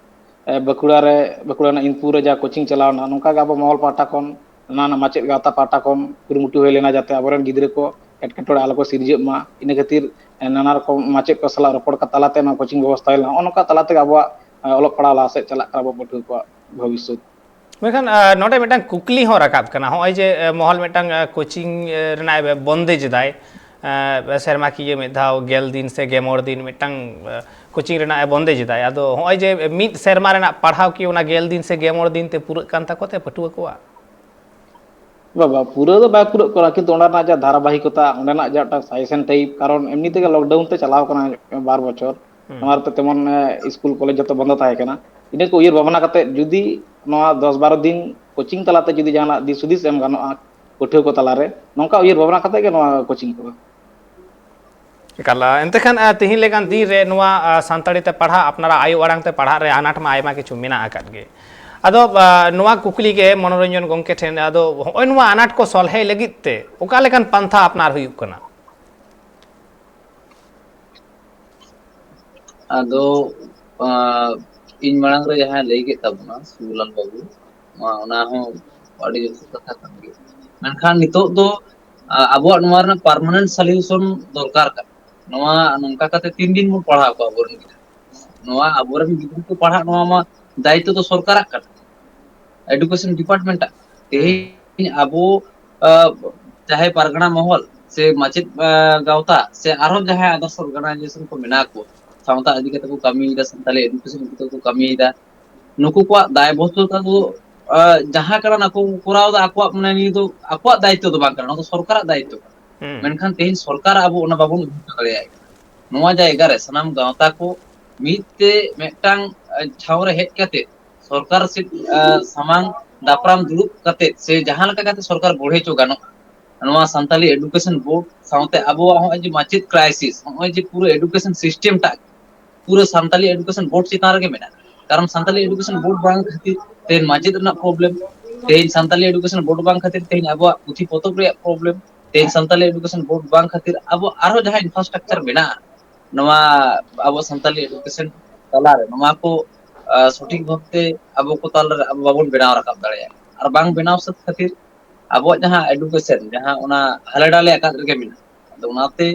ᱮ, ᱵᱟᱸᱠᱩᱲᱟ ᱨᱮ, ᱵᱟᱸᱠᱩᱲᱟ ᱨᱮᱱᱟᱜ ᱤᱱᱯᱩᱨ ᱨᱮ ᱡᱟ ᱠᱳᱪᱤᱝ ᱪᱟᱞᱟᱣ ᱮᱱᱟ, ᱱᱚᱝᱠᱟ ᱜᱮ ᱟᱵᱚ ᱢᱚᱦᱚᱞ ᱯᱟᱦᱴᱟ ᱠᱷᱚᱱ, ᱱᱟᱱᱟ ᱢᱟᱪᱮᱫ ᱜᱟᱶᱛᱟ ᱯᱟᱦᱴᱟ ᱠᱷᱚᱱ ᱠᱩᱨᱩᱢᱩᱴᱩ ᱦᱩᱭ ᱞᱮᱱᱟ ᱡᱟᱛᱮ ᱟᱵᱚᱨᱮᱱ ᱜᱤᱫᱽᱨᱟᱹ ᱠᱚ ᱮᱴᱠᱮᱴᱚᱬᱮ ᱟᱞᱚ ᱠᱚ ᱥᱤᱨᱡᱟᱹᱜ ᱢᱟ᱾ ᱤᱱᱟᱹ ᱠᱷᱟᱹᱛᱤᱨ, ᱮ, ᱱᱟᱱᱟ ᱨᱚᱠᱚᱢ ᱢᱟᱪᱮᱫ ᱠᱚ ᱥᱟᱞᱟᱜ ᱨᱚᱯᱚᱲ ᱠᱟ-, ᱛᱟᱞᱟᱛᱮ ᱱᱚᱣᱟ ᱠᱳᱪᱤᱝ ᱵᱮᱵᱚᱥᱛᱷᱟ ᱦᱩᱭ ᱞᱮᱱᱟ᱾ ᱱᱚᱜᱼᱚ ᱱᱚᱝᱠᱟ ᱛᱟᱞᱟ ᱛᱮᱜᱮ ᱟᱵᱚᱣᱟᱜ, ᱮ, ᱚᱞᱚᱜ ᱯᱟᱲᱦᱟᱣ ᱞᱟᱦᱟ ᱥᱮᱫ ᱪᱟᱞᱟᱜ ᱠᱟᱱᱟ ᱟᱵᱚ ᱯᱟᱹᱴᱷᱩᱣᱟᱹ ᱠᱚᱣᱟᱜ ᱵᱷᱚᱵᱤᱥᱥᱚᱛ᱾ ᱢᱮᱱᱠᱷᱟᱱ, ᱟ, ᱱᱚᱰᱮ ᱢᱤᱫᱴᱟᱝ ᱠᱩᱠᱞᱤ ᱦᱚᱸ ᱨᱟᱠᱟᱵ ᱠᱟᱱᱟ, ᱦᱚᱸᱜᱼᱚᱭ ᱡᱮ, ᱮ, ᱢᱚᱦᱚᱞ ᱢᱤᱫᱴᱟᱝ, ᱮ, ᱠᱳᱪᱤᱝ, ᱮ, ᱨᱮᱱᱟᱜ ᱮ ᱵᱚᱱᱫᱮᱡᱽ ᱮᱫᱟᱭ, ᱮ, ᱥᱮᱨᱢᱟ ᱠᱤᱭᱟᱹ ᱢᱤᱫ ᱫᱷᱟᱣ ᱜᱮᱞ ᱫᱤᱱ ᱥᱮ ᱜᱮᱢᱚᱬ ᱫᱤᱱ ᱢᱤᱫᱴᱟᱝ, ᱮ, ᱠᱳᱪᱤᱝ ᱨᱮᱱᱟᱜ ᱮ ᱵᱚᱱᱫᱮᱡᱽ ᱮᱫᱟᱭ, ᱟᱫᱚ ᱦᱚᱸᱜᱼᱚᱭ ᱡᱮ ᱢᱤᱫ ᱥᱮᱨᱢᱟ ᱨᱮᱱᱟᱜ ᱯᱟᱲᱦᱟᱣ ᱠᱤ ᱚᱱᱟ ᱜᱮᱞ ᱫᱤᱱ ᱥᱮ ᱜᱮᱢᱚᱬ ᱫᱤᱱ ᱛᱮ ᱯᱩᱨᱟᱹᱜ ᱠᱟᱱ ᱛᱟᱠᱚ ᱛᱮ ᱯᱟᱹᱴᱷᱩᱣᱟᱹ ᱠᱚᱣᱟᱜ? ᱵᱟᱵᱟ, ᱯᱩᱨᱟᱹ ᱫᱚ ᱵᱟᱭ ᱯᱩᱨᱟᱹᱜ ᱠᱟᱱᱟ, ᱠᱤᱱᱛᱩ ᱚᱸᱰᱮᱱᱟᱜ ᱡᱟ ᱫᱷᱟᱨᱟᱵᱟᱦᱤᱠᱚᱛᱟ, ᱚᱸᱰᱮᱱᱟᱜ ᱡᱟ ᱢᱤᱫᱴᱟᱝ suggestion type, ᱠᱟᱨᱚᱱ ᱮᱢᱱᱤ ᱛᱮᱜᱮ lockdown ᱛᱮ ᱪᱟᱞᱟᱣ ᱠᱟᱱᱟ ᱵᱟᱨ ᱵᱚᱪᱷᱚᱨ᱾ ᱦᱩᱸ᱾ ᱱᱚᱣᱟ ᱨᱮ ᱛᱮᱢᱚᱱ, ᱮ, ᱥᱠᱩᱞ ᱠᱚᱞᱮᱡᱽ ᱡᱚᱛᱚ ᱵᱚᱱᱫᱚ ᱛᱟᱦᱮᱸ ᱠᱟᱱᱟ᱾ ᱤᱱᱟᱹ ᱠᱚ ᱩᱭᱦᱟᱹᱨ ᱵᱷᱟᱵᱽᱱᱟ ᱠᱟᱛᱮ ᱡᱩᱫᱤ ᱱᱚᱣᱟ ᱫᱚᱥ ᱵᱟᱨᱚ ᱫᱤᱱ coaching ᱛᱟᱞᱟᱛᱮ ᱡᱩᱫᱤ ᱡᱟᱦᱟᱱᱟᱜ ᱫᱤᱥ ᱦᱩᱫᱤᱥ ᱮᱢ ᱜᱟᱱᱚᱜᱼᱟ ᱯᱟᱹᱴᱷᱩᱣᱟᱹ ᱠᱚ ᱛᱟᱞᱟᱨᱮ, ᱱᱚᱝᱠᱟ ᱩᱭᱦᱟᱹᱨ ᱵᱷᱟᱵᱽᱱᱟ ᱠᱟᱛᱮ ᱜᱮ ᱱᱚᱣᱟ coaching ᱠᱚ᱾ ᱮᱠᱟᱞ, ᱮᱱᱛᱮ ᱠᱷᱟᱱ, ᱟ, ᱛᱤᱦᱤᱧ ᱞᱮᱠᱟᱱ ᱫᱤᱱ ᱨᱮ ᱱᱚᱣᱟ, ᱟ, ᱥᱟᱱᱛᱟᱲᱤ ᱛᱮ ᱯᱟᱲᱦᱟᱜ, ᱟᱯᱱᱟᱨᱟᱜ ᱟᱭᱳ ᱟᱲᱟᱝ ᱛᱮ ᱯᱟᱲᱦᱟᱜ ᱨᱮ ᱟᱱᱟᱴ ᱢᱟ ᱟᱭᱢᱟ ᱠᱤᱪᱷᱩ ᱢᱮᱱᱟᱜ ᱟᱠᱟᱫ ᱜᱮ᱾ ᱟᱫᱚ, ᱟ, ᱱᱚᱣᱟ ᱠᱩᱠᱞᱤ ᱜᱮ ᱢᱚᱱᱳᱨᱚᱧᱡᱚᱱ ᱜᱚᱢᱠᱮ ᱴᱷᱮᱱ, ᱟᱫᱚ ᱦᱚᱸᱜᱼᱚᱭ ᱱᱚᱣᱟ ᱟᱱᱟᱴ ᱠᱚ ᱥᱚᱞᱦᱮ ᱞᱟᱹᱜᱤᱫ ᱛᱮ ᱚᱠᱟ ᱞᱮᱠᱟᱱ ᱯᱟᱱᱛᱷᱟ ᱟᱯᱱᱟᱨ ᱦᱩᱭᱩᱜ ᱠᱟᱱᱟ? ᱟᱫᱚ, ᱟ, ᱤᱧ ᱢᱟᱲᱟᱝ ᱨᱮ ᱡᱟᱦᱟᱸᱭ ᱞᱟᱹᱭ ᱠᱮᱫ ᱛᱟᱵᱚᱱᱟ, ᱥᱤᱵᱩᱞᱟᱞ ᱵᱟᱹᱵᱩ, ᱚᱱᱟ ᱦᱚᱸ ᱟᱹᱰᱤ ᱡᱚᱛᱷᱟᱛ ᱠᱟᱛᱷᱟ ᱠᱟᱱ ᱜᱮᱭᱟ᱾ ᱢᱮᱱᱠᱷᱟᱱ ᱱᱤᱛᱚᱜ ᱫᱚ, ᱟ, ᱟᱵᱚᱣᱟᱜ ᱱᱚᱣᱟ ᱨᱮᱱᱟᱜ permanent solution ᱫᱚᱨᱠᱟᱨ ᱠᱟᱱᱟ᱾ ᱱᱚᱣᱟ ᱱᱚᱝᱠᱟ ᱠᱟᱛᱮ ᱛᱤᱱ ᱫᱤᱱ ᱵᱚᱱ ᱯᱟᱲᱦᱟᱣ ᱠᱚᱣᱟ ᱟᱵᱚᱨᱮᱱ ᱜᱤᱫᱽᱨᱟᱹ? ᱱᱚᱣᱟ ᱟᱵᱚᱨᱮᱱ ᱜᱤᱫᱽᱨᱟᱹ ᱠᱚ ᱯᱟᱲᱦᱟᱜ, ᱱᱚᱣᱟ ᱢᱟ ᱫᱟᱭᱤᱛᱛᱚ ᱫᱚ ᱥᱚᱨᱠᱟᱨᱟᱜ ᱠᱟᱱᱟ, education department ᱟᱜ᱾ ᱦᱩᱸ᱾ ᱛᱮᱦᱮᱧ ᱟᱵᱚ, ᱟ, ᱡᱟᱦᱟᱸᱭ ᱯᱟᱨᱜᱟᱱᱟ ᱢᱚᱦᱚᱞ ᱥᱮ ᱢᱟᱪᱮᱫ, ᱟ, ᱜᱟᱶᱛᱟ ᱥᱮ ᱟᱨᱦᱚᱸ ᱡᱟᱦᱟᱸᱭ others organization ᱠᱚ ᱢᱮᱱᱟᱜ ᱠᱚ, ᱥᱟᱶᱛᱟ ᱤᱫᱤ ᱠᱟᱛᱮ ᱠᱚ ᱠᱟᱹᱢᱤᱭᱮᱫᱟ, ᱥᱟᱱᱛᱟᱲᱤ education ᱤᱫᱤ ᱠᱟᱛᱮ ᱠᱚ ᱠᱟᱹᱢᱤᱭᱮᱫᱟ, ᱱᱩᱠᱩ ᱠᱚᱣᱟᱜ ᱫᱟᱭᱵᱷᱚᱨᱛᱚᱛᱟ ᱫᱚ, ᱟ, ᱡᱟᱦᱟᱸ ᱠᱟᱱᱟ ᱱᱟᱠᱚ ᱠᱚᱨᱟᱣ ᱫᱟ, ᱟᱠᱚᱣᱟᱜ, ᱢᱟᱱᱮ, ᱱᱤᱭᱟᱹ ᱫᱚ ᱟᱠᱚᱣᱟᱜ ᱫᱟᱭᱤᱛᱛᱚ ᱫᱚ ᱵᱟᱝ ᱠᱟᱱᱟ, ᱱᱚᱣᱟ ᱫᱚ ᱥᱚᱨᱠᱟᱨᱟᱜ ᱫᱟᱭᱤᱛᱛᱚ ᱠᱟᱱᱟ᱾ ᱦᱩᱸ᱾ ᱢᱮᱱᱠᱷᱟᱱ ᱛᱮᱦᱮᱧ ᱥᱚᱨᱠᱟᱨ ᱟᱵᱚ ᱚᱱᱟ ᱵᱟᱵᱚᱱ ᱩᱫᱩᱜ ᱫᱟᱲᱮᱭᱟᱭ ᱠᱟᱱᱟ᱾ ᱱᱚᱣᱟ ᱡᱟᱭᱜᱟ ᱨᱮ ᱥᱟᱱᱟᱢ ᱜᱟᱶᱛᱟ ᱠᱚ ᱢᱤᱫ ᱛᱮ ᱢᱤᱫᱴᱟᱝ, ᱟ, ᱴᱷᱟᱶ ᱨᱮ ᱦᱮᱡ ᱠᱟᱛᱮ ᱥᱚᱨᱠᱟᱨ ᱥᱮᱫ, ᱟ, ᱥᱟᱢᱟᱝ ᱫᱟᱯᱨᱟᱢ ᱫᱩᱲᱩᱵ ᱠᱟᱛᱮ ᱥᱮ ᱡᱟᱦᱟᱸ ᱞᱮᱠᱟ ᱠᱟᱛᱮ ᱥᱚᱨᱠᱟᱨ ᱜᱚᱲᱦᱮ ᱦᱚᱪᱚ ᱜᱟᱱᱚᱜᱼᱟ, ᱱᱚᱣᱟ ᱥᱟᱱᱛᱟᱞᱤ education board ᱥᱟᱶᱛᱮ ᱟᱵᱚᱣᱟᱜ ᱦᱚᱸᱜᱼᱚᱭ ᱡᱮ ᱢᱟᱪᱮᱫ crisis, ᱦᱚᱸᱜᱼᱚᱭ ᱡᱮ ᱯᱩᱨᱟᱹ education system ᱴᱟᱜ ᱯᱩᱨᱟᱹ ᱥᱟᱱᱛᱟᱞᱤ education board ᱪᱮᱛᱟᱱ ᱨᱮᱜᱮ ᱢᱮᱱᱟᱜᱼᱟ᱾ ᱠᱟᱨᱚᱱ ᱥᱟᱱᱛᱟᱞᱤ education board ᱵᱟᱝ ᱠᱷᱟᱹᱛᱤᱨ ᱛᱮᱦᱮᱧ ᱢᱟᱪᱮᱫ ᱨᱮᱱᱟᱜ problem, ᱛᱮᱦᱮᱧ ᱥᱟᱱᱛᱟᱞᱤ education board ᱵᱟᱝ ᱠᱷᱟᱹᱛᱤᱨ ᱛᱮᱦᱮᱧ ᱟᱵᱚᱣᱟᱜ ᱯᱩᱛᱷᱤ ᱯᱚᱛᱚᱵ ᱨᱮᱭᱟᱜ problem, ᱛᱮᱦᱮᱧ ᱥᱟᱱᱛᱟᱞᱤ education board ᱵᱟᱝ ᱠᱷᱟᱹᱛᱤᱨ ᱟᱵᱚ ᱟᱨᱦᱚᱸ ᱡᱟᱦᱟᱸ infrastructure ᱢᱮᱱᱟᱜᱼᱟ ᱱᱚᱣᱟ ᱟᱵᱚ ᱥᱟᱱᱛᱟᱞᱤ education ᱛᱟᱞᱟᱨᱮ, ᱱᱚᱣᱟ ᱠᱚ, ᱟ, ᱥᱚᱴᱷᱤᱠ ᱵᱷᱟᱵᱛᱮ ᱟᱵᱚ ᱠᱚ ᱛᱟᱞᱟᱨᱮ ᱟᱵᱚ ᱵᱟᱵᱚᱱ ᱵᱮᱱᱟᱣ ᱨᱟᱠᱟᱵ ᱫᱟᱲᱮᱭᱟᱜᱼᱟ᱾ ᱟᱨ ᱵᱟᱝ ᱵᱮᱱᱟᱣ ᱥᱟᱹᱛ ᱠᱷᱟᱹᱛᱤᱨ ᱟᱵᱚᱣᱟᱜ ᱡᱟᱦᱟᱸ education, ᱡᱟᱦᱟᱸ ᱚᱱᱟ ᱦᱟᱞᱮ ᱰᱟᱞᱮ ᱟᱠᱟᱫ ᱨᱮᱜᱮ ᱢᱮᱱᱟᱜᱼᱟ᱾ ᱟᱫᱚ ᱚᱱᱟᱛᱮ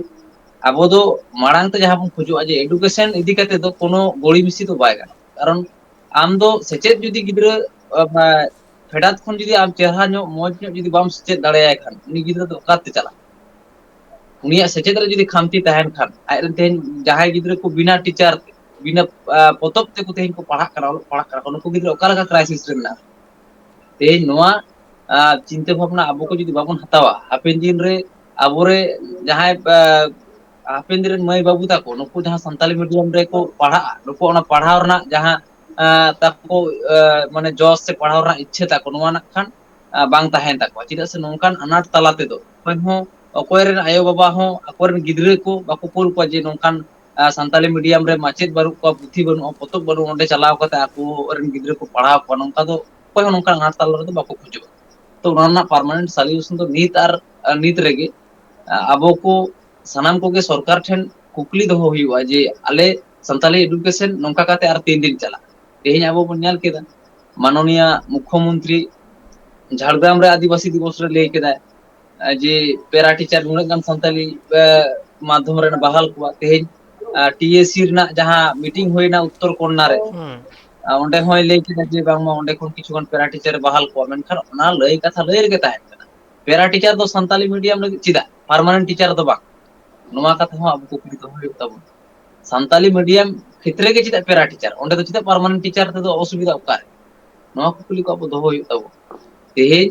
ᱟᱵᱚ ᱫᱚ ᱢᱟᱲᱟᱝ ᱛᱮ ᱡᱟᱦᱟᱸ ᱵᱚᱱ ᱠᱷᱚᱡᱚᱜᱼᱟ ᱡᱮ education ᱤᱫᱤ ᱠᱟᱛᱮ ᱫᱚ ᱠᱳᱱᱳ ᱜᱚᱲᱤ ᱢᱤᱥᱤ ᱫᱚ ᱵᱟᱭ ᱜᱟᱱᱚᱜᱼᱟ᱾ ᱠᱟᱨᱚᱱ ᱟᱢ ᱫᱚ ᱥᱮᱪᱮᱫ ᱡᱩᱫᱤ ᱜᱤᱫᱽᱨᱟᱹ, ᱟ, ᱯᱷᱮᱰᱟᱛ ᱠᱷᱚᱱ ᱡᱩᱫᱤ ᱟᱢ ᱪᱮᱦᱨᱟ ᱧᱚᱜ, ᱢᱚᱸᱡᱽ ᱧᱚᱜ ᱡᱩᱫᱤ ᱵᱟᱢ ᱥᱮᱪᱮᱫ ᱫᱟᱲᱮᱭᱟᱭ ᱠᱷᱟᱱ, ᱩᱱᱤ ᱜᱤᱫᱽᱨᱟᱹ ᱫᱚ ᱚᱠᱟᱛᱮ ᱪᱟᱞᱟᱜᱼᱟ? ᱩᱱᱤᱭᱟᱜ ᱥᱮᱪᱮᱫ ᱨᱮ ᱡᱩᱫᱤ ᱠᱷᱟᱢᱛᱤ ᱛᱟᱦᱮᱱ ᱠᱷᱟᱱ, ᱟᱡᱨᱮᱱ ᱛᱮᱦᱮᱧ ᱡᱟᱦᱟᱸᱭ ᱜᱤᱫᱽᱨᱟᱹ ᱠᱚ ᱵᱤᱱᱟ teacher ᱛᱮ, ᱵᱤᱱᱟ, ᱟ, ᱯᱚᱛᱚᱵ ᱛᱮᱠᱚ ᱛᱮᱦᱮᱧ ᱠᱚ ᱯᱟᱲᱦᱟᱜ ᱠᱟᱱᱟ, ᱚᱞᱚᱜ ᱯᱟᱲᱦᱟᱜ ᱠᱟᱱᱟ ᱠᱚ, ᱱᱩᱠᱩ ᱜᱤᱫᱽᱨᱟᱹ ᱚᱠᱟ ᱞᱮᱠᱟ crisis ᱨᱮ ᱢᱮᱱᱟᱜ ᱠᱚᱣᱟ? ᱛᱮᱦᱮᱧ ᱱᱚᱣᱟ ᱟᱨ ᱪᱤᱱᱛᱟᱹ ᱵᱷᱟᱵᱽᱱᱟ ᱟᱵᱚ ᱠᱚ ᱡᱩᱫᱤ ᱵᱟᱵᱚᱱ ᱦᱟᱛᱟᱣᱟ, ᱦᱟᱯᱮᱱ ᱫᱤᱱ ᱨᱮ ᱟᱵᱚᱨᱮ ᱡᱟᱦᱟᱸᱭ, ᱟᱨ ᱦᱟᱯᱮᱱ ᱫᱤᱱ ᱨᱮᱱ ᱢᱟᱹᱭ ᱵᱟᱹᱵᱩ ᱛᱟᱠᱚ, ᱱᱩᱠᱩ ᱡᱟᱦᱟᱸ ᱥᱟᱱᱛᱟᱞᱤ medium ᱨᱮᱠᱚ ᱯᱟᱲᱦᱟᱜᱼᱟ, ᱱᱩᱠᱩ ᱚᱱᱟ ᱯᱟᱲᱦᱟᱣ ᱨᱮᱱᱟᱜ ᱡᱟᱦᱟᱸ, ᱟᱨ ᱛᱟᱠᱚ, ᱟᱨ ᱢᱟᱱᱮ ᱡᱚᱥ ᱥᱮ ᱯᱟᱲᱦᱟᱣ ᱨᱮᱱᱟᱜ ᱤᱪᱪᱷᱟᱹ ᱛᱟᱠᱚ, ᱱᱚᱣᱟ ᱱᱟᱜ ᱠᱷᱟᱱ, ᱟᱨ ᱵᱟᱝ ᱛᱟᱦᱮᱱ ᱛᱟᱠᱚᱣᱟ᱾ ᱪᱮᱫᱟᱜ ᱥᱮ ᱱᱚᱝᱠᱟᱱ ᱟᱱᱟᱴ ᱛᱟᱞᱟ ᱛᱮᱫᱚ ᱚᱠᱚᱭ ᱦᱚᱸ, ᱚᱠᱚᱭ ᱨᱮᱱ ᱟᱭᱳᱼᱵᱟᱵᱟ ᱦᱚᱸ ᱟᱠᱚᱨᱮᱱ ᱜᱤᱫᱽᱨᱟᱹ ᱠᱚ ᱵᱟᱠᱚ ᱠᱩᱞ ᱠᱚᱣᱟ ᱡᱮ ᱱᱚᱝᱠᱟᱱ, ᱟᱨ ᱥᱟᱱᱛᱟᱞᱤ medium ᱨᱮ ᱢᱟᱪᱮᱫ ᱵᱟᱹᱱᱩᱜ ᱠᱚᱣᱟ, ᱯᱩᱛᱷᱤ ᱵᱟᱹᱱᱩᱜᱼᱟ, ᱯᱚᱛᱚᱵ ᱵᱟᱹᱱᱩᱜᱼᱟ, ᱚᱸᱰᱮ ᱪᱟᱞᱟᱣ ᱠᱟᱛᱮ ᱟᱠᱚᱨᱮᱱ ᱜᱤᱫᱽᱨᱟᱹ ᱠᱚ ᱯᱟᱲᱦᱟᱣ ᱠᱚᱣᱟ, ᱱᱚᱝᱠᱟ ᱫᱚ ᱚᱠᱚᱭ ᱦᱚᱸ ᱱᱚᱝᱠᱟᱱ ᱟᱱᱟᱴ ᱛᱟᱞᱟ ᱨᱮᱫᱚ ᱵᱟᱠᱚ ᱠᱷᱚᱡᱚᱜᱼᱟ᱾ ᱛᱚ ᱚᱱᱟ ᱨᱮᱱᱟᱜ permanent solution ᱫᱚ ᱱᱤᱛ ᱟᱨ, ᱟᱨ ᱱᱤᱛ ᱨᱮᱜᱮ, ᱟᱨ ᱟᱵᱚ ᱠᱚ ᱥᱟᱱᱟᱢ ᱠᱚᱜᱮ ᱥᱚᱨᱠᱟᱨ ᱴᱷᱮᱱ ᱠᱩᱠᱞᱤ ᱫᱚᱦᱚ ᱦᱩᱭᱩᱜᱼᱟ ᱡᱮ ᱟᱞᱮ ᱥᱟᱱᱛᱟᱞᱤ education ᱱᱚᱝᱠᱟ ᱠᱟᱛᱮ ᱟᱨ ᱛᱤᱱ ᱫᱤᱱ ᱪᱟᱞᱟᱜᱼᱟ? ᱛᱮᱦᱮᱧ ᱟᱵᱚ ᱵᱚᱱ ᱧᱮᱞ ᱠᱮᱫᱟ, ᱢᱟᱱᱚᱱᱤᱭᱟ ᱢᱩᱠᱷᱭᱚᱢᱚᱱᱛᱨᱤ ᱡᱷᱟᱲᱜᱨᱟᱢ ᱨᱮ ᱟᱹᱫᱤᱵᱟᱹᱥᱤ ᱫᱤᱵᱚᱥ ᱨᱮ ᱞᱟᱹᱭ ᱠᱮᱫᱟᱭ, ᱡᱮ ᱯᱮᱨᱟ ᱴᱤᱪᱟᱨ ᱱᱩᱱᱟᱹᱜ ᱜᱟᱱ ᱥᱟᱱᱛᱟᱞᱤ, ᱮ, ᱢᱟᱫᱽᱫᱷᱚᱢ ᱨᱮᱱ ᱵᱟᱦᱟᱞ ᱠᱚᱣᱟ᱾ ᱛᱮᱦᱮᱧ, ᱟᱨ, ᱴᱤ ᱮ ᱥᱤ ᱨᱮᱱᱟᱜ ᱡᱟᱦᱟᱸ meeting ᱦᱩᱭᱱᱟ ᱩᱛᱛᱚᱨ ᱠᱚᱱᱱᱟ ᱨᱮ, ᱦᱩᱸ᱾ ᱟᱨ ᱚᱸᱰᱮ ᱦᱚᱸᱭ ᱞᱟᱹᱭ ᱠᱮᱫᱟ ᱡᱮ ᱵᱟᱝᱢᱟ ᱚᱸᱰᱮ ᱠᱷᱚᱱ ᱠᱤᱪᱷᱩ ᱜᱟᱱ ᱯᱮᱨᱟ ᱴᱤᱪᱟᱨ ᱮ ᱵᱟᱦᱟᱞ ᱠᱚᱣᱟ, ᱢᱮᱱᱠᱷᱟᱱ ᱚᱱᱟ ᱞᱟᱹᱭ ᱠᱟᱛᱷᱟ ᱞᱟᱹᱭ ᱨᱮᱜᱮ ᱛᱟᱦᱮᱸ ᱠᱟᱱᱟ᱾ ᱯᱮᱨᱟ ᱴᱤᱪᱟᱨ ᱫᱚ ᱥᱟᱱᱛᱟᱞᱤ medium ᱞᱟᱹᱜᱤᱫ ᱪᱮᱫᱟᱜ, permanent ᱴᱤᱪᱟᱨ ᱫᱚ ᱵᱟᱝ? ᱱᱚᱣᱟ ᱠᱟᱛᱷᱟ ᱦᱚᱸ ᱟᱵᱚ ᱠᱩᱠᱞᱤ ᱫᱚᱦᱚ ᱦᱩᱭᱩᱜ ᱛᱟᱵᱚᱱᱟ᱾ ᱥᱟᱱᱛᱟᱞᱤ medium ᱠᱷᱮᱛᱨᱮ ᱜᱮ ᱪᱮᱫᱟᱜ ᱯᱮᱨᱟ ᱴᱤᱪᱟᱨ, ᱚᱸᱰᱮ ᱫᱚ ᱪᱮᱫᱟᱜ permanent ᱴᱤᱪᱟᱨ ᱛᱮᱫᱚ ᱚᱥᱩᱵᱤᱫᱷᱟ ᱚᱠᱟᱨᱮ? ᱱᱚᱣᱟ ᱠᱩᱠᱞᱤ ᱠᱚ ᱟᱵᱚ ᱫᱚᱦᱚ ᱦᱩᱭᱩᱜ ᱛᱟᱵᱚᱱᱟ᱾ ᱛᱮᱦᱮᱧ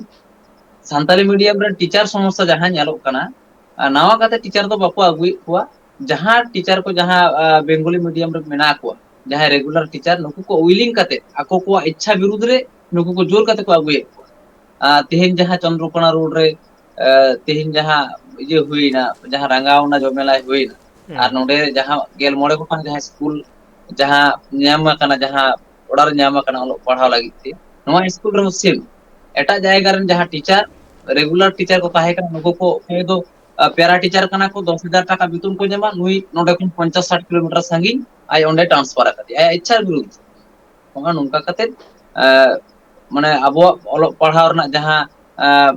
ᱥᱟᱱᱛᱟᱞᱤ medium ᱨᱮᱱ ᱴᱤᱪᱟᱨ ᱥᱚᱢᱚᱥᱥᱟ ᱡᱟᱦᱟᱸ ᱧᱮᱞᱚᱜ ᱠᱟᱱᱟ, ᱟᱨ ᱱᱟᱣᱟ ᱠᱟᱛᱮ ᱴᱤᱪᱟᱨ ᱫᱚ ᱵᱟᱠᱚ ᱟᱹᱜᱩᱭᱮᱫ ᱠᱚᱣᱟ᱾ ᱡᱟᱦᱟᱸ ᱴᱤᱪᱟᱨ ᱠᱚ ᱡᱟᱦᱟᱸ, ᱟᱨ, ᱵᱮᱝᱜᱚᱞᱤ medium ᱨᱮ ᱢᱮᱱᱟᱜ ᱠᱚᱣᱟ, ᱡᱟᱦᱟᱸᱭ regular ᱴᱤᱪᱟᱨ, ᱱᱩᱠᱩ ᱠᱚ willing ᱠᱟᱛᱮ ᱟᱠᱚ ᱠᱚᱣᱟᱜ ᱤᱪᱪᱷᱟ ᱵᱤᱨᱩᱫᱷ ᱨᱮ ᱱᱩᱠᱩ ᱠᱚ ᱡᱳᱨ ᱠᱟᱛᱮ ᱠᱚ ᱟᱹᱜᱩᱭᱮᱫ ᱠᱚᱣᱟ᱾ ᱟᱨ ᱛᱮᱦᱮᱧ ᱡᱟᱦᱟᱸ ᱪᱚᱱᱫᱨᱚᱠᱳᱱᱟ ᱨᱳᱰ ᱨᱮ, ᱟᱨ ᱛᱮᱦᱮᱧ ᱡᱟᱦᱟᱸ ᱤᱭᱟᱹ ᱦᱩᱭᱱᱟ, ᱡᱟᱦᱟᱸ ᱨᱟᱸᱜᱟᱣᱱᱟ ᱡᱚᱢᱮᱞᱟᱭ ᱦᱩᱭᱱᱟ, ᱦᱩᱸ᱾ ᱟᱨ ᱱᱚᱰᱮ ᱡᱟᱦᱟᱸ ᱜᱮᱞ ᱢᱚᱬᱮ ᱜᱚᱴᱟᱝ ᱡᱟᱦᱟᱸ ᱥᱠᱩᱞ ᱡᱟᱦᱟᱸ ᱧᱟᱢ ᱟᱠᱟᱱᱟ, ᱡᱟᱦᱟᱸ ᱚᱰᱟᱨ ᱧᱟᱢ ᱟᱠᱟᱱᱟ ᱚᱞᱚᱜ ᱯᱟᱲᱦᱟᱣ ᱞᱟᱹᱜᱤᱫ ᱛᱮ, ᱱᱚᱣᱟ ᱥᱠᱩᱞ ᱨᱮᱦᱚᱸ same ᱮᱴᱟᱜ ᱡᱟᱭᱜᱟ ᱨᱮᱱ ᱡᱟᱦᱟᱸ ᱴᱤᱪᱟᱨ, regular ᱴᱤᱪᱟᱨ ᱠᱚ ᱛᱟᱦᱮᱸ ᱠᱟᱱᱟ, ᱱᱩᱠᱩ ᱠᱚ ᱚᱠᱚᱭ ᱫᱚ, ᱟᱨ, ᱯᱮᱨᱟ ᱴᱤᱪᱟᱨ ᱠᱟᱱᱟ ᱠᱚ, ᱫᱚᱥ ᱦᱟᱡᱟᱨ ᱴᱟᱠᱟ ᱵᱮᱛᱚᱱ ᱠᱚ ᱧᱟᱢᱟ, ᱱᱩᱭ ᱱᱚᱰᱮ ᱠᱷᱚᱱ ᱯᱚᱧᱪᱟᱥ ᱥᱟᱴ ᱠᱤᱞᱳᱢᱤᱴᱟᱨ ᱥᱟᱺᱜᱤᱧ ᱟᱡ ᱚᱸᱰᱮ transfer ᱟᱠᱟᱫᱮᱭᱟ, ᱟᱭᱟᱜ ᱤᱪᱪᱷᱟ ᱵᱤᱨᱩᱫᱷ᱾ ᱱᱚᱜᱼᱚ ᱱᱚᱝᱠᱟ ᱠᱟᱛᱮ, ᱟᱨ, ᱢᱟᱱᱮ ᱟᱵᱚᱣᱟᱜ ᱚᱞᱚᱜ ᱯᱟᱲᱦᱟᱣ ᱨᱮᱱᱟᱜ ᱡᱟᱦᱟᱸ, ᱟᱨ,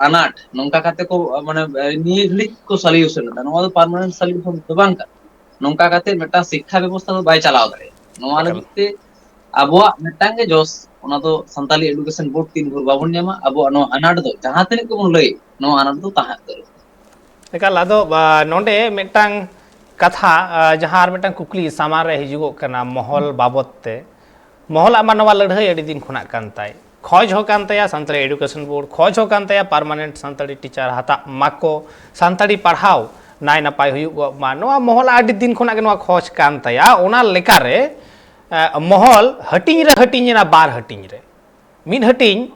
ᱟᱱᱟᱴ, ᱱᱚᱝᱠᱟ ᱠᱟᱛᱮ ᱠᱚ, ᱢᱟᱱᱮ, ᱱᱤᱭᱟᱹ ᱜᱷᱟᱹᱲᱤᱡ ᱠᱚ solution ᱮᱫᱟ᱾ ᱱᱚᱣᱟ ᱫᱚ permanent solution ᱫᱚ ᱵᱟᱝ ᱠᱟᱱᱟ᱾ ᱱᱚᱝᱠᱟ ᱠᱟᱛᱮ ᱢᱤᱫᱴᱟᱝ ᱥᱤᱠᱠᱷᱟ ᱵᱮᱵᱚᱥᱛᱷᱟ ᱫᱚ ᱵᱟᱭ ᱪᱟᱞᱟᱣ ᱫᱟᱲᱮᱭᱟᱜᱼᱟ᱾ ᱱᱚᱣᱟ ᱮᱠᱟᱞ᱾ ᱞᱟᱹᱜᱤᱫ ᱛᱮ ᱟᱵᱚᱣᱟᱜ ᱢᱤᱫᱴᱟᱝ ᱜᱮ ᱡᱚᱥ, ᱚᱱᱟ ᱫᱚ ᱥᱟᱱᱛᱟᱞᱤ education board ᱛᱤᱱ ᱵᱷᱳᱨ ᱵᱟᱵᱚᱱ ᱧᱟᱢᱟ, ᱟᱵᱚᱣᱟᱜ ᱱᱚᱣᱟ ᱟᱱᱟᱴ ᱫᱚ ᱡᱟᱦᱟᱸ ᱛᱤᱱᱟᱹᱜ ᱜᱮᱵᱚᱱ ᱞᱟᱹᱭ, ᱱᱚᱣᱟ ᱟᱱᱟᱴ ᱫᱚ ᱛᱟᱦᱮᱸ ᱩᱛᱟᱹᱨᱚᱜᱼᱟ᱾ ᱮᱠᱟᱞ, ᱟᱫᱚ, ᱟ, ᱱᱚᱰᱮ ᱢᱤᱫᱴᱟᱝ ᱠᱟᱛᱷᱟ, ᱟ, ᱡᱟᱦᱟᱸ ᱟᱨ ᱢᱤᱫᱴᱟᱝ ᱠᱩᱠᱞᱤ ᱥᱟᱢᱟᱝ ᱨᱮ ᱦᱤᱡᱩᱜᱚᱜ ᱠᱟᱱᱟ ᱢᱚᱦᱚᱞ ᱵᱟᱵᱚᱛ ᱛᱮ᱾ ᱢᱚᱦᱚᱞᱟᱜ ᱢᱟ ᱱᱚᱣᱟ ᱞᱟᱹᱲᱦᱟᱹᱭ ᱟᱹᱰᱤ ᱫᱤᱱ ᱠᱷᱚᱱᱟᱜ ᱠᱟᱱ ᱛᱟᱭ᱾ ᱠᱷᱚᱡᱽ ᱦᱚᱸ ᱠᱟᱱ ᱛᱟᱭᱟ ᱥᱟᱱᱛᱟᱲᱤ ᱮᱰᱩᱠᱮᱥᱚᱱ ᱵᱳᱨᱰ, ᱠᱷᱚᱡᱽ ᱦᱚᱸ ᱠᱟᱱ ᱛᱟᱭᱟ ᱯᱟᱨᱢᱟᱱᱮᱱᱴ ᱥᱟᱱᱛᱟᱲᱤ ᱴᱤᱪᱟᱨ ᱦᱟᱛᱟᱜ ᱢᱟᱠᱚ, ᱥᱟᱱᱛᱟᱲᱤ ᱯᱟᱲᱦᱟᱣ ᱱᱟᱭ ᱱᱟᱯᱟᱭ ᱦᱩᱭᱩᱜ ᱢᱟ, ᱱᱚᱣᱟ ᱢᱚᱦᱚᱞ ᱟᱹᱰᱤ ᱫᱤᱱ ᱠᱷᱚᱱᱟᱜ ᱜᱮ ᱱᱚᱣᱟ ᱠᱷᱚᱡᱽ ᱠᱟᱱ ᱛᱟᱭᱟ᱾ ᱚᱱᱟ ᱞᱮᱠᱟᱨᱮ ᱢᱚᱦᱚᱞ ᱦᱟᱹᱴᱤᱧ ᱨᱮ ᱦᱟᱹᱴᱤᱧ ᱮᱱᱟ, ᱵᱟᱨ ᱦᱟᱹᱴᱤᱧ ᱨᱮ᱾ ᱢᱤᱫ ᱦᱟᱹᱴᱤᱧ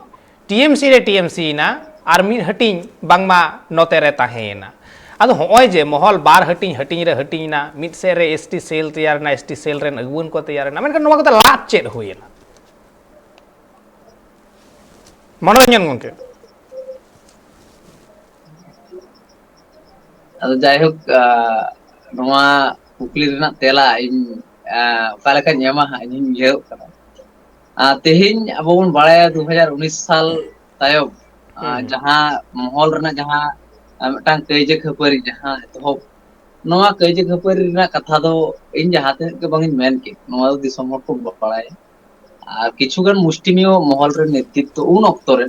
ᱴᱤ ᱮᱢ ᱥᱤ ᱨᱮ ᱴᱤ ᱮᱢ ᱥᱤ ᱮᱱᱟ, ᱟᱨ ᱢᱤᱫ ᱦᱟᱹᱴᱤᱧ ᱵᱟᱝᱢᱟ ᱱᱚᱛᱮ ᱨᱮ ᱛᱟᱦᱮᱸᱭᱮᱱᱟ᱾ ᱟᱫᱚ ᱦᱚᱸᱜᱼᱚᱭ ᱡᱮ ᱢᱚᱦᱚᱞ ᱵᱟᱨ ᱦᱟᱹᱴᱤᱧ ᱦᱟᱹᱴᱤᱧ ᱨᱮ ᱦᱟᱹᱴᱤᱧ ᱮᱱᱟ, ᱢᱤᱫ ᱥᱮᱫ ᱨᱮ ᱮᱥ ᱴᱤ ᱥᱮᱞ ᱛᱮᱭᱟᱨ ᱮᱱᱟ, ᱮᱥ ᱴᱤ ᱥᱮᱞ ᱨᱮᱱ ᱟᱹᱜᱩᱣᱟᱹᱱ ᱠᱚ ᱛᱮᱭᱟᱨ ᱮᱱᱟ, ᱢᱮᱱᱠᱷᱟᱱ ᱱᱚᱣᱟ ᱠᱚᱛᱮ ᱞᱟᱵᱷ ᱪᱮᱫ ᱦᱩᱭᱮᱱᱟ? ᱢᱚᱱᱳᱨᱚᱧᱡᱚᱱ ᱜᱚᱢᱠᱮ᱾ ᱟᱫᱚ ᱡᱟᱭᱦᱳᱠ, ᱱᱚᱣᱟ ᱠᱩᱠᱞᱤ ᱨᱮᱱᱟᱜ ᱛᱮᱞᱟ ᱤᱧ ᱚᱠᱟ ᱞᱮᱠᱟᱧ ᱮᱢᱟ ᱦᱟᱸᱜ, ᱤᱧ ᱩᱭᱦᱟᱹᱨᱚᱜ ᱠᱟᱱᱟ᱾ ᱛᱮᱦᱮᱧ ᱟᱵᱚ ᱵᱚᱱ ᱵᱟᱲᱟᱭᱟ, ᱫᱩ ᱦᱟᱡᱟᱨ ᱩᱱᱤᱥ ᱥᱟᱞ ᱛᱟᱭᱚᱢ ᱡᱟᱦᱟᱸ ᱢᱚᱦᱚᱞ ᱨᱮᱱᱟᱜ ᱡᱟᱦᱟᱸ ᱢᱤᱫᱴᱟᱝ ᱠᱟᱹᱭᱡᱟᱹ ᱠᱷᱟᱹᱯᱟᱹᱨᱤ ᱡᱟᱦᱟᱸ ᱮᱛᱚᱦᱚᱵ, ᱱᱚᱣᱟ ᱠᱟᱹᱭᱡᱟᱹ ᱠᱷᱟᱹᱯᱟᱹᱨᱤ ᱨᱮᱱᱟᱜ ᱠᱟᱛᱷᱟ ᱫᱚ ᱤᱧ ᱡᱟᱦᱟᱸ ᱛᱤᱱᱟᱹᱜ ᱜᱮ ᱵᱟᱝ ᱤᱧ ᱢᱮᱱ ᱠᱮᱫ, ᱱᱚᱣᱟ ᱫᱚ ᱫᱤᱥᱚᱢ ᱦᱚᱲ ᱠᱚ ᱵᱟᱲᱟᱭᱟ᱾ ᱟᱨ ᱠᱤᱪᱷᱩᱜᱟᱱ ᱢᱩᱥᱴᱤᱢᱤᱭᱚ ᱢᱚᱦᱚᱞ ᱨᱮᱱ ᱱᱮᱛᱨᱤᱛᱛᱚ ᱩᱱ ᱚᱠᱛᱚ ᱨᱮ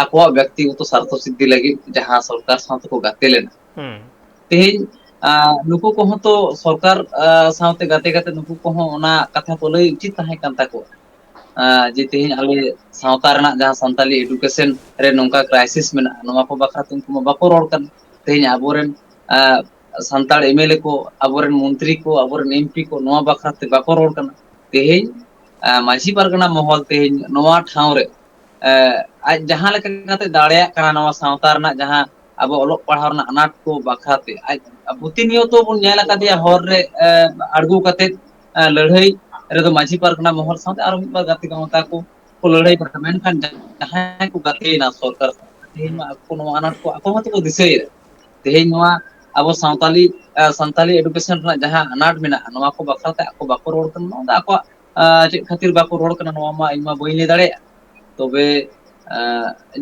ᱟᱠᱚᱣᱟᱜ ᱵᱮᱠᱛᱤᱜᱚᱛᱚ ᱥᱟᱨᱛᱷᱚ ᱥᱤᱫᱽᱫᱷᱤ ᱞᱟᱹᱜᱤᱫ ᱡᱟᱦᱟᱸ ᱥᱚᱨᱠᱟᱨ ᱥᱟᱶ ᱛᱮᱠᱚ ᱜᱟᱛᱮ ᱞᱮᱱᱟ, ᱛᱮᱦᱮᱧ ᱱᱩᱠᱩ ᱠᱚᱦᱚᱸ ᱛᱚ ᱥᱚᱨᱠᱟᱨ ᱥᱟᱶᱛᱮ ᱜᱟᱛᱮ ᱠᱟᱛᱮ ᱱᱩᱠᱩ ᱠᱚᱦᱚᱸ ᱚᱱᱟ ᱠᱟᱛᱷᱟ ᱠᱚ ᱞᱟᱹᱭ ᱩᱪᱤᱛ ᱛᱟᱦᱮᱸ ᱠᱟᱱ ᱛᱟᱠᱚᱣᱟ᱾ ᱡᱮ ᱛᱮᱦᱮᱧ ᱟᱞᱮ ᱥᱟᱶᱛᱟ ᱨᱮᱱᱟᱜ ᱡᱟᱦᱟᱸ ᱥᱟᱱᱛᱟᱞᱤ ᱮᱰᱩᱠᱮᱥᱚᱱ ᱨᱮ ᱱᱚᱝᱠᱟ ᱠᱨᱟᱭᱥᱤᱥ ᱢᱮᱱᱟᱜᱼᱟ, ᱱᱚᱣᱟ ᱠᱚ ᱵᱟᱠᱷᱨᱟ ᱛᱮ ᱩᱱᱠᱩ ᱢᱟ ᱵᱟᱠᱚ ᱨᱚᱲ ᱠᱟᱱᱟ᱾ ᱛᱮᱦᱮᱧ ᱟᱵᱚᱨᱮᱱ ᱥᱟᱱᱛᱟᱲ ᱮᱢ ᱮᱞ ᱮ ᱠᱚ, ᱟᱵᱚᱨᱮᱱ ᱢᱚᱱᱛᱨᱤ ᱠᱚ, ᱟᱵᱚᱨᱮᱱ ᱮᱢ ᱯᱤ ᱠᱚ ᱱᱚᱣᱟ ᱵᱟᱠᱷᱨᱟ ᱛᱮ ᱵᱟᱠᱚ ᱨᱚᱲ ᱠᱟᱱᱟ᱾ ᱛᱮᱦᱮᱧ ᱢᱟᱹᱡᱷᱤ ᱯᱟᱨᱜᱟᱱᱟ ᱢᱚᱦᱚᱞ ᱛᱮᱦᱮᱧ ᱱᱚᱣᱟ ᱴᱷᱟᱶ ᱨᱮ ᱟᱡ ᱡᱟᱦᱟᱸ ᱞᱮᱠᱟ ᱠᱟᱛᱮ ᱫᱟᱲᱮᱭᱟᱜ ᱠᱟᱱᱟ, ᱱᱚᱣᱟ ᱥᱟᱶᱛᱟ ᱨᱮᱱᱟᱜ ᱡᱟᱦᱟᱸ ᱟᱵᱚ ᱚᱞᱚᱜ ᱯᱟᱲᱦᱟᱣ ᱨᱮᱱᱟᱜ ᱟᱱᱟᱴ ᱠᱚ ᱵᱟᱠᱷᱨᱟᱛᱮ ᱟᱡ ᱯᱨᱚᱛᱤᱱᱤᱭᱚᱛᱚ ᱵᱚᱱ ᱧᱮᱞ ᱟᱠᱟᱫᱮᱭᱟ ᱦᱚᱨ ᱨᱮ ᱟᱬᱜᱚ ᱠᱟᱛᱮ ᱞᱟᱹᱲᱦᱟᱹᱭ ᱨᱮᱫᱚ ᱢᱟᱹᱡᱷᱤ ᱯᱟᱨᱜᱟᱱᱟ ᱢᱚᱦᱚᱞ ᱥᱟᱶᱛᱮ ᱟᱨᱚ ᱢᱤᱫ ᱵᱟᱨ ᱜᱟᱛᱮ ᱜᱟᱶᱛᱟ ᱠᱚ ᱠᱚ ᱞᱟᱹᱲᱦᱟᱹᱭ ᱠᱟᱱᱟ᱾ ᱢᱮᱱᱠᱷᱟᱱ ᱡᱟᱦᱟᱸᱭ ᱠᱚ ᱜᱟᱛᱮᱭᱮᱱᱟ ᱥᱚᱨᱠᱟᱨ ᱥᱟᱶ, ᱛᱮᱦᱮᱧ ᱢᱟ ᱟᱠᱚ ᱱᱚᱣᱟ ᱟᱱᱟᱴ ᱠᱚ ᱟᱠᱚ ᱦᱚᱸᱛᱚ ᱠᱚ ᱫᱤᱥᱟᱹᱭᱮᱫᱟ᱾ ᱛᱮᱦᱮᱧ ᱱᱚᱣᱟ ᱟᱵᱚ ᱥᱟᱶᱛᱟᱞᱤ ᱥᱟᱱᱛᱟᱞᱤ ᱮᱰᱩᱠᱮᱥᱚᱱ ᱨᱮᱱᱟᱜ ᱡᱟᱦᱟᱸ ᱟᱱᱟᱴ ᱢᱮᱱᱟᱜᱼᱟ, ᱱᱚᱣᱟ ᱠᱚ ᱵᱟᱠᱷᱨᱟᱛᱮ ᱟᱠᱚ ᱵᱟᱠᱚ ᱨᱚᱲ ᱠᱟᱱᱟ᱾ ᱱᱚᱣᱟ ᱫᱚ ᱟᱠᱚᱣᱟᱜ ᱪᱮᱫ ᱠᱷᱟᱹᱛᱤᱨ ᱵᱟᱠᱚ ᱨᱚᱲ ᱠᱟᱱᱟ, ᱱᱚᱣᱟ ᱢᱟ ᱤᱧ ᱢᱟ ᱵᱟᱹᱧ ᱞᱟᱹᱭ ᱫᱟᱲᱮᱭᱟᱜᱼᱟ᱾ ᱛᱚᱵᱮ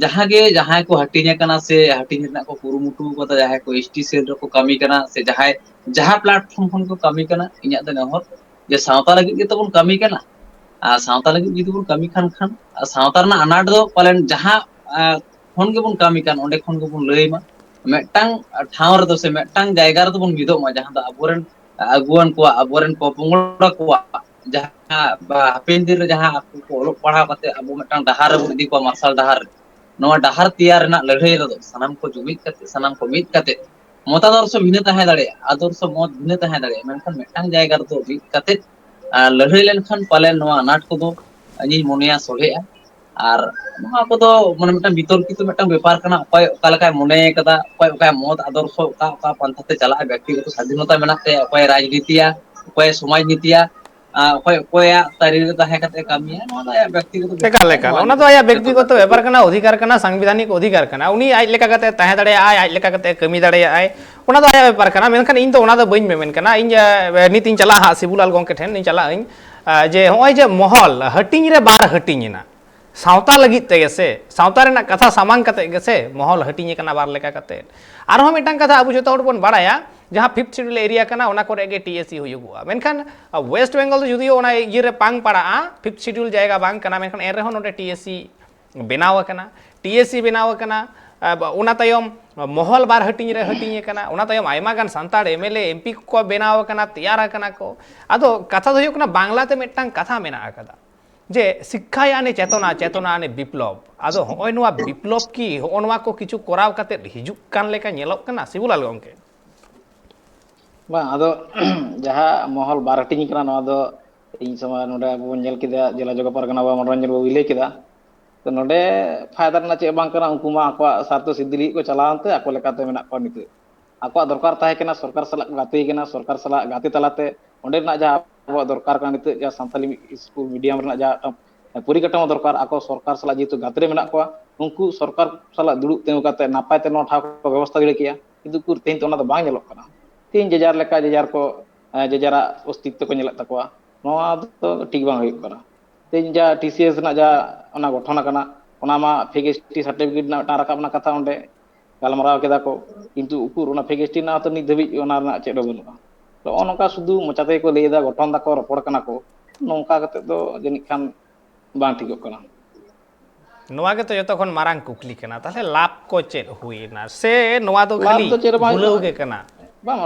ᱡᱟᱦᱟᱸ ᱜᱮ ᱡᱟᱦᱟᱸᱭ ᱠᱚ ᱦᱟᱹᱴᱤᱧ ᱟᱠᱟᱱᱟ ᱥᱮ ᱦᱟᱹᱴᱤᱧ ᱨᱮᱱᱟᱜ ᱠᱚ ᱠᱩᱨᱩᱢᱩᱴᱩ ᱠᱟᱫᱟ, ᱡᱟᱦᱟᱸᱭ ᱠᱚ ᱮᱥ ᱴᱤ ᱥᱮᱞ ᱨᱮᱠᱚ ᱠᱟᱹᱢᱤ ᱠᱟᱱᱟ ᱥᱮ ᱡᱟᱦᱟᱸᱭ ᱡᱟᱦᱟᱸ ᱯᱞᱟᱴᱯᱷᱚᱨᱢ ᱠᱷᱚᱱ ᱠᱚ ᱠᱟᱹᱢᱤ ᱠᱟᱱᱟ, ᱤᱧᱟᱹᱜ ᱫᱚ ᱱᱮᱦᱚᱨ ᱡᱮ ᱥᱟᱶᱛᱟ ᱞᱟᱹᱜᱤᱫ ᱜᱮᱛᱚ ᱵᱚᱱ ᱠᱟᱹᱢᱤ ᱠᱟᱱᱟ᱾ ᱟᱨ ᱥᱟᱶᱛᱟ ᱞᱟᱹᱜᱤᱫ ᱡᱩᱫᱤ ᱵᱚᱱ ᱠᱟᱹᱢᱤ ᱠᱟᱱ ᱠᱷᱟᱱ, ᱟᱨ ᱥᱟᱶᱛᱟ ᱨᱮᱱᱟᱜ ᱟᱱᱟᱴ ᱫᱚ ᱯᱟᱞᱮᱱ ᱡᱟᱦᱟᱸ ᱠᱷᱚᱱ ᱜᱮᱵᱚᱱ ᱠᱟᱹᱢᱤ ᱠᱟᱱ, ᱚᱸᱰᱮ ᱠᱷᱚᱱ ᱜᱮᱵᱚᱱ ᱞᱟᱹᱭ ᱢᱟ᱾ ᱢᱤᱫᱴᱟᱝ ᱴᱷᱟᱶ ᱨᱮᱫᱚ ᱥᱮ ᱢᱤᱫᱴᱟᱝ ᱡᱟᱭᱜᱟ ᱨᱮᱫᱚ ᱵᱚᱱ ᱢᱤᱫᱚᱜ ᱢᱟ, ᱡᱟᱦᱟᱸ ᱫᱚ ᱟᱵᱚᱨᱮᱱ ᱟᱹᱜᱩᱣᱟᱹᱱ ᱠᱚᱣᱟᱜ, ᱟᱵᱚᱨᱮᱱ ᱯᱚᱯᱚᱝᱲᱟ ᱠᱚᱣᱟᱜ ᱡᱟᱦᱟᱸ ᱵᱟ ᱦᱟᱯᱮᱱ ᱫᱤᱱ ᱨᱮ ᱡᱟᱦᱟᱸ ᱟᱠᱚ ᱠᱚ ᱚᱞᱚᱜ ᱯᱟᱲᱦᱟᱣ ᱠᱟᱛᱮ ᱟᱵᱚ ᱢᱤᱫᱴᱟᱝ ᱰᱟᱦᱟᱨ ᱨᱮᱵᱚᱱ ᱤᱫᱤ ᱠᱚᱣᱟ, ᱢᱟᱨᱥᱟᱞ ᱰᱟᱦᱟᱨ ᱨᱮ, ᱱᱚᱣᱟ ᱰᱟᱦᱟᱨ ᱛᱮᱭᱟᱨ ᱨᱮᱱᱟᱜ ᱞᱟᱹᱲᱦᱟᱹᱭ ᱨᱮᱫᱚ ᱥᱟᱱᱟᱢ ᱠᱚ ᱡᱩᱢᱤᱫ ᱠᱟᱛᱮ, ᱥᱟᱱᱟᱢ ᱠᱚ ᱢᱤᱫ ᱠᱟᱛᱮ, ᱢᱚᱛᱟᱫᱚᱨᱥᱚ ᱵᱷᱤᱱᱟᱹ ᱛᱟᱦᱮᱸ ᱫᱟᱲᱮᱭᱟᱜᱼᱟ, ᱟᱫᱚᱨᱥᱚ ᱢᱚᱛ ᱵᱷᱤᱱᱟᱹ ᱛᱟᱦᱮᱸ ᱫᱟᱲᱮᱭᱟᱜᱼᱟ, ᱢᱮᱱᱠᱷᱟᱱ ᱢᱤᱫᱴᱟᱝ ᱡᱟᱭᱜᱟ ᱨᱮᱫᱚ ᱢᱤᱫ ᱠᱟᱛᱮ, ᱟᱨ, ᱞᱟᱹᱲᱦᱟᱹᱭ ᱞᱮᱱᱠᱷᱟᱱ ᱯᱟᱞᱮᱱ ᱱᱚᱣᱟ ᱟᱱᱟᱴ ᱠᱚᱫᱚ, ᱤᱧᱤᱧ ᱢᱚᱱᱮᱭᱟ, ᱥᱚᱞᱦᱮᱜᱼᱟ᱾ ᱟᱨ ᱱᱚᱣᱟ ᱠᱚᱫᱚ ᱢᱟᱱᱮ ᱢᱤᱫᱴᱟᱝ ᱵᱤᱛᱚᱨᱠᱤᱛᱚ ᱢᱤᱫᱴᱟᱝ ᱵᱮᱯᱟᱨ ᱠᱟᱱᱟ, ᱚᱠᱚᱭ ᱚᱠᱟ ᱞᱮᱠᱟᱭ ᱢᱚᱱᱮ ᱠᱟᱫᱟ, ᱚᱠᱚᱭ ᱚᱠᱟᱭ ᱢᱚᱛ ᱟᱫᱚᱨᱥᱚ, ᱚᱠᱟ ᱚᱠᱟ ᱯᱟᱱᱛᱷᱟ ᱛᱮ ᱪᱟᱞᱟᱜᱼᱟ, ᱵᱮᱠᱛᱤᱜᱚᱛᱚ ᱥᱟᱫᱷᱤᱱᱚᱛᱟ ᱢᱮᱱᱟᱜ ᱛᱟᱭᱟ, ᱚᱠᱚᱭ ᱨᱟᱡᱽᱱᱤᱛᱤᱭᱟ, ᱚᱠᱚᱭ ᱥᱚᱢᱟᱡᱽ ᱱᱤᱛᱤᱭᱟ, ᱟᱨ ᱚᱠᱚᱭ ᱚᱠᱚᱭᱟᱜ ᱛᱟᱹᱨᱤ ᱨᱮ ᱛᱟᱦᱮᱸ ᱠᱟᱛᱮ ᱠᱟᱹᱢᱤᱭᱟ, ᱱᱚᱣᱟ ᱫᱚ ᱟᱭᱟᱜ ᱵᱮᱠᱛᱤᱜᱚᱛᱚ ᱵᱮᱯᱟᱨ ᱮᱠᱟᱞ, ᱠᱟᱱᱟ᱾ ᱮᱠᱟᱞ᱾ ᱱᱚᱣᱟ ᱚᱱᱟ ᱫᱚ ᱟᱭᱟᱜ ᱡᱚᱛᱚ ᱵᱮᱠᱛᱤᱜᱚᱛᱚ ᱵᱮᱯᱟᱨ ᱵᱮᱯᱟᱨ ᱠᱟᱱᱟ, ᱚᱫᱷᱤᱠᱟᱨ ᱠᱟᱱᱟ, ᱥᱟᱝᱵᱤᱫᱷᱟᱱᱤᱠ ᱚᱫᱷᱤᱠᱟᱨ ᱠᱟᱱᱟ᱾ ᱩᱱᱤ ᱟᱡ ᱞᱮᱠᱟ ᱠᱟᱛᱮ ᱛᱟᱦᱮᱸ ᱫᱟᱲᱮᱭᱟᱜᱼᱟᱭ, ᱟᱡ ᱞᱮᱠᱟ ᱠᱟᱛᱮ ᱠᱟᱹᱢᱤ ᱫᱟᱲᱮᱭᱟᱜᱼᱟᱭ, ᱚᱱᱟ ᱫᱚ ᱟᱭᱟᱜ ᱵᱮᱯᱟᱨ ᱠᱟᱱᱟ᱾ ᱢᱮᱱᱠᱷᱟᱱ ᱤᱧ ᱫᱚ ᱚᱱᱟ ᱫᱚ ᱵᱟᱹᱧ ᱢᱮᱢᱮᱱ ᱠᱟᱱᱟ᱾ ᱤᱧ, ᱮ, ᱱᱤᱛ ᱤᱧ ᱪᱟᱞᱟᱜᱼᱟ ᱦᱟᱸᱜ ᱥᱤᱵᱩᱞᱟᱞ ᱜᱚᱢᱠᱮ ᱴᱷᱮᱱ ᱤᱧ ᱪᱟᱞᱟᱜ ᱟᱹᱧ, ᱮ, ᱡᱮ ᱱᱚᱜᱼᱚᱭ ᱡᱮ ᱢᱚᱦᱚᱞ ᱦᱟᱹᱴᱤᱧ ᱨᱮ ᱵᱟᱨ ᱦᱟᱹᱴᱤᱧ ᱮᱱᱟ, ᱥᱟᱶᱛᱟ ᱞᱟᱹᱜᱤᱫ ᱛᱮᱜᱮ ᱥᱮ, ᱥᱟᱶᱛᱟ ᱨᱮᱱᱟᱜ ᱠᱟᱛᱷᱟ ᱥᱟᱢᱟᱝ ᱠᱟᱛᱮ ᱜᱮ ᱥᱮ ᱢᱚᱦᱚᱞ ᱦᱟᱹᱴᱤᱧ ᱟᱠᱟᱱᱟ ᱵᱟᱨ ᱞᱮᱠᱟ ᱠᱟᱛᱮ᱾ ᱟᱨᱦᱚᱸ ᱢᱤᱫᱴᱟᱝ ᱠᱟᱛᱷᱟ ᱟᱵᱚ ᱡᱚᱛᱚ ᱦᱚᱲ ᱵᱚᱱ ᱵᱟᱲᱟᱭᱟ, ᱡᱟᱦᱟᱸ ᱯᱷᱤᱯᱛᱷ ᱥᱤᱰᱩᱞ ᱮᱨᱤᱭᱟ ᱠᱟᱱᱟ, ᱚᱱᱟ ᱠᱚᱨᱮ ᱜᱮ ᱴᱤ ᱮᱥ ᱥᱤ ᱦᱩᱭᱩᱜᱚᱜᱼᱟ᱾ ᱢᱮᱱᱠᱷᱟᱱ, ᱟ, ᱳᱭᱮᱥᱴ ᱵᱮᱝᱜᱚᱞ ᱫᱚ ᱡᱩᱫᱤᱭᱳ ᱚᱱᱟ ᱤᱭᱟᱹ ᱨᱮ ᱵᱟᱝ ᱯᱟᱲᱟᱜᱼᱟ, ᱯᱷᱤᱯᱛᱷ ᱥᱤᱰᱩᱞ ᱡᱟᱭᱜᱟ ᱵᱟᱝ ᱠᱟᱱᱟ, ᱢᱮᱱᱠᱷᱟᱱ ᱮᱱ ᱨᱮᱦᱚᱸ ᱱᱚᱰᱮ ᱴᱤ ᱮᱥ ᱥᱤ ᱵᱮᱱᱟᱣ ᱟᱠᱟᱱᱟ᱾ ᱴᱤ ᱮᱥ ᱥᱤ ᱵᱮᱱᱟᱣ ᱟᱠᱟᱱᱟ, ᱟ, ᱚᱱᱟ ᱛᱟᱭᱚᱢ ᱢᱚᱦᱚᱞ ᱵᱟᱨ ᱦᱟᱹᱴᱤᱧ ᱨᱮ ᱦᱟᱹᱴᱤᱧ ᱟᱠᱟᱱᱟ, ᱚᱱᱟ ᱛᱟᱭᱚᱢ ᱟᱭᱢᱟ ᱜᱟᱱ Santal M L A, M P ᱠᱚ ᱵᱮᱱᱟᱣ ᱟᱠᱟᱱᱟ, ᱛᱮᱭᱟᱨ ᱟᱠᱟᱱᱟ ᱠᱚ᱾ ᱟᱫᱚ ᱠᱟᱛᱷᱟ ᱫᱚ ᱦᱩᱭᱩᱜ ᱠᱟᱱᱟ, ᱵᱟᱝᱞᱟ ᱛᱮ ᱢᱤᱫᱴᱟᱝ ᱠᱟᱛᱷᱟ ᱢᱮᱱᱟᱜ ᱟᱠᱟᱫᱟ ᱡᱮ ᱥᱤᱠᱠᱷᱟᱭ ᱟᱱᱮ ᱪᱮᱛᱚᱱᱟ, ᱪᱮᱛᱚᱱᱟ ᱟᱱᱮ ᱵᱤᱯᱞᱚᱵ᱾ ᱟᱫᱚ ᱦᱚᱸᱜᱼᱚᱭ ᱱᱚᱣᱟ ᱵᱤᱯᱞᱚᱵ ᱠᱤ ᱦᱚᱸᱜᱼᱚ ᱱᱚᱣᱟ ᱠᱚ ᱠᱤᱪᱷᱩ ᱠᱚᱨᱟᱣ ᱠᱟᱛᱮ ᱦᱤᱡᱩᱜ ᱠᱟᱱ ᱞᱮᱠᱟ ᱧᱮᱞᱚᱜ ᱠᱟᱱᱟ, ᱥᱤᱵᱩᱞᱟᱞ ᱜᱚᱢᱠᱮ? ᱵᱟᱝ, ᱟᱫᱚ ᱡᱟᱦᱟᱸ ᱢᱚᱦᱚᱞ ᱵᱟᱨ ᱦᱟᱹᱴᱤᱧ ᱠᱟᱱᱟ, ᱱᱚᱣᱟ ᱫᱚ ᱤᱧ ᱥᱚᱢᱚᱭ ᱱᱚᱰᱮ ᱟᱵᱚ ᱵᱚᱱ ᱧᱮᱞ ᱠᱮᱫᱟ, ᱡᱮᱞᱟ ᱡᱚᱜᱚ ᱯᱟᱨᱜᱟᱱᱟ ᱵᱟᱵᱟ ᱢᱚᱱᱳᱨᱚᱧᱡᱚᱱ ᱵᱟᱵᱩᱭ ᱞᱟᱹᱭ ᱠᱮᱫᱟ᱾ ᱛᱚ, ᱱᱚᱰᱮ ᱯᱷᱟᱭᱫᱟ ᱨᱮᱱᱟᱜ ᱪᱮᱫ ᱵᱟᱝ ᱠᱟᱱᱟ, ᱩᱱᱠᱩ ᱢᱟ ᱟᱠᱚᱣᱟᱜ ᱥᱟᱨᱛᱷᱚ ᱥᱤᱫᱽᱫᱷᱤ ᱞᱟᱹᱜᱤᱫ ᱠᱚ ᱪᱟᱞᱟᱣ ᱮᱱᱛᱮ ᱟᱠᱚ ᱞᱮᱠᱟᱛᱮ ᱢᱮᱱᱟᱜ ᱠᱚᱣᱟ ᱱᱤᱛᱚᱜ᱾ ᱟᱠᱚᱣᱟᱜ ᱫᱚᱨᱠᱟᱨ ᱛᱟᱦᱮᱸ ᱠᱟᱱᱟ, ᱥᱚᱨᱠᱟᱨ ᱥᱟᱞᱟᱜ ᱠᱚ ᱜᱟᱛᱮ ᱠᱟᱱᱟ, ᱥᱚᱨᱠᱟᱨ ᱥᱟᱞᱟᱜ ᱜᱟᱛᱮ ᱛᱟᱞᱟᱛᱮ ᱚᱸᱰᱮᱱᱟᱜ ᱡᱟᱦᱟᱸ ᱟᱵᱚᱣᱟᱜ ᱫᱚᱨᱠᱟᱨ ᱠᱟᱱᱟ ᱱᱤᱛᱚᱜ, ᱡᱟᱦᱟᱸ ᱥᱟᱱᱛᱟᱞᱤ ᱥᱠᱩᱞ ᱢᱤᱰᱤᱭᱟᱢ ᱨᱮᱱᱟᱜ ᱡᱟᱦᱟᱸ ᱯᱚᱨᱤᱠᱟᱴᱷᱟᱢᱳ ᱫᱚᱨᱠᱟᱨ, ᱟᱠᱚ ᱥᱚᱨᱠᱟᱨ ᱥᱟᱞᱟᱜ ᱡᱮᱦᱮᱛᱩ ᱜᱟᱛᱮ ᱨᱮ ᱢᱮᱱᱟᱜ ᱠᱚᱣᱟ, ᱩᱱᱠᱩ ᱥᱚᱨᱠᱟᱨ ᱥᱟᱞᱟᱜ ᱫᱩᱲᱩᱵ ᱛᱤᱸᱜᱩ ᱠᱟᱛᱮ ᱱᱟᱯᱟᱭ ᱛᱮ ᱱᱚᱣᱟ ᱴᱷᱟᱶ ᱠᱚ ᱵᱮᱵᱚᱥᱛᱷᱟ ᱫᱟᱲᱮ ᱠᱮᱭᱟ᱾ ᱠᱤᱱᱛᱩ ᱩᱠᱩᱨ, ᱛᱮᱦᱮᱧ ᱛᱚ ᱚᱱᱟ ᱫᱚ ᱵᱟᱝ ᱧᱮᱞᱚᱜ ᱠᱟᱱᱟ᱾ ᱛᱮᱦᱮᱧ ᱡᱮᱡᱟᱨ ᱞᱮᱠᱟ ᱡᱮᱡᱟᱨ ᱠᱚ, ᱮᱸ, ᱡᱮᱡᱟᱨᱟᱜ ᱚᱥᱛᱤᱛᱛᱚ ᱠᱚ ᱧᱮᱞᱮᱫ ᱛᱟᱠᱚᱣᱟ᱾ ᱱᱚᱣᱟ ᱫᱚ ᱴᱷᱤᱠ ᱵᱟᱝ ᱦᱩᱭᱩᱜ ᱠᱟᱱᱟ᱾ ᱛᱮᱦᱮᱧ ᱡᱟ ᱴᱤ ᱥᱤ ᱮᱥ ᱨᱮᱱᱟᱜ ᱡᱟ ᱚᱱᱟ ᱜᱚᱴᱷᱚᱱ ᱟᱠᱟᱱᱟ, ᱚᱱᱟ ᱢᱟ ᱯᱷᱮᱠ ᱮᱥ ᱴᱤ ᱥᱟᱨᱴᱤᱯᱷᱤᱠᱮᱴ ᱨᱮᱱᱟᱜ ᱢᱤᱫᱴᱟᱝ ᱨᱟᱠᱟᱵ ᱨᱮᱱᱟᱜ ᱠᱟᱛᱷᱟ ᱚᱸᱰᱮ ᱜᱟᱞᱢᱟᱨᱟᱣ ᱠᱮᱫᱟ ᱠᱚ, ᱠᱤᱱᱛᱩ ᱩᱠᱩᱨ ᱚᱱᱟ ᱯᱷᱮᱠ ᱮᱥ ᱴᱤ ᱨᱮᱱᱟᱜ ᱦᱚᱸᱛᱚ ᱱᱤᱛ ᱫᱷᱟᱹᱵᱤᱡ ᱚᱱᱟ ᱨᱮᱱᱟᱜ ᱪᱮᱫ ᱦᱚᱸ ᱵᱟᱹᱱᱩᱜᱼᱟ᱾ ᱱᱚᱜᱼᱚ ᱱᱚᱝᱠᱟ ᱥᱩᱫᱷᱩ ᱢᱚᱪᱟ ᱛᱮᱜᱮ ᱠᱚ ᱞᱟᱹᱭ ᱮᱫᱟ, ᱜᱚᱴᱷᱚᱱ ᱫᱟᱠᱚ, ᱨᱚᱯᱚᱲ ᱠᱟᱱᱟ ᱠᱚ, ᱱᱚᱝᱠᱟ ᱠᱟᱛᱮ ᱫᱚ ᱡᱟᱹᱱᱤᱡ ᱠᱷᱟᱱ ᱵᱟᱝ ᱴᱷᱤᱠᱚᱜ ᱠᱟᱱᱟ᱾ ᱱᱚᱣᱟ ᱜᱮᱛᱚ ᱡᱚᱛᱚ ᱠᱷᱚᱱ ᱢᱟᱨᱟᱝ ᱠᱩᱠᱞᱤ ᱠᱟᱱᱟ, ᱛᱟᱦᱞᱮ ᱞᱟᱵᱷ ᱠᱚ ᱪᱮᱫ ᱦᱩᱭᱮᱱᱟ? ᱥᱮ ᱱᱚᱣᱟ ᱫᱚ ᱞᱟᱵᱷ ᱠᱷᱟᱹᱞᱤ ᱫᱚ ᱪᱮᱫ ᱦᱚᱸ ᱵᱟᱝ ᱦᱩᱭᱩᱜ ᱵᱷᱩᱞᱟᱹᱣ ᱠᱟᱱᱟ᱾ ᱜᱮ ᱠᱟᱱᱟ? ᱵᱟᱝ,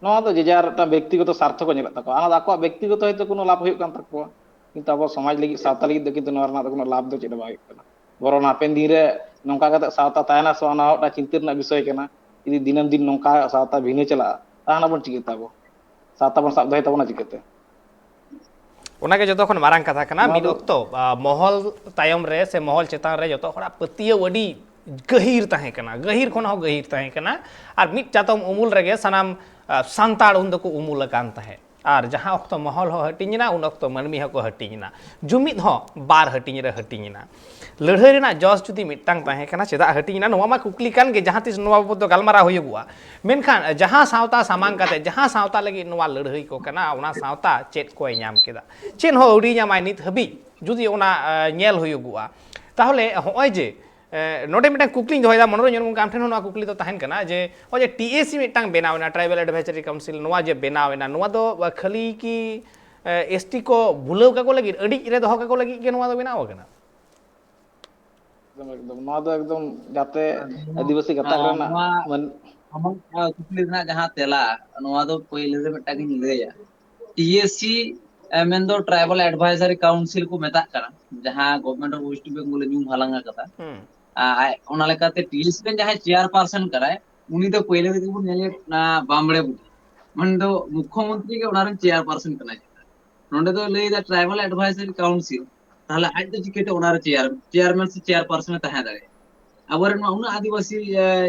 ᱱᱚᱣᱟ ᱫᱚ ᱡᱮ ᱡᱟᱨ ᱢᱤᱫᱴᱟᱝ ᱵᱮᱠᱛᱤᱜᱚᱛᱚ ᱥᱟᱨᱛᱷᱚ ᱠᱚ ᱧᱮᱞᱮᱫ ᱛᱟᱠᱚᱣᱟ᱾ ᱚᱱᱟ ᱫᱚ ᱟᱠᱚᱣᱟᱜ ᱵᱮᱠᱛᱤᱜᱚᱛᱚ ᱦᱚᱭᱛᱳ ᱠᱳᱱᱳ ᱞᱟᱵᱷ ᱦᱩᱭᱩᱜ ᱠᱟᱱ ᱛᱟᱠᱚᱣᱟ, ᱠᱤᱱᱛᱩ ᱟᱵᱚ ᱥᱚᱢᱟᱡᱽ ᱞᱟᱹᱜᱤᱫ, ᱥᱟᱶᱛᱟ ᱞᱟᱹᱜᱤᱫ ᱫᱚ ᱠᱤᱱᱛᱩ ᱱᱚᱣᱟ ᱨᱮᱱᱟᱜ ᱫᱚ ᱠᱳᱱᱳ ᱞᱟᱵᱷ ᱫᱚ ᱪᱮᱫ ᱦᱚᱸ ᱵᱟᱝ ᱦᱩᱭᱩᱜ ᱠᱟᱱᱟ᱾ ᱵᱚᱨᱚᱝ ᱦᱟᱯᱮᱱ ᱫᱤᱱ ᱨᱮ ᱱᱚᱝᱠᱟ ᱠᱟᱛᱮ ᱥᱟᱶᱛᱟ ᱛᱟᱦᱮᱱᱟ ᱥᱮ, ᱚᱱᱟ ᱦᱚᱸ ᱢᱤᱫᱴᱟᱝ ᱪᱤᱱᱛᱟᱹ ᱨᱮᱱᱟᱜ ᱵᱤᱥᱚᱭ ᱠᱟᱱᱟ᱾ ᱡᱩᱫᱤ ᱫᱤᱱᱟᱹᱢ ᱫᱤᱱ ᱱᱚᱝᱠᱟ ᱥᱟᱶᱛᱟ ᱵᱷᱤᱱᱟᱹ ᱪᱟᱞᱟᱜᱼᱟ, ᱛᱟᱦᱚᱞᱮ ᱵᱚᱱ ᱪᱤᱠᱟᱹ ᱛᱟᱵᱚ? ᱥᱟᱶᱛᱟ ᱵᱚᱱ ᱥᱟᱵ ᱫᱚᱦᱚᱭ ᱛᱟᱵᱚᱱᱟ ᱪᱤᱠᱟᱹᱛᱮ? ᱚᱱᱟᱜᱮ ᱡᱚᱛᱚ ᱠᱷᱚᱱ ᱢᱟᱨᱟᱝ ᱠᱟᱛᱷᱟ ᱠᱟᱱᱟ᱾ ᱱᱚᱣᱟ ᱢᱤᱫ ᱫᱚ ᱚᱠᱛᱚ ᱟ, ᱢᱚᱦᱚᱞ ᱛᱟᱭᱚᱢ ᱨᱮ ᱥᱮ ᱢᱚᱦᱚᱞ ᱪᱮᱛᱟᱱ ᱨᱮ ᱡᱚᱛᱚ ᱦᱚᱲᱟᱜ ᱯᱟᱹᱛᱭᱟᱹᱣ ᱟᱹᱰᱤ ᱜᱟᱹᱦᱤᱨ ᱛᱟᱦᱮᱸ ᱠᱟᱱᱟ, ᱜᱟᱹᱦᱤᱨ ᱠᱷᱚᱱ ᱦᱚᱸ ᱜᱟᱹᱦᱤᱨ ᱛᱟᱦᱮᱸ ᱠᱟᱱᱟ᱾ ᱟᱨ ᱢᱤᱫ ᱪᱟᱛᱚᱢ ᱩᱢᱩᱞ ᱨᱮᱜᱮ ᱥᱟᱱᱟᱢ ᱟ, ᱥᱟᱱᱛᱟᱲ ᱩᱱ ᱫᱚᱠᱚ ᱩᱢᱩᱞ ᱟᱠᱟᱱ ᱛᱟᱦᱮᱸᱫ᱾ ᱟᱨ ᱡᱟᱦᱟᱸ ᱚᱠᱛᱚ ᱢᱚᱦᱚᱞ ᱦᱚᱸ ᱦᱟᱹᱴᱤᱧ ᱮᱱᱟ, ᱩᱱ ᱚᱠᱛᱚ ᱢᱟᱹᱱᱢᱤ ᱦᱚᱸᱠᱚ ᱦᱟᱹᱴᱤᱧ ᱮᱱᱟ᱾ ᱡᱩᱢᱤᱫ ᱦᱚᱸ ᱵᱟᱨ ᱦᱟᱹᱴᱤᱧ ᱨᱮ ᱦᱟᱹᱴᱤᱧ ᱮᱱᱟ᱾ ᱞᱟᱹᱲᱦᱟᱹᱭ ᱨᱮᱱᱟᱜ ᱡᱚᱥ ᱡᱩᱫᱤ ᱢᱤᱫᱴᱟᱝ ᱛᱟᱦᱮᱸ ᱠᱟᱱᱟ, ᱪᱮᱫᱟᱜ ᱦᱟᱹᱴᱤᱧ ᱮᱱᱟ, ᱱᱚᱣᱟ ᱢᱟ ᱠᱩᱠᱞᱤ ᱠᱟᱱ ᱜᱮ, ᱡᱟᱦᱟᱸ ᱛᱤᱥ ᱱᱚᱣᱟ ᱵᱟᱵᱚᱫ ᱫᱚ ᱜᱟᱞᱢᱟᱨᱟᱣ ᱦᱩᱭᱩᱜᱼᱟ᱾ ᱢᱮᱱᱠᱷᱟᱱ ᱡᱟᱦᱟᱸ ᱥᱟᱶᱛᱟ ᱥᱟᱢᱟᱝ ᱠᱟᱛᱮ, ᱡᱟᱦᱟᱸ ᱥᱟᱶᱛᱟ ᱞᱟᱹᱜᱤᱫ ᱱᱚᱣᱟ ᱞᱟᱹᱲᱦᱟᱹᱭ ᱠᱚ ᱠᱟᱱᱟ, ᱚᱱᱟ ᱥᱟᱶᱛᱟ ᱪᱮᱫ ᱠᱚᱭ ᱧᱟᱢ ᱠᱮᱫᱟ? ᱪᱮᱫ ᱦᱚᱸ ᱟᱹᱣᱨᱤ ᱧᱟᱢᱟᱭ ᱱᱤᱛ ᱦᱟᱹᱵᱤᱡ, ᱡᱩᱫᱤ ᱚᱱᱟ ᱧᱮᱞ ᱦᱩᱭᱩᱜᱚᱜᱼᱟ᱾ ᱛᱟᱦᱚᱞᱮ ᱦᱚᱸᱜᱼᱚᱭ ᱡᱮ ᱱᱚᱰᱮ ᱢᱤᱫᱴᱟᱝ ᱠᱩᱠᱞᱤᱧ ᱫᱚᱦᱚᱭᱮᱫᱟ ᱢᱚᱱᱳᱨᱚᱧᱡᱚᱱ ᱜᱚᱢᱠᱮ, ᱟᱢ ᱴᱷᱮᱱ ᱦᱚᱸ ᱱᱚᱣᱟ ᱠᱩᱠᱞᱤ ᱫᱚ ᱛᱟᱦᱮᱱ ᱠᱟᱱᱟ ᱡᱮ ᱱᱚᱜᱼᱚᱭ ᱡᱮ ᱴᱤ ᱮ ᱥᱤ ᱢᱤᱫᱴᱟᱝ ᱵᱮᱱᱟᱣ ᱮᱱᱟ, Tribal Advisory Council, ᱱᱚᱣᱟ ᱡᱮ ᱵᱮᱱᱟᱣ ᱮᱱᱟ, ᱱᱚᱣᱟ ᱫᱚ ᱠᱷᱟᱹᱞᱤ ᱠᱤ ᱮᱥ ᱴᱤ ᱠᱚ ᱵᱷᱩᱞᱟᱹᱣ ᱠᱟᱠᱚ ᱞᱟᱹᱜᱤᱫ, ᱟᱹᱰᱤᱡ ᱨᱮ ᱫᱚᱦᱚ ᱠᱟᱠᱚ ᱞᱟᱹᱜᱤᱫ ᱜᱮ ᱱᱚᱣᱟ ᱫᱚ ᱵᱮᱱᱟᱣ ᱟᱠᱟᱱᱟ? ᱮᱠᱫᱚᱢ, ᱮᱠᱫᱚᱢ᱾ ᱱᱚᱣᱟ ᱫᱚ ᱮᱠᱫᱚᱢ ᱡᱟᱛᱮ ᱟᱹᱫᱤᱵᱟᱹᱥᱤ ᱜᱟᱛᱟᱠ ᱨᱮᱱᱟᱜ ᱢᱟᱹᱱ- ᱟᱢᱟᱜ ᱠᱩᱠᱞᱤ ᱨᱮᱱᱟᱜ ᱡᱟᱦᱟᱸ ᱛᱮᱞᱟ, ᱱᱚᱣᱟ ᱫᱚ ᱯᱳᱭᱞᱳ ᱨᱮ ᱢᱤᱫᱴᱟᱝ ᱤᱧ ᱞᱟᱹᱭᱟ᱾ ᱴᱤ ᱮ ᱥᱤ ᱢᱮᱱᱫᱚ Tribal Advisory Council ᱠᱚ ᱢᱮᱛᱟᱜ ᱠᱟᱱᱟ, ᱡᱟᱦᱟᱸ Government of West Bengal ᱮ ᱧᱩᱢ ᱦᱟᱞᱟᱝ ᱟᱠᱟᱫᱟ᱾ ᱟᱨ ᱚᱱᱟ ᱞᱮᱠᱟᱛᱮ ᱴᱤ ᱮ ᱥᱤ ᱨᱮᱱ ᱡᱟᱦᱟᱸᱭ ᱪᱮᱭᱟᱨ ᱯᱟᱨᱥᱚᱱ ᱠᱟᱱᱟᱭ, ᱩᱱᱤ ᱫᱚ ᱯᱳᱭᱞᱳ ᱨᱮᱜᱮ ᱵᱚᱱ ᱧᱮᱞᱮᱭᱟ ᱵᱟᱢᱵᱲᱮ ᱵᱩᱰᱷᱤ, ᱢᱟᱱᱮ ᱫᱚ ᱢᱩᱠᱠᱷᱚᱢᱚᱱᱛᱨᱤ ᱜᱮ ᱚᱱᱟ ᱨᱮᱱ ᱪᱮᱭᱟᱨ ᱯᱟᱨᱥᱚᱱ ᱠᱟᱱᱟᱭ᱾ ᱱᱚᱰᱮ ᱫᱚ ᱞᱟᱹᱭ ᱮᱫᱟ Tribal Advisory Council, ᱛᱟᱦᱞᱮ ᱟᱡ ᱫᱚ ᱪᱤᱠᱟᱹᱛᱮ ᱚᱱᱟ ᱨᱮ ᱪᱮᱭᱟᱨ, ᱪᱮᱭᱟᱨᱢᱮᱱ ᱥᱮ ᱪᱮᱭᱟᱨ ᱯᱟᱨᱥᱚᱱ ᱮ ᱛᱟᱦᱮᱸ ᱫᱟᱲᱮᱭᱟᱜᱼᱟ? ᱟᱵᱚᱨᱮᱱ ᱢᱟ ᱩᱱᱟᱹᱜ ᱟᱹᱫᱤᱵᱟᱹᱥᱤ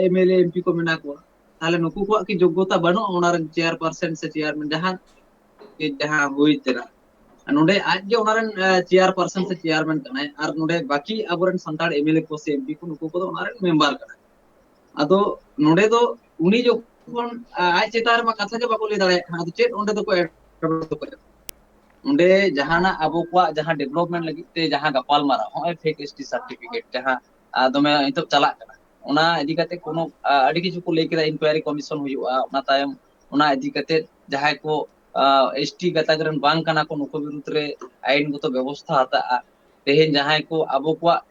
M L A, M P ᱠᱚ ᱢᱮᱱᱟᱜ ᱠᱚᱣᱟ, ᱛᱟᱦᱞᱮ ᱱᱩᱠᱩ ᱠᱚᱣᱟᱜ ᱠᱤ ᱡᱳᱜᱽᱜᱚᱛᱟ ᱵᱟᱹᱱᱩᱜᱼᱟ ᱚᱱᱟ ᱨᱮᱱ ᱪᱮᱭᱟᱨ ᱯᱟᱨᱥᱚᱱ ᱥᱮ ᱪᱮᱭᱟᱨᱢᱮᱱ ᱡᱟᱦᱟᱸ ᱡᱟᱦᱟᱸ ᱦᱩᱭ ᱛᱮᱱᱟᱜ? ᱱᱚᱰᱮ ᱟᱡ ᱜᱮ ᱚᱱᱟ ᱨᱮᱱ ᱪᱮᱭᱟᱨ ᱯᱟᱨᱥᱚᱱ ᱥᱮ ᱪᱮᱭᱟᱨᱢᱮᱱ ᱠᱟᱱᱟᱭ, ᱟᱨ ᱱᱚᱰᱮ ᱵᱟᱹᱠᱤ ᱟᱵᱚᱨᱮᱱ ᱥᱟᱱᱛᱟᱲ ᱮᱢ ᱮᱞ ᱮ ᱠᱚ ᱥᱮ ᱮᱢ ᱯᱤ ᱠᱚ, ᱱᱩᱠᱩ ᱠᱚᱫᱚ ᱚᱱᱟ ᱨᱮᱱ ᱢᱮᱢᱵᱟᱨ ᱠᱟᱱᱟ᱾ ᱟᱫᱚ ᱱᱚᱰᱮ ᱫᱚ ᱩᱱᱤ ᱡᱚᱠᱷᱚᱱ ᱟᱡ ᱪᱮᱛᱟᱱ ᱨᱮᱢᱟ ᱠᱟᱛᱷᱟ ᱜᱮ ᱵᱟᱠᱚ ᱞᱟᱹᱭ ᱫᱟᱲᱮᱭᱟᱜ ᱠᱟᱱᱟ, ᱟᱫᱚ ᱪᱮᱫ ᱚᱸᱰᱮ ᱫᱚᱠᱚ ᱮᱴᱠᱮᱴᱚᱬᱮ ᱫᱚᱠᱚ ᱮᱢ? ᱚᱸᱰᱮ ᱡᱟᱦᱟᱱᱟᱜ ᱟᱵᱚ ᱠᱚᱣᱟᱜ ᱡᱟᱦᱟᱸ development ᱞᱟᱹᱜᱤᱫ ᱛᱮ ᱡᱟᱦᱟᱸ ᱜᱟᱯᱟᱞ ᱢᱟᱨᱟᱣ, ᱱᱚᱜᱼᱚᱭ fake S T certificate ᱡᱟᱦᱟᱸ ᱫᱚᱢᱮ ᱱᱤᱛᱚᱜ ᱪᱟᱞᱟᱜ ᱠᱟᱱᱟ, ᱚᱱᱟ ᱤᱫᱤ ᱠᱟᱛᱮ ᱠᱳᱱᱳ ᱟᱹᱰᱤ ᱠᱤᱪᱷᱩ ᱠᱚ ᱞᱟᱹᱭ ᱠᱮᱫᱟ, inquiry commission ᱦᱩᱭᱩᱜᱼᱟ, ᱚᱱᱟ ᱛᱟᱭᱚᱢ ᱚᱱᱟ ᱤᱫᱤ ᱠᱟᱛᱮ ᱡᱟᱦᱟᱸᱭ ᱠᱚ S T ᱜᱟᱛᱟᱠ ᱨᱮᱱ ᱵᱟᱝ ᱠᱟᱱᱟ ᱠᱚ, ᱱᱩᱠᱩ ᱵᱤᱨᱩᱫᱽ ᱨᱮ ᱟᱭᱤᱱᱜᱚᱛᱚ ᱵᱮᱵᱚᱥᱛᱷᱟ ᱦᱟᱛᱟᱜᱼᱟ᱾ ᱛᱮᱦᱮᱧ ᱡᱟᱦᱟᱸᱭ ᱠᱚ ᱟᱵᱚ ᱠᱚᱣᱟᱜ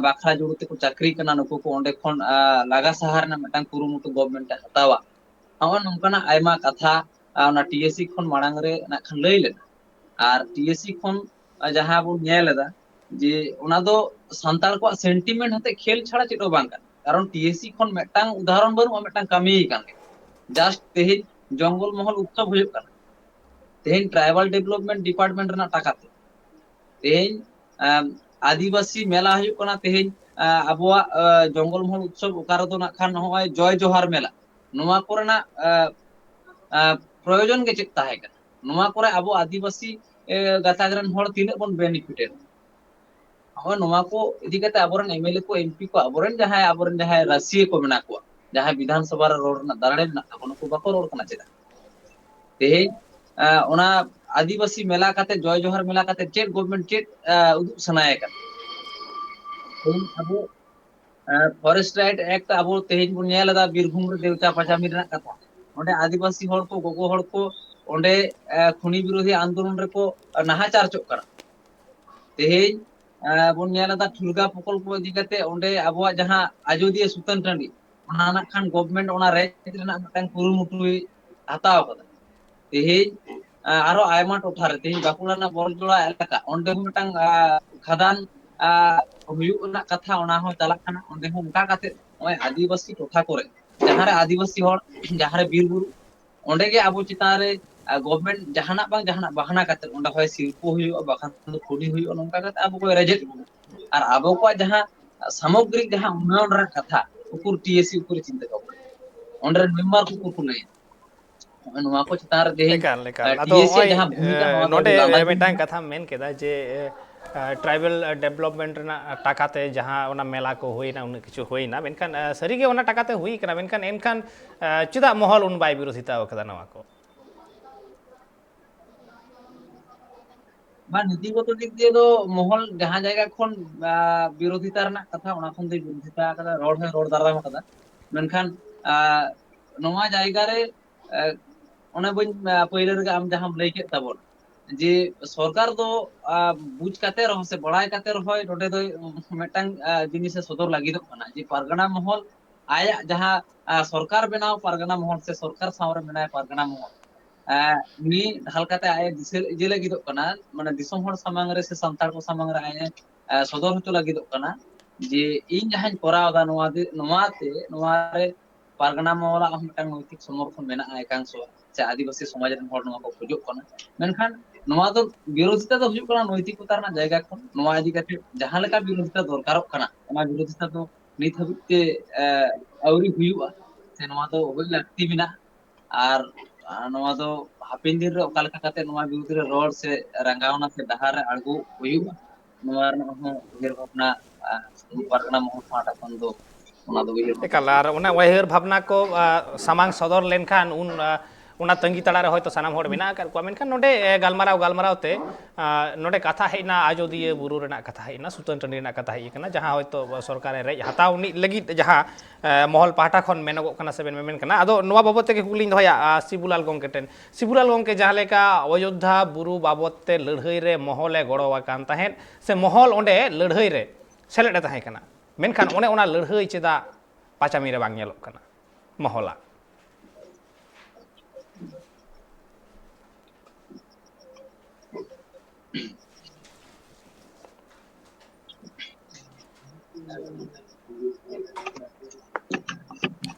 ᱵᱟᱠᱷᱨᱟ ᱡᱩᱲᱩ ᱛᱮᱠᱚ ᱪᱟᱹᱠᱨᱤ ᱠᱟᱱᱟ, ᱱᱩᱠᱩ ᱠᱚ ᱚᱸᱰᱮ ᱠᱷᱚᱱ ᱞᱟᱜᱟ ᱥᱟᱦᱟ ᱨᱮᱱᱟᱜ ᱢᱤᱫᱴᱟᱝ ᱠᱩᱨᱩᱢᱩᱴᱩ government ᱮ ᱦᱟᱛᱟᱣᱟ᱾ ᱱᱚᱜᱼᱚᱭ ᱱᱚᱝᱠᱟᱱᱟᱜ ᱟᱭᱢᱟ ᱠᱟᱛᱷᱟ ᱚᱱᱟ ᱴᱤ ᱮ ᱥᱤ ᱠᱷᱚᱱ ᱢᱟᱲᱟᱝ ᱨᱮ ᱱᱟᱜ ᱠᱷᱟᱱ ᱞᱟᱹᱭ ᱞᱮᱱᱟ᱾ ᱟᱨ ᱴᱤ ᱮ ᱥᱤ ᱠᱷᱚᱱ ᱡᱟᱦᱟᱸ ᱵᱚᱱ ᱧᱮᱞ ᱮᱫᱟ, ᱡᱮ ᱚᱱᱟ ᱫᱚ ᱥᱟᱱᱛᱟᱲ ᱠᱚᱣᱟᱜ ᱥᱮᱱᱴᱤᱢᱮᱱᱴ ᱦᱚᱛᱮ ᱠᱷᱮᱞ ᱪᱷᱟᱲᱟ ᱪᱮᱫ ᱦᱚᱸ ᱵᱟᱝ ᱠᱟᱱᱟ᱾ ᱠᱟᱨᱚᱱ ᱴᱤ ᱮ ᱥᱤ ᱠᱷᱚᱱ ᱢᱤᱫᱴᱟᱝ ᱩᱫᱟᱦᱚᱨᱚᱱ ᱵᱟᱹᱱᱩᱜᱼᱟ, ᱢᱤᱫᱴᱟᱝ ᱠᱟᱹᱢᱤ ᱠᱟᱱ ᱜᱮ᱾ ᱡᱟᱥᱴ ᱛᱮᱦᱮᱧ ᱡᱚᱝᱜᱚᱞ ᱢᱚᱦᱚᱞ ᱩᱛᱥᱚᱵ ᱦᱩᱭᱩᱜ ᱠᱟᱱᱟ, ᱛᱮᱦᱮᱧ ᱴᱨᱟᱭᱵᱟᱞ ᱰᱮᱵᱷᱞᱚᱯᱢᱮᱱᱴ ᱰᱤᱯᱟᱨᱴᱢᱮᱱᱴ ᱨᱮᱱᱟᱜ ᱴᱟᱠᱟ ᱛᱮ᱾ ᱛᱮᱦᱮᱧ ᱟᱸ, ᱟᱹᱫᱤᱵᱟᱹᱥᱤ ᱢᱮᱞᱟ ᱦᱩᱭᱩᱜ ᱠᱟᱱᱟ, ᱛᱮᱦᱮᱧ ᱟᱸ, ᱟᱵᱚᱣᱟᱜ ᱟᱸ, ᱡᱚᱝᱜᱚᱞ ᱢᱚᱦᱚᱞ ᱩᱛᱥᱚᱵ, ᱚᱠᱟ ᱨᱮᱫᱚ ᱱᱟᱜ ᱠᱷᱟᱱ ᱱᱚᱜᱼᱚᱭ ᱡᱚᱭ ᱡᱚᱦᱟᱨ ᱢᱮᱞᱟ, ᱱᱚᱣᱟ ᱠᱚᱨᱮᱱᱟᱜ ᱟᱸ, ᱟᱸ, ᱯᱨᱚᱭᱳᱡᱚᱱ ᱜᱮ ᱪᱮᱫ ᱛᱟᱦᱮᱸ ᱠᱟᱱᱟ? ᱱᱚᱣᱟ ᱠᱚᱨᱮ ᱟᱵᱚ ᱟᱹᱫᱤᱵᱟᱹᱥᱤ ᱮ, ᱜᱟᱛᱟᱠ ᱨᱮᱱ ᱦᱚᱲ ᱛᱤᱱᱟᱹᱜ ᱵᱚᱱ ᱵᱮᱱᱤᱯᱷᱤᱴᱮᱰ? ᱦᱚᱸᱜᱼᱚᱭ ᱱᱚᱣᱟ ᱠᱚ ᱤᱫᱤ ᱠᱟᱛᱮ ᱟᱵᱚᱨᱮᱱ ᱮᱢ ᱮᱞ ᱮ ᱠᱚ, ᱮᱢ ᱯᱤ ᱠᱚ, ᱟᱵᱚᱨᱮᱱ ᱡᱟᱦᱟᱸᱭ, ᱟᱵᱚᱨᱮᱱ ᱡᱟᱦᱟᱸᱭ ᱨᱟᱹᱥᱤᱭᱟᱹ ᱠᱚ ᱢᱮᱱᱟᱜ ᱠᱚᱣᱟ, ᱡᱟᱦᱟᱸᱭ ᱵᱤᱫᱷᱟᱱ ᱥᱚᱵᱷᱟ ᱨᱮ ᱨᱚᱲ ᱨᱮᱱᱟᱜ ᱫᱟᱲᱮ ᱢᱮᱱᱟᱜ ᱛᱟᱠᱚᱣᱟ, ᱱᱩᱠᱩ ᱵᱟᱠᱚ ᱨᱚᱲ ᱠᱟᱱᱟ ᱪᱮᱫᱟᱜ? ᱛᱮᱦᱮᱧ ᱟᱸ, ᱚᱱᱟ ᱟᱹᱫᱤᱵᱟᱹᱥᱤ ᱢᱮᱞᱟ ᱠᱟᱛᱮ, ᱡᱚᱭ ᱡᱚᱦᱟᱨ ᱢᱮᱞᱟ ᱠᱟᱛᱮ ᱪᱮᱫ ᱜᱚᱵᱷᱢᱮᱱᱴ ᱪᱮᱫ ᱟᱸ, ᱩᱫᱩᱜ ᱥᱟᱱᱟᱭᱮ ᱠᱟᱱᱟ? ᱛᱮᱦᱮᱧ ᱟᱵᱚ ᱟᱸ, ᱯᱷᱚᱨᱮᱥᱴ ᱨᱟᱭᱤᱴ ᱮᱠᱴ ᱟᱵᱚ ᱛᱮᱦᱮᱧ ᱵᱚᱱ ᱧᱮᱞ ᱮᱫᱟ, ᱵᱤᱨᱵᱷᱩᱢ ᱨᱮ ᱫᱮᱣᱪᱟ ᱯᱟᱪᱟᱢᱤ ᱨᱮᱱᱟᱜ ᱠᱟᱛᱷᱟ, ᱚᱸᱰᱮ ᱟᱹᱫᱤᱵᱟᱹᱥᱤ ᱦᱚᱲ ᱠᱚ, ᱜᱚᱜᱚ ᱦᱚᱲ ᱠᱚ ᱚᱸᱰᱮ ᱟᱸ, ᱠᱷᱚᱱᱤ ᱵᱤᱨᱳᱫᱷᱤ ᱟᱱᱫᱳᱞᱚᱱ ᱨᱮᱠᱚ ᱱᱟᱦᱟᱪᱟᱨ ᱦᱚᱪᱚᱜ ᱠᱟᱱᱟ᱾ ᱛᱮᱦᱮᱧ ᱟᱸ, ᱵᱚᱱ ᱧᱮᱞ ᱮᱫᱟ ᱴᱷᱩᱞᱜᱟ ᱯᱨᱚᱠᱚᱞᱯᱚ ᱤᱫᱤ ᱠᱟᱛᱮ ᱚᱸᱰᱮ ᱟᱵᱚᱣᱟᱜ ᱡᱟᱦᱟᱸ ᱟᱡᱚᱫᱤᱭᱟᱹ ᱥᱩᱛᱟᱹᱱ ᱴᱟᱺᱰᱤ, ᱚᱱᱟ ᱱᱟᱜ ᱠᱷᱟᱱ ᱜᱚᱵᱷᱢᱮᱱᱴ ᱚᱱᱟ ᱨᱮᱡ ᱨᱮᱱᱟᱜ ᱢᱤᱫᱴᱟᱝ ᱠᱩᱨᱩᱢᱩᱴᱩᱭ ᱦᱟᱛᱟᱣ ᱠᱟᱫᱟ᱾ ᱛᱮᱦᱮᱧ ᱟᱸ, ᱟᱨᱚ ᱟᱭᱢᱟ ᱴᱚᱴᱷᱟ ᱨᱮ, ᱛᱮᱦᱮᱧ ᱵᱟᱸᱠᱩᱲᱟ ᱨᱮᱱᱟᱜ ᱵᱚᱨᱡᱚᱲᱟ ᱮᱞᱟᱠᱟ, ᱚᱸᱰᱮ ᱦᱚᱸ ᱢᱤᱫᱴᱟᱝ ᱟᱸ, ᱠᱷᱟᱫᱟᱱ ᱟᱸ, ᱦᱩᱭᱩᱜ ᱨᱮᱱᱟᱜ ᱠᱟᱛᱷᱟ, ᱚᱱᱟ ᱦᱚᱸ ᱪᱟᱞᱟᱜ ᱠᱟᱱᱟ᱾ ᱚᱸᱰᱮ ᱦᱚᱸ ᱚᱱᱠᱟ ᱠᱟᱛᱮ ᱱᱚᱜᱼᱚᱭ ᱟᱹᱫᱤᱵᱟᱹᱥᱤ ᱴᱚᱴᱷᱟ ᱠᱚᱨᱮ, ᱡᱟᱦᱟᱸᱨᱮ ᱟᱹᱫᱤᱵᱟᱹᱥᱤ ᱦᱚᱲ, ᱡᱟᱦᱟᱸᱨᱮ ᱵᱤᱨ ᱵᱩᱨᱩ, ᱚᱸᱰᱮ ᱜᱮ ᱟᱵᱚ ᱪᱮᱛᱟᱱ ᱨᱮ ᱜᱚᱵᱷᱢᱮᱱᱴ ᱡᱟᱦᱟᱱᱟᱜ ᱵᱟᱝ ᱡᱟᱦᱟᱱᱟᱜ ᱵᱟᱦᱟᱱᱟ ᱠᱟᱛᱮ, ᱚᱸᱰᱮ ᱦᱚᱭ ᱥᱤᱨᱯᱚ ᱦᱩᱭᱩᱜᱼᱟ, ᱵᱟᱠᱷᱟᱱ ᱫᱚ ᱠᱷᱚᱱᱤ ᱦᱩᱭᱩᱜᱼᱟ, ᱱᱚᱝᱠᱟ ᱠᱟᱛᱮ ᱟᱵᱚ ᱠᱚ ᱨᱮᱡᱮᱫ ᱵᱚᱱᱟ᱾ ᱟᱨ ᱟᱵᱚ ᱠᱚᱣᱟᱜ ᱡᱟᱦᱟᱸ ᱥᱟᱢᱚᱜᱽᱨᱤᱠ ᱡᱟᱦᱟᱸ ᱩᱱᱱᱚᱭᱚᱱ ᱨᱮᱱᱟᱜ ᱠᱟᱛᱷᱟ, ᱩᱠᱩᱨ ᱴᱤ ᱮ ᱥᱤ ᱩᱠᱩᱨ ᱪᱤᱱᱛᱟᱹ ᱵᱷᱟᱵᱽᱱᱟ? ᱚᱸᱰᱮ ᱨᱮᱱ ᱢᱮᱢᱵᱟᱨ ᱠᱚ ᱩᱠᱩᱨ ᱠᱚ ᱞᱟᱹᱭᱟ? ᱱᱚᱜᱼᱚᱭ ᱱᱚᱣᱟ ᱠᱚ ᱪᱮᱛᱟᱱ ᱨᱮ ᱛᱮᱦᱮᱧ, ᱮᱠᱟᱞ, ᱮᱠᱟᱞ᱾ ᱟᱸ, ᱟᱫᱚ ᱴᱤ ᱮ ᱥᱤ ᱭᱟᱜ ᱱᱚᱜᱼᱚᱭ, ᱡᱟᱦᱟᱸ ᱵᱷᱩᱢᱤᱠᱟ, ᱟᱸ, ᱱᱚᱣᱟ ᱫᱚ ᱱᱚᱰᱮ ᱟᱹᱰᱤ ᱞᱟᱸᱫᱟ ᱡᱚᱱᱚᱠ ᱢᱤᱫᱴᱟᱝ ᱠᱟᱱᱟ᱾ ᱠᱟᱛᱷᱟᱢ ᱢᱮᱱ ᱠᱮᱫᱟ ᱡᱮ, ᱟᱸ, ᱴᱨᱟᱭᱵᱟᱞ ᱰᱮᱵᱷᱞᱚᱯᱢᱮᱱᱴ ᱨᱮᱱᱟᱜ ᱴᱟᱠᱟ ᱛᱮ ᱡᱟᱦᱟᱸ ᱚᱱᱟ ᱢᱮᱞᱟ ᱠᱚ ᱦᱩᱭᱱᱟ, ᱩᱱᱟᱹᱜ ᱠᱤᱪᱷᱩ ᱦᱩᱭᱱᱟ, ᱢᱮᱱᱠᱷᱟᱱ, ᱟᱸ, ᱥᱟᱹᱨᱤᱜᱮ ᱚᱱᱟ ᱴᱟᱠᱟ ᱛᱮ ᱦᱩᱭ ᱠᱟᱱᱟ, ᱢᱮᱱᱠᱷᱟᱱ ᱮᱱᱠᱷᱟᱱ, ᱟᱸ, ᱪᱮᱫᱟᱜ ᱢᱚᱦᱚᱞ ᱩᱱ ᱵᱟᱭ ᱵᱤᱨᱳᱫᱷᱤᱛᱟ ᱟᱠᱟᱫᱟ ᱱᱚᱣᱟ ᱠᱚ? ᱵᱟᱝ, ᱱᱤᱛᱤᱜᱚᱛᱚ ᱫᱤᱠ ᱫᱤᱭᱮ ᱫᱚ ᱢᱚᱦᱚᱞ ᱡᱟᱦᱟᱸ ᱡᱟᱭᱜᱟ ᱠᱷᱚᱱ, ᱟᱸ, ᱵᱤᱨᱳᱫᱷᱤᱛᱟ ᱨᱮᱱᱟᱜ ᱠᱟᱛᱷᱟ, ᱚᱱᱟ ᱠᱷᱚᱱ ᱫᱚᱭ ᱵᱤᱨᱳᱫᱷᱤᱛᱟ ᱟᱠᱟᱫᱟ, ᱨᱚᱲ ᱦᱚᱸᱭ ᱨᱚᱲ ᱫᱟᱨᱟᱢ ᱟᱠᱟᱫᱟ᱾ ᱢᱮᱱᱠᱷᱟᱱ, ᱟᱸ, ᱱᱚᱣᱟ ᱡᱟᱭᱜᱟ ᱨᱮ, ᱟᱸ, ᱚᱱᱮ ᱵᱟᱹᱧ, ᱟᱸ, ᱯᱟᱹᱭᱞᱟᱹ ᱨᱮᱜᱮ ᱟᱢ ᱡᱟᱦᱟᱸᱢ ᱞᱟᱹᱭ ᱠᱮᱫ ᱛᱟᱵᱚᱱ, ᱡᱮ ᱥᱚᱨᱠᱟᱨ ᱫᱚ, ᱟᱸ, ᱵᱩᱡᱽ ᱠᱟᱛᱮ ᱨᱮᱦᱚᱸ ᱥᱮ ᱵᱟᱲᱟᱭ ᱠᱟᱛᱮ ᱨᱮᱦᱚᱸ ᱱᱚᱰᱮ ᱫᱚ ᱢᱤᱫᱴᱟᱝ, ᱟᱸ, ᱡᱤᱱᱤᱥᱮ ᱥᱚᱫᱚᱨ ᱞᱟᱹᱜᱤᱫᱚᱜ ᱠᱟᱱᱟ, ᱡᱮ ᱯᱟᱨᱜᱟᱱᱟ ᱢᱚᱦᱚᱞ ᱟᱭᱟᱜ ᱡᱟᱦᱟᱸ ᱥᱚᱨᱠᱟᱨ ᱵᱮᱱᱟᱣ ᱯᱟᱨᱜᱟᱱᱟ ᱢᱚᱦᱚᱞ ᱥᱮ ᱥᱚᱨᱠᱟᱨ ᱥᱟᱶ ᱨᱮ ᱢᱮᱱᱟᱭ ᱯᱟᱨᱜᱟᱱᱟ ᱢᱚᱦᱚᱞ, ᱩᱱᱤ ᱰᱷᱟᱞ ᱠᱟᱛᱮ ᱟᱡ ᱮ ᱫᱤᱥᱟᱹ ᱤᱭᱟᱹ ᱞᱟᱹᱜᱤᱫᱚᱜ ᱠᱟᱱᱟ, ᱢᱟᱱᱮ ᱫᱤᱥᱚᱢ ᱦᱚᱲ ᱥᱟᱢᱟᱝ ᱨᱮ ᱥᱮ ᱥᱟᱱᱛᱟᱲ ᱠᱚ ᱥᱟᱢᱟᱝ ᱨᱮ ᱟᱡ ᱮ ᱥᱚᱫᱚᱨ ᱦᱚᱪᱚ ᱞᱟᱹᱜᱤᱫᱚᱜ ᱠᱟᱱᱟ ᱡᱮ ᱤᱧ ᱡᱟᱦᱟᱸᱧ ᱠᱚᱨᱟᱣ ᱮᱫᱟ ᱱᱚᱣᱟ ᱫᱤ-, ᱱᱚᱣᱟ ᱛᱮ, ᱱᱚᱣᱟ ᱨᱮ ᱯᱟᱨᱜᱟᱱᱟ ᱢᱚᱦᱚᱞᱟᱜ ᱦᱚᱸ ᱢᱤᱫᱴᱟᱝ ᱱᱳᱭᱛᱤᱠ ᱥᱚᱢᱚᱨᱛᱷᱚᱱ ᱢᱮᱱᱟᱜᱼᱟ ᱮᱠᱟᱝᱥᱚ, ᱥᱮ ᱟᱹᱫᱤᱵᱟᱹᱥᱤ ᱥᱚᱢᱟᱡᱽ ᱨᱮᱱ ᱦᱚᱲ ᱱᱚᱣᱟ ᱠᱚ ᱠᱷᱚᱡᱚᱜ ᱠᱟᱱᱟ᱾ ᱢᱮᱱᱠᱷᱟᱱ ᱱᱚᱣᱟ ᱫᱚ ᱵᱤᱨᱳᱫᱷᱤᱛᱟ ᱫᱚ ᱦᱩᱭᱩᱜ ᱠᱟᱱᱟ ᱱᱳᱭᱛᱤᱠᱚᱛᱟ ᱨᱮᱱᱟᱜ ᱡᱟᱭᱜᱟ ᱠᱷᱚᱱ᱾ ᱱᱚᱣᱟ ᱤᱫᱤ ᱠᱟᱛᱮ ᱡᱟᱦᱟᱸ ᱞᱮᱠᱟ ᱵᱤᱨᱳᱫᱷᱤᱛᱟ ᱫᱚᱨᱠᱟᱨᱚᱜ ᱠᱟᱱᱟ, ᱚᱱᱟ ᱵᱤᱨᱳᱫᱷᱤᱛᱟ ᱫᱚ ᱱᱤᱛ ᱦᱟᱹᱵᱤᱡ ᱛᱮ, ᱮ, ᱟᱹᱣᱨᱤ ᱦᱩᱭᱩᱜᱼᱟ, ᱥᱮ ᱱᱚᱣᱟ ᱫᱚ ᱦᱩᱭ ᱞᱟᱹᱠᱛᱤ ᱢᱮᱱᱟᱜᱼᱟ᱾ ᱟᱨ, ᱟᱨ ᱱᱚᱣᱟ ᱫᱚ ᱦᱟᱯᱮᱱ ᱫᱤᱱ ᱨᱮ ᱚᱠᱟ ᱞᱮᱠᱟ ᱠᱟᱛᱮ ᱱᱚᱣᱟ ᱵᱤᱨᱩᱫᱽ ᱨᱮ ᱨᱚᱲ ᱥᱮ ᱨᱟᱸᱜᱟᱣᱱᱟ ᱥᱮ ᱰᱟᱦᱟᱨ ᱨᱮ ᱟᱬᱜᱚ ᱦᱩᱭᱩᱜᱼᱟ, ᱱᱚᱣᱟ ᱨᱮᱱᱟᱜ ᱦᱚᱸ ᱩᱭᱦᱟᱹᱨ ᱵᱷᱟᱵᱽᱱᱟ, ᱟᱨ ᱯᱟᱨᱜᱟᱱᱟ ᱢᱚᱦᱚᱞ ᱯᱟᱦᱴᱟ ᱠᱷᱚᱱ ᱫᱚ ᱚᱱᱟ ᱫᱚ ᱩᱭᱦᱟᱹᱨ ᱵᱷᱟᱵᱽᱱᱟ ᱮᱠᱟᱞ, ᱟᱨ ᱚᱱᱟ ᱩᱭᱦᱟᱹᱨ ᱵᱷᱟᱵᱽᱱᱟ ᱠᱚ, ᱟ, ᱥᱟᱢᱟᱝ ᱥᱚᱫᱚᱨ ᱞᱮᱱᱠᱷᱟᱱ ᱩᱱ, ᱟ, ᱚᱱᱟ ᱛᱟᱺᱜᱤ ᱛᱟᱲᱟ ᱨᱮ ᱦᱚᱭᱛᱳ ᱥᱟᱱᱟᱢ ᱦᱚᱲ ᱢᱮᱱᱟᱜ ᱟᱠᱟᱫ ᱠᱚᱣᱟ᱾ ᱢᱮᱱᱠᱷᱟᱱ ᱱᱚᱰᱮ, ᱮ, ᱜᱟᱞᱢᱟᱨᱟᱣ ᱜᱟᱞᱢᱟᱨᱟᱣ ᱛᱮ, ᱟ, ᱱᱚᱰᱮ ᱠᱟᱛᱷᱟ ᱦᱮᱡ ᱮᱱᱟ ᱟᱡᱚᱫᱤᱭᱟᱹ ᱵᱩᱨᱩ ᱨᱮᱱᱟᱜ ᱠᱟᱛᱷᱟ ᱦᱮᱡ ᱮᱱᱟ, ᱥᱩᱛᱟᱹᱱ ᱴᱟᱺᱰᱤ ᱨᱮᱱᱟᱜ ᱠᱟᱛᱷᱟ ᱦᱮᱡ ᱟᱠᱟᱱᱟ, ᱡᱟᱦᱟᱸ ᱦᱚᱭᱛᱳ ᱥᱚᱨᱠᱟᱨᱮ ᱨᱮᱡ ᱦᱟᱛᱟᱣ ᱟᱹᱱᱤᱡ ᱞᱟᱹᱜᱤᱫ ᱡᱟᱦᱟᱸ, ᱮ, ᱢᱚᱦᱚᱞ ᱯᱟᱦᱴᱟ ᱠᱷᱚᱱ ᱢᱮᱱᱚᱜᱚᱜ ᱠᱟᱱᱟ ᱥᱮ ᱵᱮᱱ ᱢᱮᱢᱮᱱ ᱠᱟᱱᱟ᱾ ᱟᱫᱚ ᱱᱚᱣᱟ ᱵᱟᱵᱚᱛ ᱛᱮᱜᱮ ᱠᱩᱠᱞᱤᱧ ᱫᱚᱦᱚᱭᱟ, ᱟ, ᱥᱤᱵᱩᱞᱟᱞ ᱜᱚᱢᱠᱮ ᱴᱷᱮᱱ᱾ ᱥᱤᱵᱩᱞᱟᱞ ᱜᱚᱢᱠᱮ, ᱡᱟᱦᱟᱸ ᱞᱮᱠᱟ ᱚᱡᱳᱫᱽᱫᱷᱟ ᱵᱩᱨᱩ ᱵᱟᱵᱚᱛ ᱛᱮ ᱞᱟᱹᱲᱦᱟᱹᱭ ᱨᱮ ᱢᱚᱦᱚᱞᱮ ᱜᱚᱲᱚ ᱟᱠᱟᱱ ᱛᱟᱦᱮᱸᱫ, ᱥᱮ ᱢᱚᱦᱚᱞ ᱚᱸᱰᱮ ᱞᱟᱹᱲᱦᱟᱹᱭ ᱨᱮ ᱥᱮᱞᱮᱫ ᱮ ᱛᱟᱦᱮᱸ ᱠᱟᱱᱟ, ᱢᱮᱱᱠᱷᱟᱱ ᱚᱱᱮ ᱚᱱᱟ ᱞᱟᱹᱲᱦᱟᱹᱭ ᱪᱮᱫᱟᱜ ᱯᱟᱪᱟᱢᱤ ᱨᱮ ᱵᱟᱝ ᱧᱮᱞᱚᱜ ᱠᱟᱱᱟ ᱢᱚᱦᱚᱞᱟᱜ?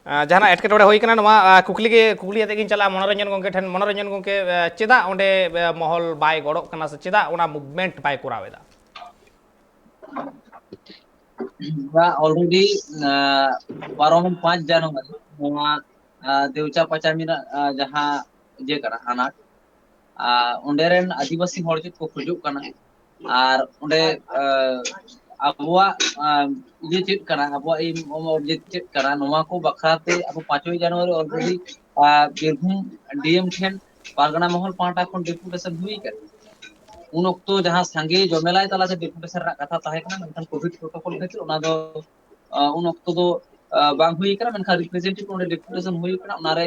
ᱟ, ᱡᱟᱦᱟᱱᱟᱜ ᱮᱴᱠᱮᱴᱚᱬᱮ ᱦᱩᱭ ᱠᱟᱱᱟ? ᱱᱚᱣᱟ, ᱟ, ᱠᱩᱠᱞᱤ ᱜᱮ, ᱠᱩᱠᱞᱤ ᱟᱛᱮ ᱜᱤᱧ ᱪᱟᱞᱟᱜᱼᱟ ᱢᱚᱱᱳᱨᱚᱧᱡᱚᱱ ᱜᱚᱢᱠᱮ ᱴᱷᱮᱱ᱾ ᱢᱚᱱᱳᱨᱚᱧᱡᱚᱱ ᱜᱚᱢᱠᱮ, ᱟ, ᱪᱮᱫᱟᱜ ᱚᱸᱰᱮ, ᱟ, ᱢᱚᱦᱚᱞ ᱵᱟᱭ ᱜᱚᱲᱚᱜ ᱠᱟᱱᱟ ᱥᱮ ᱪᱮᱫᱟᱜ ᱚᱱᱟ movement ᱵᱟᱭ ᱠᱚᱨᱟᱣ ᱮᱫᱟ? ᱱᱚᱣᱟ already, ᱟ, ᱯᱟᱨᱚᱢᱮᱱ ᱯᱟᱸᱪ ᱡᱟᱱᱩᱣᱟᱨᱤ ᱱᱚᱣᱟ, ᱟ, ᱫᱮᱣᱪᱟ ᱯᱟᱪᱟᱢᱤ ᱨᱮᱱᱟᱜ, ᱟ, ᱡᱟᱦᱟᱸ ᱤᱭᱟᱹ ᱠᱟᱱᱟ, ᱟᱱᱟᱴ, ᱟ, ᱚᱸᱰᱮ ᱨᱮᱱ ᱟᱹᱫᱤᱵᱟᱹᱥᱤ ᱦᱚᱲ ᱪᱮᱫ ᱠᱚ ᱠᱷᱚᱡᱚᱜ ᱠᱟᱱᱟ, ᱟᱨ ᱚᱸᱰᱮ, ᱟ, ᱟᱵᱚᱣᱟᱜ, ᱟ, ᱤᱭᱟᱹ ᱪᱮᱫ ᱠᱟᱱᱟ, ᱟᱵᱚᱣᱟᱜ aim object ᱪᱮᱫ ᱠᱟᱱᱟ, ᱱᱚᱣᱟ ᱠᱚ ᱵᱟᱠᱷᱨᱟ ᱛᱮ ᱟᱵᱚ ᱯᱟᱸᱪᱚᱭ ᱡᱟᱱᱩᱣᱟᱨᱤ already, ᱟ, ᱵᱤᱨᱵᱷᱩᱢ D M ᱴᱷᱮᱱ ᱯᱟᱨᱜᱟᱱᱟ ᱢᱚᱦᱚᱞ ᱯᱟᱦᱴᱟ ᱠᱷᱚᱱ deputation ᱦᱩᱭ ᱟᱠᱟᱱᱟ᱾ ᱩᱱ ᱚᱠᱛᱚ ᱡᱟᱦᱟᱸ ᱥᱟᱸᱜᱮ ᱡᱚᱢᱮᱞᱟᱭ ᱛᱟᱞᱟᱛᱮ deputation ᱨᱮᱱᱟᱜ ᱠᱟᱛᱷᱟ ᱛᱟᱦᱮᱸ ᱠᱟᱱᱟ, ᱢᱮᱱᱠᱷᱟᱱ COVID protocol ᱠᱷᱟᱹᱛᱤᱨ ᱚᱱᱟ ᱫᱚ, ᱟ, ᱩᱱ ᱚᱠᱛᱚ ᱫᱚ, ᱟ, ᱵᱟᱝ ᱦᱩᱭ ᱠᱟᱱᱟ, ᱢᱮᱱᱠᱷᱟᱱ representative ᱚᱸᱰᱮ deputation ᱦᱩᱭ ᱠᱟᱱᱟ, ᱚᱱᱟᱨᱮ,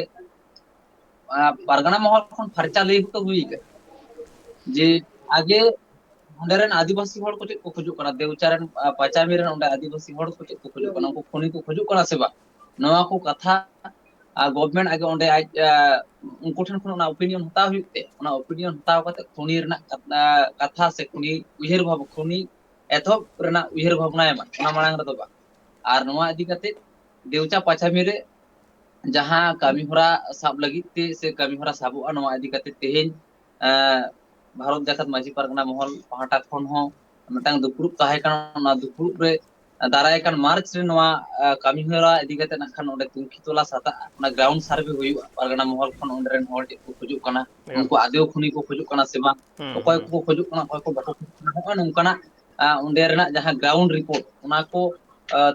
ᱟ, ᱯᱟᱨᱜᱟᱱᱟ ᱢᱚᱦᱚᱞ ᱠᱷᱚᱱ ᱯᱷᱟᱨᱪᱟ ᱞᱟᱹᱭ ᱦᱚᱸᱛᱚ ᱦᱩᱭ ᱠᱟᱱᱟ ᱡᱮ ᱟᱜᱮ ᱚᱸᱰᱮ ᱨᱮᱱ ᱟᱹᱫᱤᱵᱟᱹᱥᱤ ᱦᱚᱲ ᱠᱚ ᱪᱮᱫ ᱠᱚ ᱠᱷᱚᱡᱚᱜ ᱠᱟᱱᱟ, ᱫᱮᱣᱪᱟ ᱨᱮᱱ, ᱟ, ᱯᱟᱪᱟᱢᱤ ᱨᱮᱱ ᱚᱸᱰᱮ ᱟᱹᱫᱤᱵᱟᱹᱥᱤ ᱦᱚᱲ ᱠᱚ ᱪᱮᱫ ᱠᱚ ᱠᱷᱚᱡᱚᱜ ᱠᱟᱱᱟ, ᱩᱱᱠᱩ ᱠᱷᱚᱱᱤ ᱠᱚ ᱠᱷᱚᱡᱚᱜ ᱠᱟᱱᱟ ᱥᱮ ᱵᱟᱝ? ᱱᱚᱣᱟ ᱠᱚ ᱠᱟᱛᱷᱟ ᱜᱚᱵᱷᱢᱮᱱᱴ ᱟᱜᱮ ᱚᱸᱰᱮ ᱟᱡ ᱩᱱᱠᱩ ᱴᱷᱮᱱ ᱠᱷᱚᱱ ᱚᱱᱟ ᱚᱯᱤᱱᱤᱭᱚᱱ ᱦᱟᱛᱟᱣ ᱦᱩᱭᱩᱜ ᱛᱮ, ᱚᱱᱟ ᱚᱯᱤᱱᱤᱭᱚᱱ ᱦᱟᱛᱟᱣ ᱠᱟᱛᱮ ᱠᱷᱚᱱᱤ ᱨᱮᱱᱟᱜ ᱠᱟᱛᱷᱟ ᱥᱮ ᱠᱷᱚᱱᱤ ᱩᱭᱦᱟᱹᱨ ᱵᱷᱟᱵᱽ ᱠᱷᱚᱱᱤ ᱮᱛᱚᱦᱚᱵ ᱨᱮᱱᱟᱜ ᱩᱭᱦᱟᱹᱨ ᱵᱷᱟᱵᱽᱱᱟᱭ ᱢᱟ, ᱚᱱᱟ ᱢᱟᱲᱟᱝ ᱨᱮᱫᱚ ᱵᱟᱝ᱾ ᱟᱨ ᱱᱚᱣᱟ ᱤᱫᱤ ᱠᱟᱛᱮ ᱫᱮᱣᱪᱟ ᱯᱟᱪᱟᱢᱤ ᱨᱮ ᱡᱟᱦᱟᱸ ᱠᱟᱹᱢᱤ ᱦᱚᱨᱟ ᱥᱟᱵ ᱞᱟᱹᱜᱤᱫ ᱛᱮ ᱥᱮ ᱠᱟᱹᱢᱤ ᱦᱚᱨᱟ ᱥᱟᱵᱚᱜᱼᱟ, ᱱᱚᱣᱟ ᱤᱫᱤ ᱠᱟᱛᱮ ᱛᱮᱦᱮᱧ ᱵᱷᱟᱨᱚᱛ ᱡᱟᱠᱟᱛ ᱢᱟᱹᱡᱷᱤ ᱯᱟᱨᱜᱟᱱᱟ ᱢᱚᱦᱚᱞ ᱯᱟᱦᱴᱟ ᱠᱷᱚᱱ ᱦᱚᱸ ᱢᱤᱫᱴᱟᱝ ᱫᱩᱯᱲᱩᱵ ᱛᱟᱦᱮᱸ ᱠᱟᱱᱟ᱾ ᱚᱱᱟ ᱫᱩᱯᱲᱩᱵ ᱨᱮ ᱫᱟᱨᱟᱭ ᱠᱟᱱ ᱢᱟᱨᱪ ᱨᱮ ᱱᱚᱣᱟ ᱠᱟᱹᱢᱤ ᱦᱚᱨᱟ ᱤᱫᱤ ᱠᱟᱛᱮ ᱱᱟᱜ ᱠᱷᱟᱱ ᱚᱸᱰᱮ ᱛᱩᱝᱠᱷᱤ ᱛᱚᱞᱟᱥ ᱦᱟᱛᱟᱜᱼᱟ, ᱚᱱᱟ ᱜᱨᱟᱣᱩᱱᱰ ᱥᱟᱨᱵᱷᱮ ᱦᱩᱭᱩᱜᱼᱟ, ᱯᱟᱨᱜᱟᱱᱟ ᱢᱚᱦᱚᱞ ᱠᱷᱚᱱ ᱚᱸᱰᱮ ᱨᱮᱱ ᱦᱚᱲ ᱪᱮᱫ ᱠᱚ ᱠᱷᱚᱡᱚᱜ ᱠᱟᱱᱟ, ᱩᱱᱠᱩ ᱟᱫᱮᱣ ᱠᱷᱚᱱᱤ ᱠᱚ ᱠᱷᱚᱡᱚᱜ ᱠᱟᱱᱟ ᱥᱮ ᱵᱟᱝ, ᱚᱠᱚᱭ ᱠᱚᱠᱚ ᱠᱷᱚᱡᱚᱜ ᱠᱟᱱᱟ, ᱚᱠᱚᱭ ᱠᱚ ᱵᱟᱠᱚ ᱠᱷᱚᱡᱚᱜ ᱠᱟᱱᱟ, ᱱᱚᱜᱼᱚᱭ ᱱᱚᱝᱠᱟᱱᱟᱜ ᱚᱸᱰᱮ ᱨᱮᱱᱟᱜ ᱡᱟᱦᱟᱸ ᱜᱨᱟᱣᱩᱱᱰ ᱨᱤᱯᱳᱨᱴ, ᱚᱱᱟ ᱠᱚ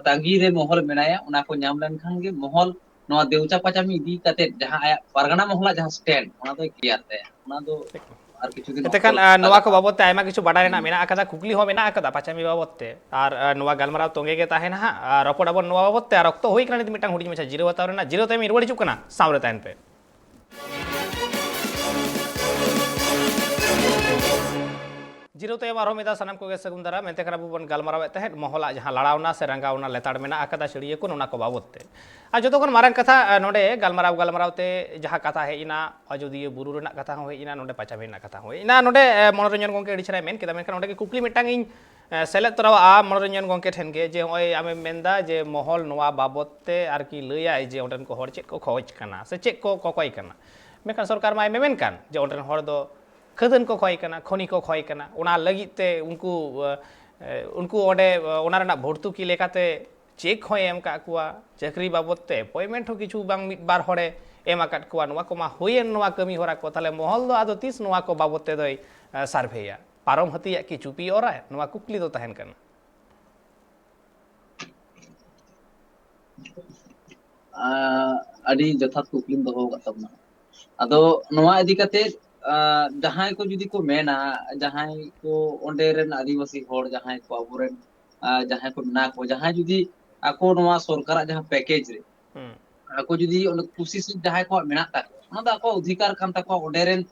ᱛᱟᱺᱜᱤ ᱨᱮ ᱢᱚᱦᱚᱞ ᱢᱮᱱᱟᱭᱟ᱾ ᱚᱱᱟ ᱠᱚ ᱧᱟᱢ ᱞᱮᱱᱠᱷᱟᱱ ᱜᱮ ᱢᱚᱦᱚᱞ ᱱᱚᱣᱟ ᱫᱮᱣᱪᱟ ᱯᱟᱪᱟᱢᱤ ᱤᱫᱤ ᱠᱟᱛᱮ ᱡᱟᱦᱟᱸ ᱟᱭᱟᱜ ᱯᱟᱨᱜᱟᱱᱟ ᱢᱚᱦᱚᱞᱟᱜ ᱡᱟᱦᱟᱸ ᱥᱴᱮᱱᱰ, ᱚᱱᱟ ᱫᱚᱭ ᱠᱞᱤᱭᱟᱨ ᱛᱟᱭᱟ᱾ ᱚᱱᱟ ᱫᱚ ᱟᱨ ᱠᱤᱪᱷᱩ ᱫᱤᱱ ᱮᱱᱛᱮ ᱠᱷᱟᱱ ᱱᱚᱣᱟ ᱠᱚ ᱵᱟᱵᱚᱫ ᱛᱮ ᱟᱭᱢᱟ ᱠᱤᱪᱷᱩ ᱵᱟᱰᱟᱭ ᱨᱮᱱᱟᱜ ᱢᱮᱱᱟᱜ ᱟᱠᱟᱫᱟ, ᱠᱩᱠᱞᱤ ᱦᱚᱸ ᱢᱮᱱᱟᱜ ᱟᱠᱟᱫᱟ ᱯᱟᱪᱟᱢᱤ ᱵᱟᱵᱚᱫ ᱛᱮ, ᱟᱨ ᱱᱚᱣᱟ ᱜᱟᱞᱢᱟᱨᱟᱣ ᱛᱚᱸᱜᱮ ᱜᱮ ᱛᱟᱦᱮᱱᱟ ᱦᱟᱸᱜ᱾ ᱟᱨ ᱨᱚᱯᱚᱲ ᱟᱵᱚᱱ ᱱᱚᱣᱟ ᱵᱟᱵᱚᱫ ᱛᱮ, ᱟᱨ ᱚᱠᱛᱚ ᱦᱩᱭ ᱠᱟᱱᱟ ᱱᱤᱛ ᱢᱤᱫᱴᱟᱝ ᱦᱩᱰᱤᱧ ᱢᱟᱪᱷᱟ ᱡᱤᱨᱟᱹᱣ ᱦᱟᱛᱟᱣ ᱨᱮᱱᱟᱜ᱾ ᱡᱤᱨᱟᱹᱣ ᱛᱟᱭᱚᱢ ᱤᱧ ᱨᱩᱣᱟᱹᱲ ᱦᱤᱡᱩᱜ ᱠᱟᱱᱟ, ᱥᱟᱶ ᱨᱮ ᱛᱟᱦᱮᱱ ᱯᱮ᱾ ᱡᱤᱨᱟᱹᱣ ᱛᱟᱭᱚᱢ ᱟᱨᱦᱚᱸ ᱢᱤᱫ ᱫᱷᱟᱣ ᱥᱟᱱᱟᱢ ᱠᱚᱜᱮ ᱥᱟᱹᱜᱩᱱ ᱫᱟᱨᱟᱢ᱾ ᱮᱱᱛᱮ ᱠᱷᱟᱱ ᱟᱵᱚ ᱵᱚᱱ ᱜᱟᱞᱢᱟᱨᱟᱣᱮᱫ ᱛᱟᱦᱮᱸᱫ ᱢᱚᱦᱚᱞᱟᱜ ᱡᱟᱦᱟᱸ ᱞᱟᱲᱟᱣᱱᱟ ᱥᱮ ᱨᱟᱸᱜᱟᱣᱱᱟ ᱞᱮᱛᱟᱲ ᱢᱮᱱᱟᱜ ᱟᱠᱟᱫᱟ ᱪᱷᱟᱹᱲᱤᱭᱟᱹ ᱠᱚ, ᱚᱱᱟ ᱠᱚ ᱵᱟᱵᱚᱫ ᱛᱮ᱾ ᱟᱨ ᱡᱚᱛᱚ ᱠᱷᱚᱱ ᱢᱟᱨᱟᱝ ᱠᱟᱛᱷᱟ, ᱱᱚᱰᱮ ᱜᱟᱞᱢᱟᱨᱟᱣ ᱜᱟᱞᱢᱟᱨᱟᱣ ᱛᱮ ᱡᱟᱦᱟᱸ ᱠᱟᱛᱷᱟ ᱦᱮᱡ ᱮᱱᱟ, ᱟᱡᱚᱫᱤᱭᱟᱹ ᱵᱩᱨᱩ ᱨᱮᱱᱟᱜ ᱠᱟᱛᱷᱟ ᱦᱚᱸ ᱦᱮᱡ ᱮᱱᱟ, ᱱᱚᱰᱮ ᱯᱟᱪᱟᱢᱤ ᱨᱮᱱᱟᱜ ᱠᱟᱛᱷᱟ ᱦᱚᱸ ᱦᱮᱡ ᱮᱱᱟ᱾ ᱱᱚᱰᱮ ᱢᱚᱱᱳᱨᱚᱧᱡᱚᱱ ᱜᱚᱢᱠᱮ ᱟᱹᱰᱤ ᱪᱮᱦᱨᱟᱭ ᱢᱮᱱ ᱠᱮᱫᱟ, ᱢᱮᱱᱠᱷᱟᱱ ᱚᱸᱰᱮ ᱜᱮ ᱠᱩᱠᱞᱤ ᱢᱤᱫᱴᱟᱝ ᱤᱧ ᱥᱮᱞᱮᱫ ᱛᱚᱨᱟᱣᱟᱜᱼᱟ ᱢᱚᱱᱳᱨᱚᱧᱡᱚᱱ ᱜᱚᱢᱠᱮ ᱴᱷᱮᱱ ᱜᱮ, ᱡᱮ ᱱᱚᱜᱼᱚᱭ ᱟᱢᱮᱢ ᱢᱮᱱᱫᱟ ᱡᱮ ᱢᱚᱦᱚᱞ ᱱᱚᱣᱟ ᱵᱟᱵᱚᱛ ᱛᱮ ᱟᱨᱠᱤ ᱞᱟᱹᱭᱟᱭ ᱡᱮ ᱚᱸᱰᱮᱱ ᱠᱚ ᱦᱚᱲ ᱪᱮᱫ ᱠᱚ ᱠᱷᱚᱡᱽ ᱠᱟᱱᱟ ᱥᱮ ᱪᱮᱫ ᱠᱚ ᱠᱚᱠᱚᱭ ᱠᱟᱱᱟ, ᱢᱮᱱᱠᱷᱟᱱ ᱥᱚᱨᱠᱟᱨ ᱢᱟᱭ ᱢᱮᱢᱮᱱ ᱠᱟᱱ ᱡᱮ ᱚᱸᱰᱮᱱ ᱦᱚᱲ ᱫᱚ ᱠᱷᱟᱹᱫᱟᱹᱱ ᱠᱚ ᱠᱷᱚᱭ ᱠᱟᱱᱟ, ᱠᱷᱚᱱᱤ ᱠᱚ ᱠᱷᱚᱭ ᱠᱟᱱᱟ, ᱚᱱᱟ ᱞᱟᱹᱜᱤᱫ ᱛᱮ ᱩᱱᱠᱩ ᱩᱱᱠᱩ ᱚᱸᱰᱮ ᱚᱱᱟ ᱨᱮᱱᱟᱜ ᱵᱷᱚᱨᱛᱩᱠᱤ ᱞᱮᱠᱟᱛᱮ ᱪᱮᱠ ᱦᱚᱸᱭ ᱮᱢ ᱟᱠᱟᱫ ᱠᱚᱣᱟ, ᱪᱟᱹᱠᱨᱤ ᱵᱟᱵᱚᱫ ᱛᱮ ᱮᱯᱚᱭᱢᱮᱱᱴ ᱦᱚᱸ ᱠᱤᱪᱷᱩ ᱵᱟᱝ ᱢᱤᱫ ᱵᱟᱨ ᱦᱚᱲᱮ ᱮᱢ ᱟᱠᱟᱫ ᱠᱚᱣᱟ᱾ ᱱᱚᱣᱟ ᱠᱚᱢᱟ ᱦᱩᱭᱮᱱ ᱱᱚᱣᱟ ᱠᱟᱹᱢᱤ ᱦᱚᱨᱟ ᱠᱚ, ᱛᱟᱦᱞᱮ ᱢᱚᱦᱚᱞ ᱫᱚ ᱟᱫᱚ ᱛᱤᱥ ᱱᱚᱣᱟ ᱠᱚ ᱵᱟᱵᱚᱫ ᱛᱮᱫᱚᱭ ᱥᱟᱨᱵᱷᱮᱭᱟ? ᱯᱟᱨᱚᱢ ᱦᱟᱹᱛᱤᱭᱟᱜ ᱠᱤ ᱪᱩᱯᱤ ᱚᱨᱟᱭ? ᱱᱚᱣᱟ ᱠᱩᱠᱞᱤ ᱫᱚ ᱛᱟᱦᱮᱱ ᱠᱟᱱᱟ᱾ ᱟᱹᱰᱤ ᱡᱚᱛᱷᱟᱛ ᱠᱩᱠᱞᱤᱢ ᱫᱚᱦᱚ ᱟᱠᱟᱫ ᱛᱟᱵᱚᱱᱟ᱾ ᱟᱫᱚ ᱱᱚᱣᱟ ᱤᱫᱤ ᱠᱟᱛᱮ ᱡᱟᱦᱟᱸᱭ ᱠᱚ ᱡᱩᱫᱤ ᱠᱚ ᱢᱮᱱᱟ, ᱡᱟᱦᱟᱸᱭ ᱠᱚ ᱚᱸᱰᱮ ᱨᱮᱱ ᱟᱹᱫᱤᱵᱟᱹᱥᱤ ᱦᱚᱲ, ᱡᱟᱦᱟᱸᱭ ᱠᱚ ᱟᱵᱚᱨᱮᱱ ᱡᱟᱦᱟᱸᱭ ᱠᱚ ᱢᱮᱱᱟᱜ ᱠᱚ, ᱡᱟᱦᱟᱸᱭ ᱡᱩᱫᱤ ᱟᱠᱚ ᱱᱚᱣᱟ ᱥᱚᱨᱠᱟᱨᱟᱜ ᱡᱟᱦᱟᱸ ᱯᱮᱠᱮᱡᱽ ᱨᱮ ᱟᱠᱚ ᱡᱩᱫᱤ ᱚᱸᱰᱮ ᱠᱩᱥᱤ ᱥᱤᱴ ᱡᱟᱦᱟᱸᱭ ᱠᱚᱣᱟᱜ ᱢᱮᱱᱟᱜ ᱛᱟᱠᱚᱣᱟ, ᱚᱱᱟ ᱫᱚ ᱟᱠᱚᱣᱟᱜ ᱚᱫᱷᱤᱠᱟᱨ ᱠᱟᱱ ᱛᱟᱠᱚᱣᱟ᱾ ᱚᱸᱰᱮ ᱨᱮᱱ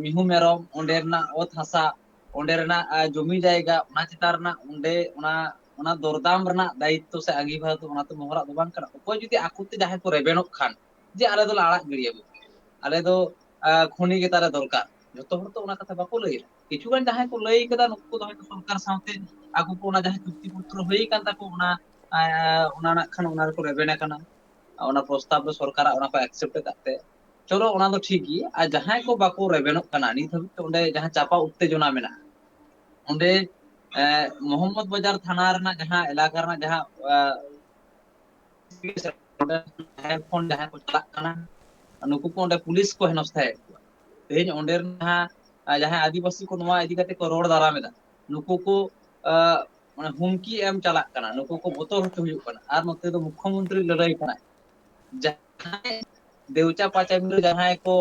ᱢᱤᱦᱩ ᱢᱮᱨᱚᱢ, ᱚᱸᱰᱮ ᱨᱮᱱᱟᱜ ᱚᱛ ᱦᱟᱥᱟ, ᱚᱸᱰᱮ ᱨᱮᱱᱟᱜ ᱡᱚᱢᱤ ᱡᱟᱭᱜᱟ, ᱚᱱᱟ ᱪᱮᱛᱟᱱ ᱨᱮᱱᱟᱜ ᱚᱸᱰᱮ ᱚᱱᱟ ᱚᱱᱟ ᱫᱚᱨᱫᱟᱢ ᱨᱮᱱᱟᱜ ᱫᱟᱭᱤᱛᱛᱚ ᱥᱮ ᱟᱸᱜᱤᱵᱷᱟᱨ ᱫᱚ ᱚᱱᱟ ᱛᱮ ᱢᱚᱦᱚᱞᱟᱜ ᱫᱚ ᱵᱟᱝ ᱠᱟᱱᱟ᱾ ᱚᱠᱚᱭ ᱡᱩᱫᱤ ᱟᱠᱚ ᱛᱮ ᱡᱟᱦᱟᱸᱭ ᱠᱚ ᱨᱮᱵᱮᱱᱚᱜ ᱠᱷᱟᱱ ᱡᱮ ᱟᱞᱮ ᱫᱚᱞᱮ ᱟᱲᱟᱜ ᱜᱤᱰᱤᱭᱟ, ᱟᱞᱮ ᱫᱚ ᱠᱷᱚᱱᱤ ᱜᱮ ᱛᱟᱞᱮ ᱫᱚᱨᱠᱟᱨ, ᱡᱚᱛᱚ ᱦᱚᱲ ᱛᱚ ᱚᱱᱟ ᱠᱟᱛᱷᱟ ᱵᱟᱠᱚ ᱞᱟᱹᱭᱟ᱾ ᱠᱤᱪᱷᱩ ᱜᱟᱱ ᱡᱟᱦᱟᱸᱭ ᱠᱚ ᱞᱟᱹᱭ ᱠᱟᱫᱟ, ᱱᱩᱠᱩ ᱠᱚᱫᱚ ᱦᱚᱭᱛᱳ ᱥᱚᱨᱠᱟᱨ ᱥᱟᱶᱛᱮ ᱟᱠᱚ ᱠᱚ ᱚᱱᱟ ᱡᱟᱦᱟᱸ ᱪᱩᱠᱛᱤ ᱯᱚᱛᱨᱚ ᱦᱩᱭ ᱟᱠᱟᱱ ᱛᱟᱠᱚ, ᱚᱱᱟ ᱚᱱᱟ ᱱᱟᱜ ᱠᱷᱟᱱ ᱚᱱᱟ ᱨᱮᱠᱚ ᱨᱮᱵᱮᱱ ᱟᱠᱟᱱᱟ, ᱚᱱᱟ ᱯᱨᱚᱥᱛᱟᱵ ᱫᱚ ᱥᱚᱨᱠᱟᱨᱟᱜ ᱚᱱᱟ ᱠᱚ ᱮᱠᱥᱮᱯᱴ ᱟᱠᱟᱫ ᱛᱮ᱾ ᱪᱚᱞᱚ, ᱚᱱᱟ ᱫᱚ ᱴᱷᱤᱠ ᱜᱮ᱾ ᱟᱨ ᱡᱟᱦᱟᱸᱭ ᱠᱚ ᱵᱟᱠᱚ ᱨᱮᱵᱮᱱᱚᱜ ᱠᱟᱱᱟ, ᱱᱤᱛ ᱦᱟᱹᱵᱤᱡ ᱛᱮ ᱚᱸᱰᱮ ᱡᱟᱦᱟᱸ ᱪᱟᱯᱟ ᱩᱛᱛᱮᱡᱚᱱᱟ ᱢᱮᱱᱟᱜᱼᱟ, ᱚᱸᱰᱮ ᱢᱚᱦᱚᱢᱢᱚᱫᱽ ᱵᱟᱡᱟᱨ ᱛᱷᱟᱱᱟ ᱨᱮᱱᱟᱜ ᱡᱟᱦᱟᱸ ᱮᱞᱟᱠᱟ ᱨᱮᱱᱟᱜ ᱡᱟᱦᱟᱸ ᱠᱷᱚᱱ ᱡᱟᱦᱟᱸᱭ ᱠᱚ ᱪᱟᱞᱟᱜ ᱠᱟᱱᱟ, ᱱᱩᱠᱩ ᱠᱚ ᱚᱸᱰᱮ ᱯᱩᱞᱤᱥ ᱠᱚ ᱦᱮᱱᱚᱥᱛᱷᱟᱭᱮᱫ ᱠᱚᱣᱟ᱾ ᱛᱮᱦᱮᱧ ᱚᱸᱰᱮ ᱨᱮᱱ ᱡᱟᱦᱟᱸ ᱡᱟᱦᱟᱸᱭ ᱟᱹᱫᱤᱵᱟᱹᱥᱤ ᱠᱚ ᱱᱚᱣᱟ ᱤᱫᱤ ᱠᱟᱛᱮ ᱠᱚ ᱨᱚᱲ ᱫᱟᱨᱟᱢ ᱮᱫᱟ, ᱱᱩᱠᱩ ᱠᱚ ᱢᱟᱱᱮ ᱦᱩᱢᱠᱤ ᱮᱢ ᱪᱟᱞᱟᱜ ᱠᱟᱱᱟ, ᱱᱩᱠᱩ ᱠᱚ ᱵᱚᱛᱚᱨ ᱦᱚᱪᱚ ᱦᱩᱭᱩᱜ ᱠᱟᱱᱟ᱾ ᱟᱨ ᱱᱚᱛᱮ ᱫᱚ ᱢᱩᱠᱷᱚᱢᱚᱱᱛᱨᱤ ᱞᱟᱹᱲᱦᱟᱹᱭ ᱠᱟᱱᱟᱭ᱾ ᱡᱟᱦᱟᱸᱭ ᱫᱮᱣᱪᱟ ᱯᱟᱪᱟᱢᱤ ᱨᱮ ᱡᱟᱦᱟᱸᱭ ᱠᱚ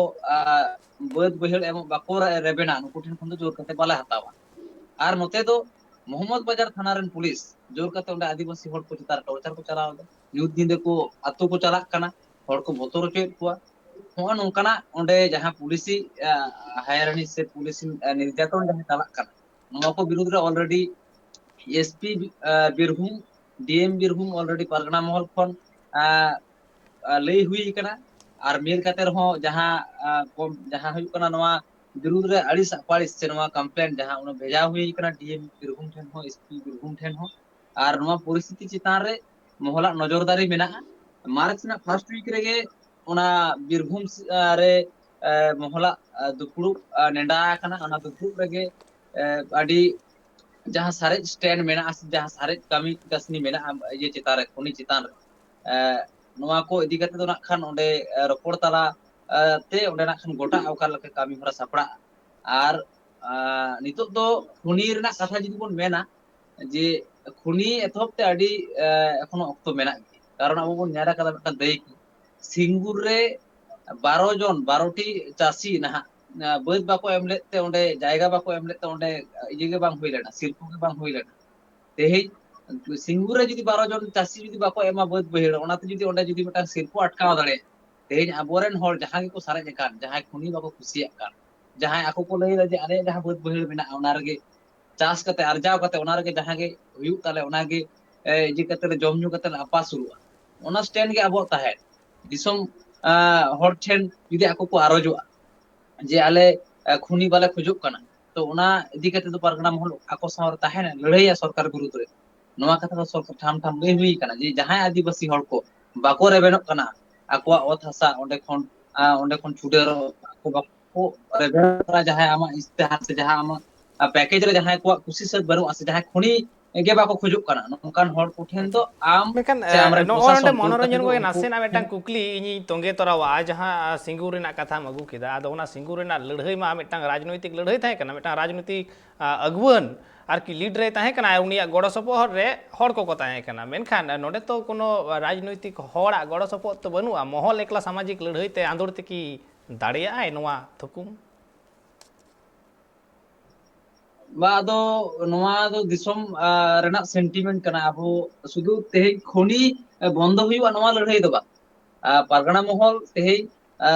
ᱵᱟᱹᱫ ᱵᱟᱹᱭᱦᱟᱹᱲ ᱮᱢᱚᱜ ᱵᱟᱠᱚ ᱨᱮᱵᱮᱱᱟ, ᱱᱩᱠᱩ ᱴᱷᱮᱱ ᱠᱷᱚᱱ ᱫᱚ ᱡᱳᱨ ᱠᱟᱛᱮ ᱵᱟᱞᱮ ᱦᱟᱛᱟᱣᱟ᱾ ᱟᱨ ᱱᱚᱛᱮ ᱫᱚ ᱢᱚᱦᱚᱢᱢᱚᱫᱽ ᱵᱟᱡᱟᱨ ᱛᱷᱟᱱᱟ ᱨᱮᱱ ᱯᱩᱞᱤᱥ ᱡᱳᱨ ᱠᱟᱛᱮ ᱚᱸᱰᱮ ᱟᱹᱫᱤᱵᱟᱹᱥᱤ ᱦᱚᱲ ᱠᱚ ᱪᱮᱛᱟᱱ ᱨᱮ ᱴᱚᱨᱪᱟᱨ ᱠᱚ ᱪᱟᱞᱟᱣ ᱮᱫᱟ᱾ ᱧᱩᱛ ᱧᱤᱫᱟᱹ ᱠᱚ ᱟᱛᱳ ᱠᱚ ᱪᱟᱞᱟᱜ ᱠᱟᱱᱟ, ᱦᱚᱲ ᱠᱚ ᱵᱚᱛᱚᱨ ᱦᱚᱪᱚᱭᱮᱫ ᱠᱚᱣᱟ᱾ ᱦᱚᱸᱜᱼᱚ ᱱᱚᱝᱠᱟᱱᱟᱜ ᱚᱸᱰᱮ ᱡᱟᱦᱟᱸ ᱯᱩᱞᱤᱥᱤ ᱦᱟᱭᱨᱟᱱᱤ ᱥᱮ ᱯᱩᱞᱤᱥᱤ ᱱᱤᱨᱡᱟᱛᱚᱱ ᱡᱟᱦᱟᱸ ᱪᱟᱞᱟᱜ ᱠᱟᱱᱟ, ᱱᱚᱣᱟ ᱠᱚ ᱵᱤᱨᱩᱫᱽ ᱨᱮ already S P Birbhum, D M Birbhum already ᱯᱟᱨᱜᱟᱱᱟ ᱢᱚᱦᱚᱞ ᱠᱷᱚᱱ ᱞᱟᱹᱭ ᱦᱩᱭ ᱠᱟᱱᱟ᱾ ᱟᱨ ᱢᱮᱞ ᱠᱟᱛᱮ ᱨᱮᱦᱚᱸ ᱡᱟᱦᱟᱸ ᱡᱟᱦᱟᱸ ᱦᱩᱭᱩᱜ ᱠᱟᱱᱟ, ᱱᱚᱣᱟ ᱵᱤᱨᱩᱫᱽ ᱨᱮ ᱟᱹᱲᱤᱥ ᱟᱯᱟᱲᱤᱥ ᱥᱮ ᱱᱚᱣᱟ ᱠᱚᱢᱯᱞᱮᱱ ᱡᱟᱦᱟᱸ ᱚᱱᱟ ᱵᱷᱮᱡᱟ ᱦᱩᱭ ᱠᱟᱱᱟ ᱰᱤᱮᱢ ᱵᱤᱨᱵᱷᱩᱢ ᱴᱷᱮᱱ ᱦᱚᱸ, ᱮᱥᱯᱤ ᱵᱤᱨᱵᱷᱩᱢ ᱴᱷᱮᱱ ᱦᱚᱸ᱾ ᱟᱨ ᱱᱚᱣᱟ ᱯᱚᱨᱤᱥᱛᱷᱤᱛᱤ ᱪᱮᱛᱟᱱ ᱨᱮ ᱢᱚᱦᱚᱞᱟᱜ ᱱᱚᱡᱚᱨᱫᱟᱨᱤ ᱢᱮᱱᱟᱜᱼᱟ᱾ ᱢᱟᱨᱪ ᱨᱮᱱᱟᱜ ᱯᱷᱟᱥᱴ ᱣᱤᱠ ᱨᱮᱜᱮ ᱚᱱᱟ ᱵᱤᱨᱵᱷᱩᱢ ᱨᱮ ᱢᱚᱦᱚᱞᱟᱜ ᱫᱩᱯᱲᱩᱵ ᱱᱮᱰᱟ ᱟᱠᱟᱱᱟ᱾ ᱚᱱᱟ ᱫᱩᱯᱲᱩᱵ ᱨᱮᱜᱮ ᱟᱹᱰᱤ ᱡᱟᱦᱟᱸ ᱥᱟᱨᱮᱡ ᱥᱴᱮᱱᱰ ᱢᱮᱱᱟᱜᱼᱟ ᱥᱮ ᱡᱟᱦᱟᱸ ᱥᱟᱨᱮᱡ ᱠᱟᱹᱢᱤ ᱠᱟᱹᱥᱱᱤ ᱢᱮᱱᱟᱜᱼᱟ ᱤᱭᱟᱹ ᱪᱮᱛᱟᱱ ᱨᱮ, ᱠᱷᱚᱱᱤ ᱪᱮᱛᱟᱱ ᱨᱮ, ᱱᱚᱣᱟ ᱠᱚ ᱤᱫᱤ ᱠᱟᱛᱮ ᱫᱚ ᱱᱟᱜ ᱠᱷᱟᱱ ᱚᱸᱰᱮ ᱨᱚᱯᱚᱲ ᱛᱟᱞᱟ ᱛᱮ ᱚᱸᱰᱮ ᱱᱟᱜ ᱠᱷᱟᱱ ᱜᱚᱴᱟ ᱚᱠᱟ ᱞᱮᱠᱟ ᱠᱟᱹᱢᱤ ᱦᱚᱨᱟ ᱥᱟᱯᱲᱟᱜᱼᱟ᱾ ᱟᱨ ᱱᱤᱛᱚᱜ ᱫᱚ ᱠᱷᱚᱱᱤ ᱨᱮᱱᱟᱜ ᱠᱟᱛᱷᱟ ᱡᱩᱫᱤ ᱵᱚᱱ ᱢᱮᱱᱟ, ᱡᱮ ᱠᱷᱚᱱᱤ ᱮᱛᱚᱦᱚᱵ ᱛᱮ ᱟᱹᱰᱤ ᱮᱠᱷᱚᱱᱳ ᱚᱠᱛᱚ ᱢᱮᱱᱟᱜ ᱜᱮᱭᱟ᱾ ᱠᱟᱨᱚᱱ ᱟᱵᱚ ᱵᱚᱱ ᱧᱮᱞ ᱟᱠᱟᱫᱟ ᱢᱤᱫᱴᱟᱝ ᱫᱟᱹᱭᱠᱟᱹ, ᱥᱤᱝᱜᱩᱨ ᱨᱮ ᱵᱟᱨᱚ ᱡᱚᱱ, ᱵᱟᱨᱚ ᱴᱤ ᱪᱟᱹᱥᱤ ᱱᱟᱦᱟᱜ ᱵᱟᱹᱫ ᱵᱟᱠᱚ ᱮᱢ ᱞᱮᱫ ᱛᱮ, ᱚᱸᱰᱮ ᱡᱟᱭᱜᱟ ᱵᱟᱠᱚ ᱮᱢ ᱞᱮᱫ ᱛᱮ, ᱚᱸᱰᱮ ᱤᱭᱟᱹ ᱜᱮ ᱵᱟᱝ ᱦᱩᱭ ᱞᱮᱱᱟ, ᱥᱤᱨᱯᱷᱟᱹ ᱜᱮ ᱵᱟᱝ ᱦᱩᱭ ᱞᱮᱱᱟ᱾ ᱛᱮᱦᱮᱧ ᱥᱤᱝᱜᱩᱨ ᱨᱮ ᱡᱩᱫᱤ ᱵᱟᱨᱚ ᱡᱚᱱ ᱪᱟᱹᱥᱤ ᱡᱩᱫᱤ ᱵᱟᱠᱚ ᱮᱢᱟ ᱵᱟᱹᱫ ᱵᱟᱹᱭᱦᱟᱹᱲ, ᱚᱱᱟᱛᱮ ᱡᱩᱫᱤ ᱚᱸᱰᱮ ᱡᱩᱫᱤ ᱢᱤᱫᱴᱟᱝ ᱥᱤᱨᱯᱷᱟᱹ ᱟᱴᱠᱟᱣ ᱫᱟᱲᱮᱭᱟᱜᱼᱟ, ᱛᱮᱦᱮᱧ ᱟᱵᱚᱨᱮᱱ ᱦᱚᱲ ᱡᱟᱦᱟᱸ ᱜᱮᱠᱚ ᱥᱟᱨᱮᱡ ᱟᱠᱟᱱ, ᱡᱟᱦᱟᱸᱭ ᱠᱷᱚᱱᱤ ᱵᱟᱠᱚ ᱠᱩᱥᱤᱭᱟᱜ ᱠᱟᱱ, ᱡᱟᱦᱟᱸᱭ ᱟᱠᱚ ᱠᱚ ᱞᱟᱹᱭ ᱮᱫᱟ ᱡᱮ ᱟᱞᱮᱭᱟᱜ ᱡᱟᱦᱟᱸ ᱵᱟᱹᱫ ᱵᱟᱹᱭᱦᱟᱹᱲ ᱢᱮᱱᱟᱜᱼᱟ ᱚᱱᱟ ᱨᱮᱜᱮ ᱪᱟᱥ ᱠᱟᱛᱮ, ᱟᱨᱡᱟᱣ ᱠᱟᱛᱮ, ᱚᱱᱟ ᱨᱮᱜᱮ ᱡᱟᱦᱟᱸ ᱜᱮ ᱦᱩᱭᱩᱜ ᱛᱟᱞᱮ, ᱚᱱᱟ ᱜᱮ, ᱮ, ᱤᱭᱟᱹ ᱠᱟᱛᱮ ᱞᱮ ᱡᱚᱢ ᱧᱩ ᱠᱟᱛᱮ ᱞᱮ ᱟᱯᱟᱥᱩᱞᱚᱜᱼᱟ᱾ ᱚᱱᱟ stand ᱜᱮ ᱟᱵᱚᱣᱟᱜ ᱛᱟᱦᱮᱸ᱾ ᱫᱤᱥᱚᱢ, ᱟ, ᱦᱚᱲ ᱴᱷᱮᱱ ᱡᱩᱫᱤ ᱟᱠᱚ ᱠᱚ ᱟᱨᱚᱡᱚᱜᱼᱟ ᱡᱮ ᱟᱞᱮ, ᱟ, ᱠᱷᱩᱱᱤ ᱵᱟᱞᱮ ᱠᱷᱚᱡᱚᱜ ᱠᱟᱱᱟ, ᱛᱚ ᱚᱱᱟ ᱤᱫᱤ ᱠᱟᱛᱮ ᱫᱚ ᱯᱟᱨᱜᱟᱱᱟ ᱢᱚᱦᱚᱞ ᱟᱠᱚ ᱥᱟᱶ ᱨᱮ ᱛᱟᱦᱮᱱᱟ, ᱞᱟᱹᱲᱦᱟᱹᱭᱟ ᱥᱚᱨᱠᱟᱨ ᱵᱤᱨᱩᱫᱽ ᱨᱮ᱾ ᱱᱚᱣᱟ ᱠᱟᱛᱷᱟ ᱫᱚ ᱥᱚᱨᱠᱟᱨ ᱴᱷᱟᱢ ᱴᱷᱟᱢ ᱞᱟᱹᱭ ᱦᱩᱭ ᱠᱟᱱᱟ ᱡᱮ ᱡᱟᱦᱟᱸᱭ ᱟᱹᱫᱤᱵᱟᱹᱥᱤ ᱦᱚᱲ ᱠᱚ ᱵᱟᱠᱚ ᱨᱮᱵᱮᱱᱚᱜ ᱠᱟᱱᱟ ᱟᱠᱚᱣᱟᱜ ᱚᱛ ᱦᱟᱥᱟ ᱚᱸᱰᱮ ᱠᱷᱚᱱ, ᱟ, ᱚᱸᱰᱮ ᱠᱷᱚᱱ ᱪᱷᱩᱰᱟᱹᱨᱚᱜ, ᱟᱠᱚ ᱵᱟᱠᱚ ᱨᱮᱵᱮᱱᱚᱜ ᱠᱟᱱᱟ, ᱡᱟᱦᱟᱸᱭ ᱟᱢᱟᱜ ᱤᱥᱛᱤᱦᱟᱨ ᱥᱮ ᱡᱟᱦᱟᱸ ᱟᱢᱟᱜ, ᱟ, package ᱨᱮ ᱡᱟᱦᱟᱸᱭ ᱠᱚᱣᱟᱜ ᱠᱩᱥᱤ ᱥᱟᱹᱛ ᱵᱟᱹᱱᱩᱜᱼᱟ ᱥᱮ ᱡᱟᱦᱟᱸᱭ ᱠᱷᱚᱱᱤ ᱜᱮ ᱵᱟᱠᱚ ᱠᱷᱚᱡᱚᱜ ᱠᱟᱱᱟ, ᱱᱚᱝᱠᱟᱱ ᱦᱚᱲ ᱠᱚᱴᱷᱮᱱ ᱫᱚ ᱟᱢ ᱢᱮᱱᱠᱷᱟᱱ ᱥᱮ ᱟᱢᱨᱮᱱ ᱱᱚᱜᱼᱚᱭ ᱱᱚᱰᱮ ᱯᱨᱚᱥᱟᱥᱚᱱ ᱠᱚ ᱢᱚᱱᱳᱨᱚᱧᱡᱚᱱ ᱛᱟᱦᱮᱱ ᱜᱚᱭ ᱩᱱᱠᱩ ᱱᱟᱥᱮᱱᱟᱜ ᱢᱤᱫᱴᱟᱝ ᱠᱩᱠᱞᱤ ᱤᱧᱤᱧ ᱛᱚᱸᱜᱮ ᱛᱚᱨᱟᱣᱟ, ᱡᱟᱦᱟᱸ ᱥᱤᱸᱜᱩᱨ ᱨᱮᱱᱟᱜ ᱠᱟᱛᱷᱟᱢ ᱟᱹᱜᱩ ᱠᱮᱫᱟ, ᱟᱫᱚ ᱚᱱᱟ ᱥᱤᱸᱜᱩᱨ ᱨᱮᱱᱟᱜ ᱞᱟᱹᱲᱦᱟᱹᱭ ᱢᱟ ᱢᱤᱫᱴᱟᱝ ᱨᱟᱡᱽᱱᱳᱭᱛᱤᱠ ᱞᱟᱹᱲᱦᱟᱹᱭ ᱛᱟᱦᱮᱸ ᱠᱟᱱᱟ, ᱢᱤᱫᱴᱟᱝ ᱨᱟᱡᱽᱱᱳᱭᱛᱤᱠ ᱟᱹᱜᱩᱣᱟᱹᱱ ᱟᱨᱠᱤ lead ᱨᱮᱭ ᱛᱟᱦᱮᱸ ᱠᱟᱱᱟ, ᱟᱨ ᱩᱱᱤᱭᱟᱜ ᱜᱚᱲᱚ ᱥᱚᱯᱚᱦᱚᱫ ᱨᱮ ᱦᱚᱲ ᱠᱚᱠᱚ ᱛᱟᱦᱮᱸ ᱠᱟᱱᱟ᱾ ᱢᱮᱱᱠᱷᱟᱱ ᱱᱚᱰᱮ ᱛᱚ ᱠᱳᱱᱳ ᱨᱟᱡᱽᱱᱳᱭᱛᱤᱠ ᱦᱚᱲᱟᱜ ᱜᱚᱲᱚ ᱥᱚᱯᱚᱦᱚᱫ ᱛᱚ ᱵᱟᱹᱱᱩᱜᱼᱟ᱾ ᱢᱚᱦᱚᱞ ᱮᱠᱞᱟ ᱥᱟᱢᱟᱡᱤᱠ ᱞᱟᱹᱲᱦᱟᱹᱭ ᱛᱮ ᱟᱸᱫᱳᱲ ᱛᱮᱠᱤ ᱫᱟᱲᱮᱭᱟᱜᱼᱟᱭ ᱱᱚᱣᱟ ᱛᱷᱩᱠᱩᱢ? ᱵᱟ, ᱟᱫᱚ ᱱᱚᱣᱟ ᱫᱚ ᱫᱤᱥᱚᱢ, ᱟ, ᱨᱮᱱᱟᱜ sentiment ᱠᱟᱱᱟ᱾ ᱟᱵᱚ ᱥᱩᱫᱷᱩ ᱛᱮᱦᱮᱧ ᱠᱷᱚᱱᱤ, ᱮ, ᱵᱚᱱᱫᱚ ᱦᱩᱭᱩᱜᱼᱟ, ᱱᱚᱣᱟ ᱞᱟᱹᱲᱦᱟᱹᱭ ᱫᱚ ᱵᱟᱝ᱾ ᱟ, ᱯᱟᱨᱜᱟᱱᱟ ᱢᱚᱦᱚᱞ ᱛᱮᱦᱮᱧ, ᱟ,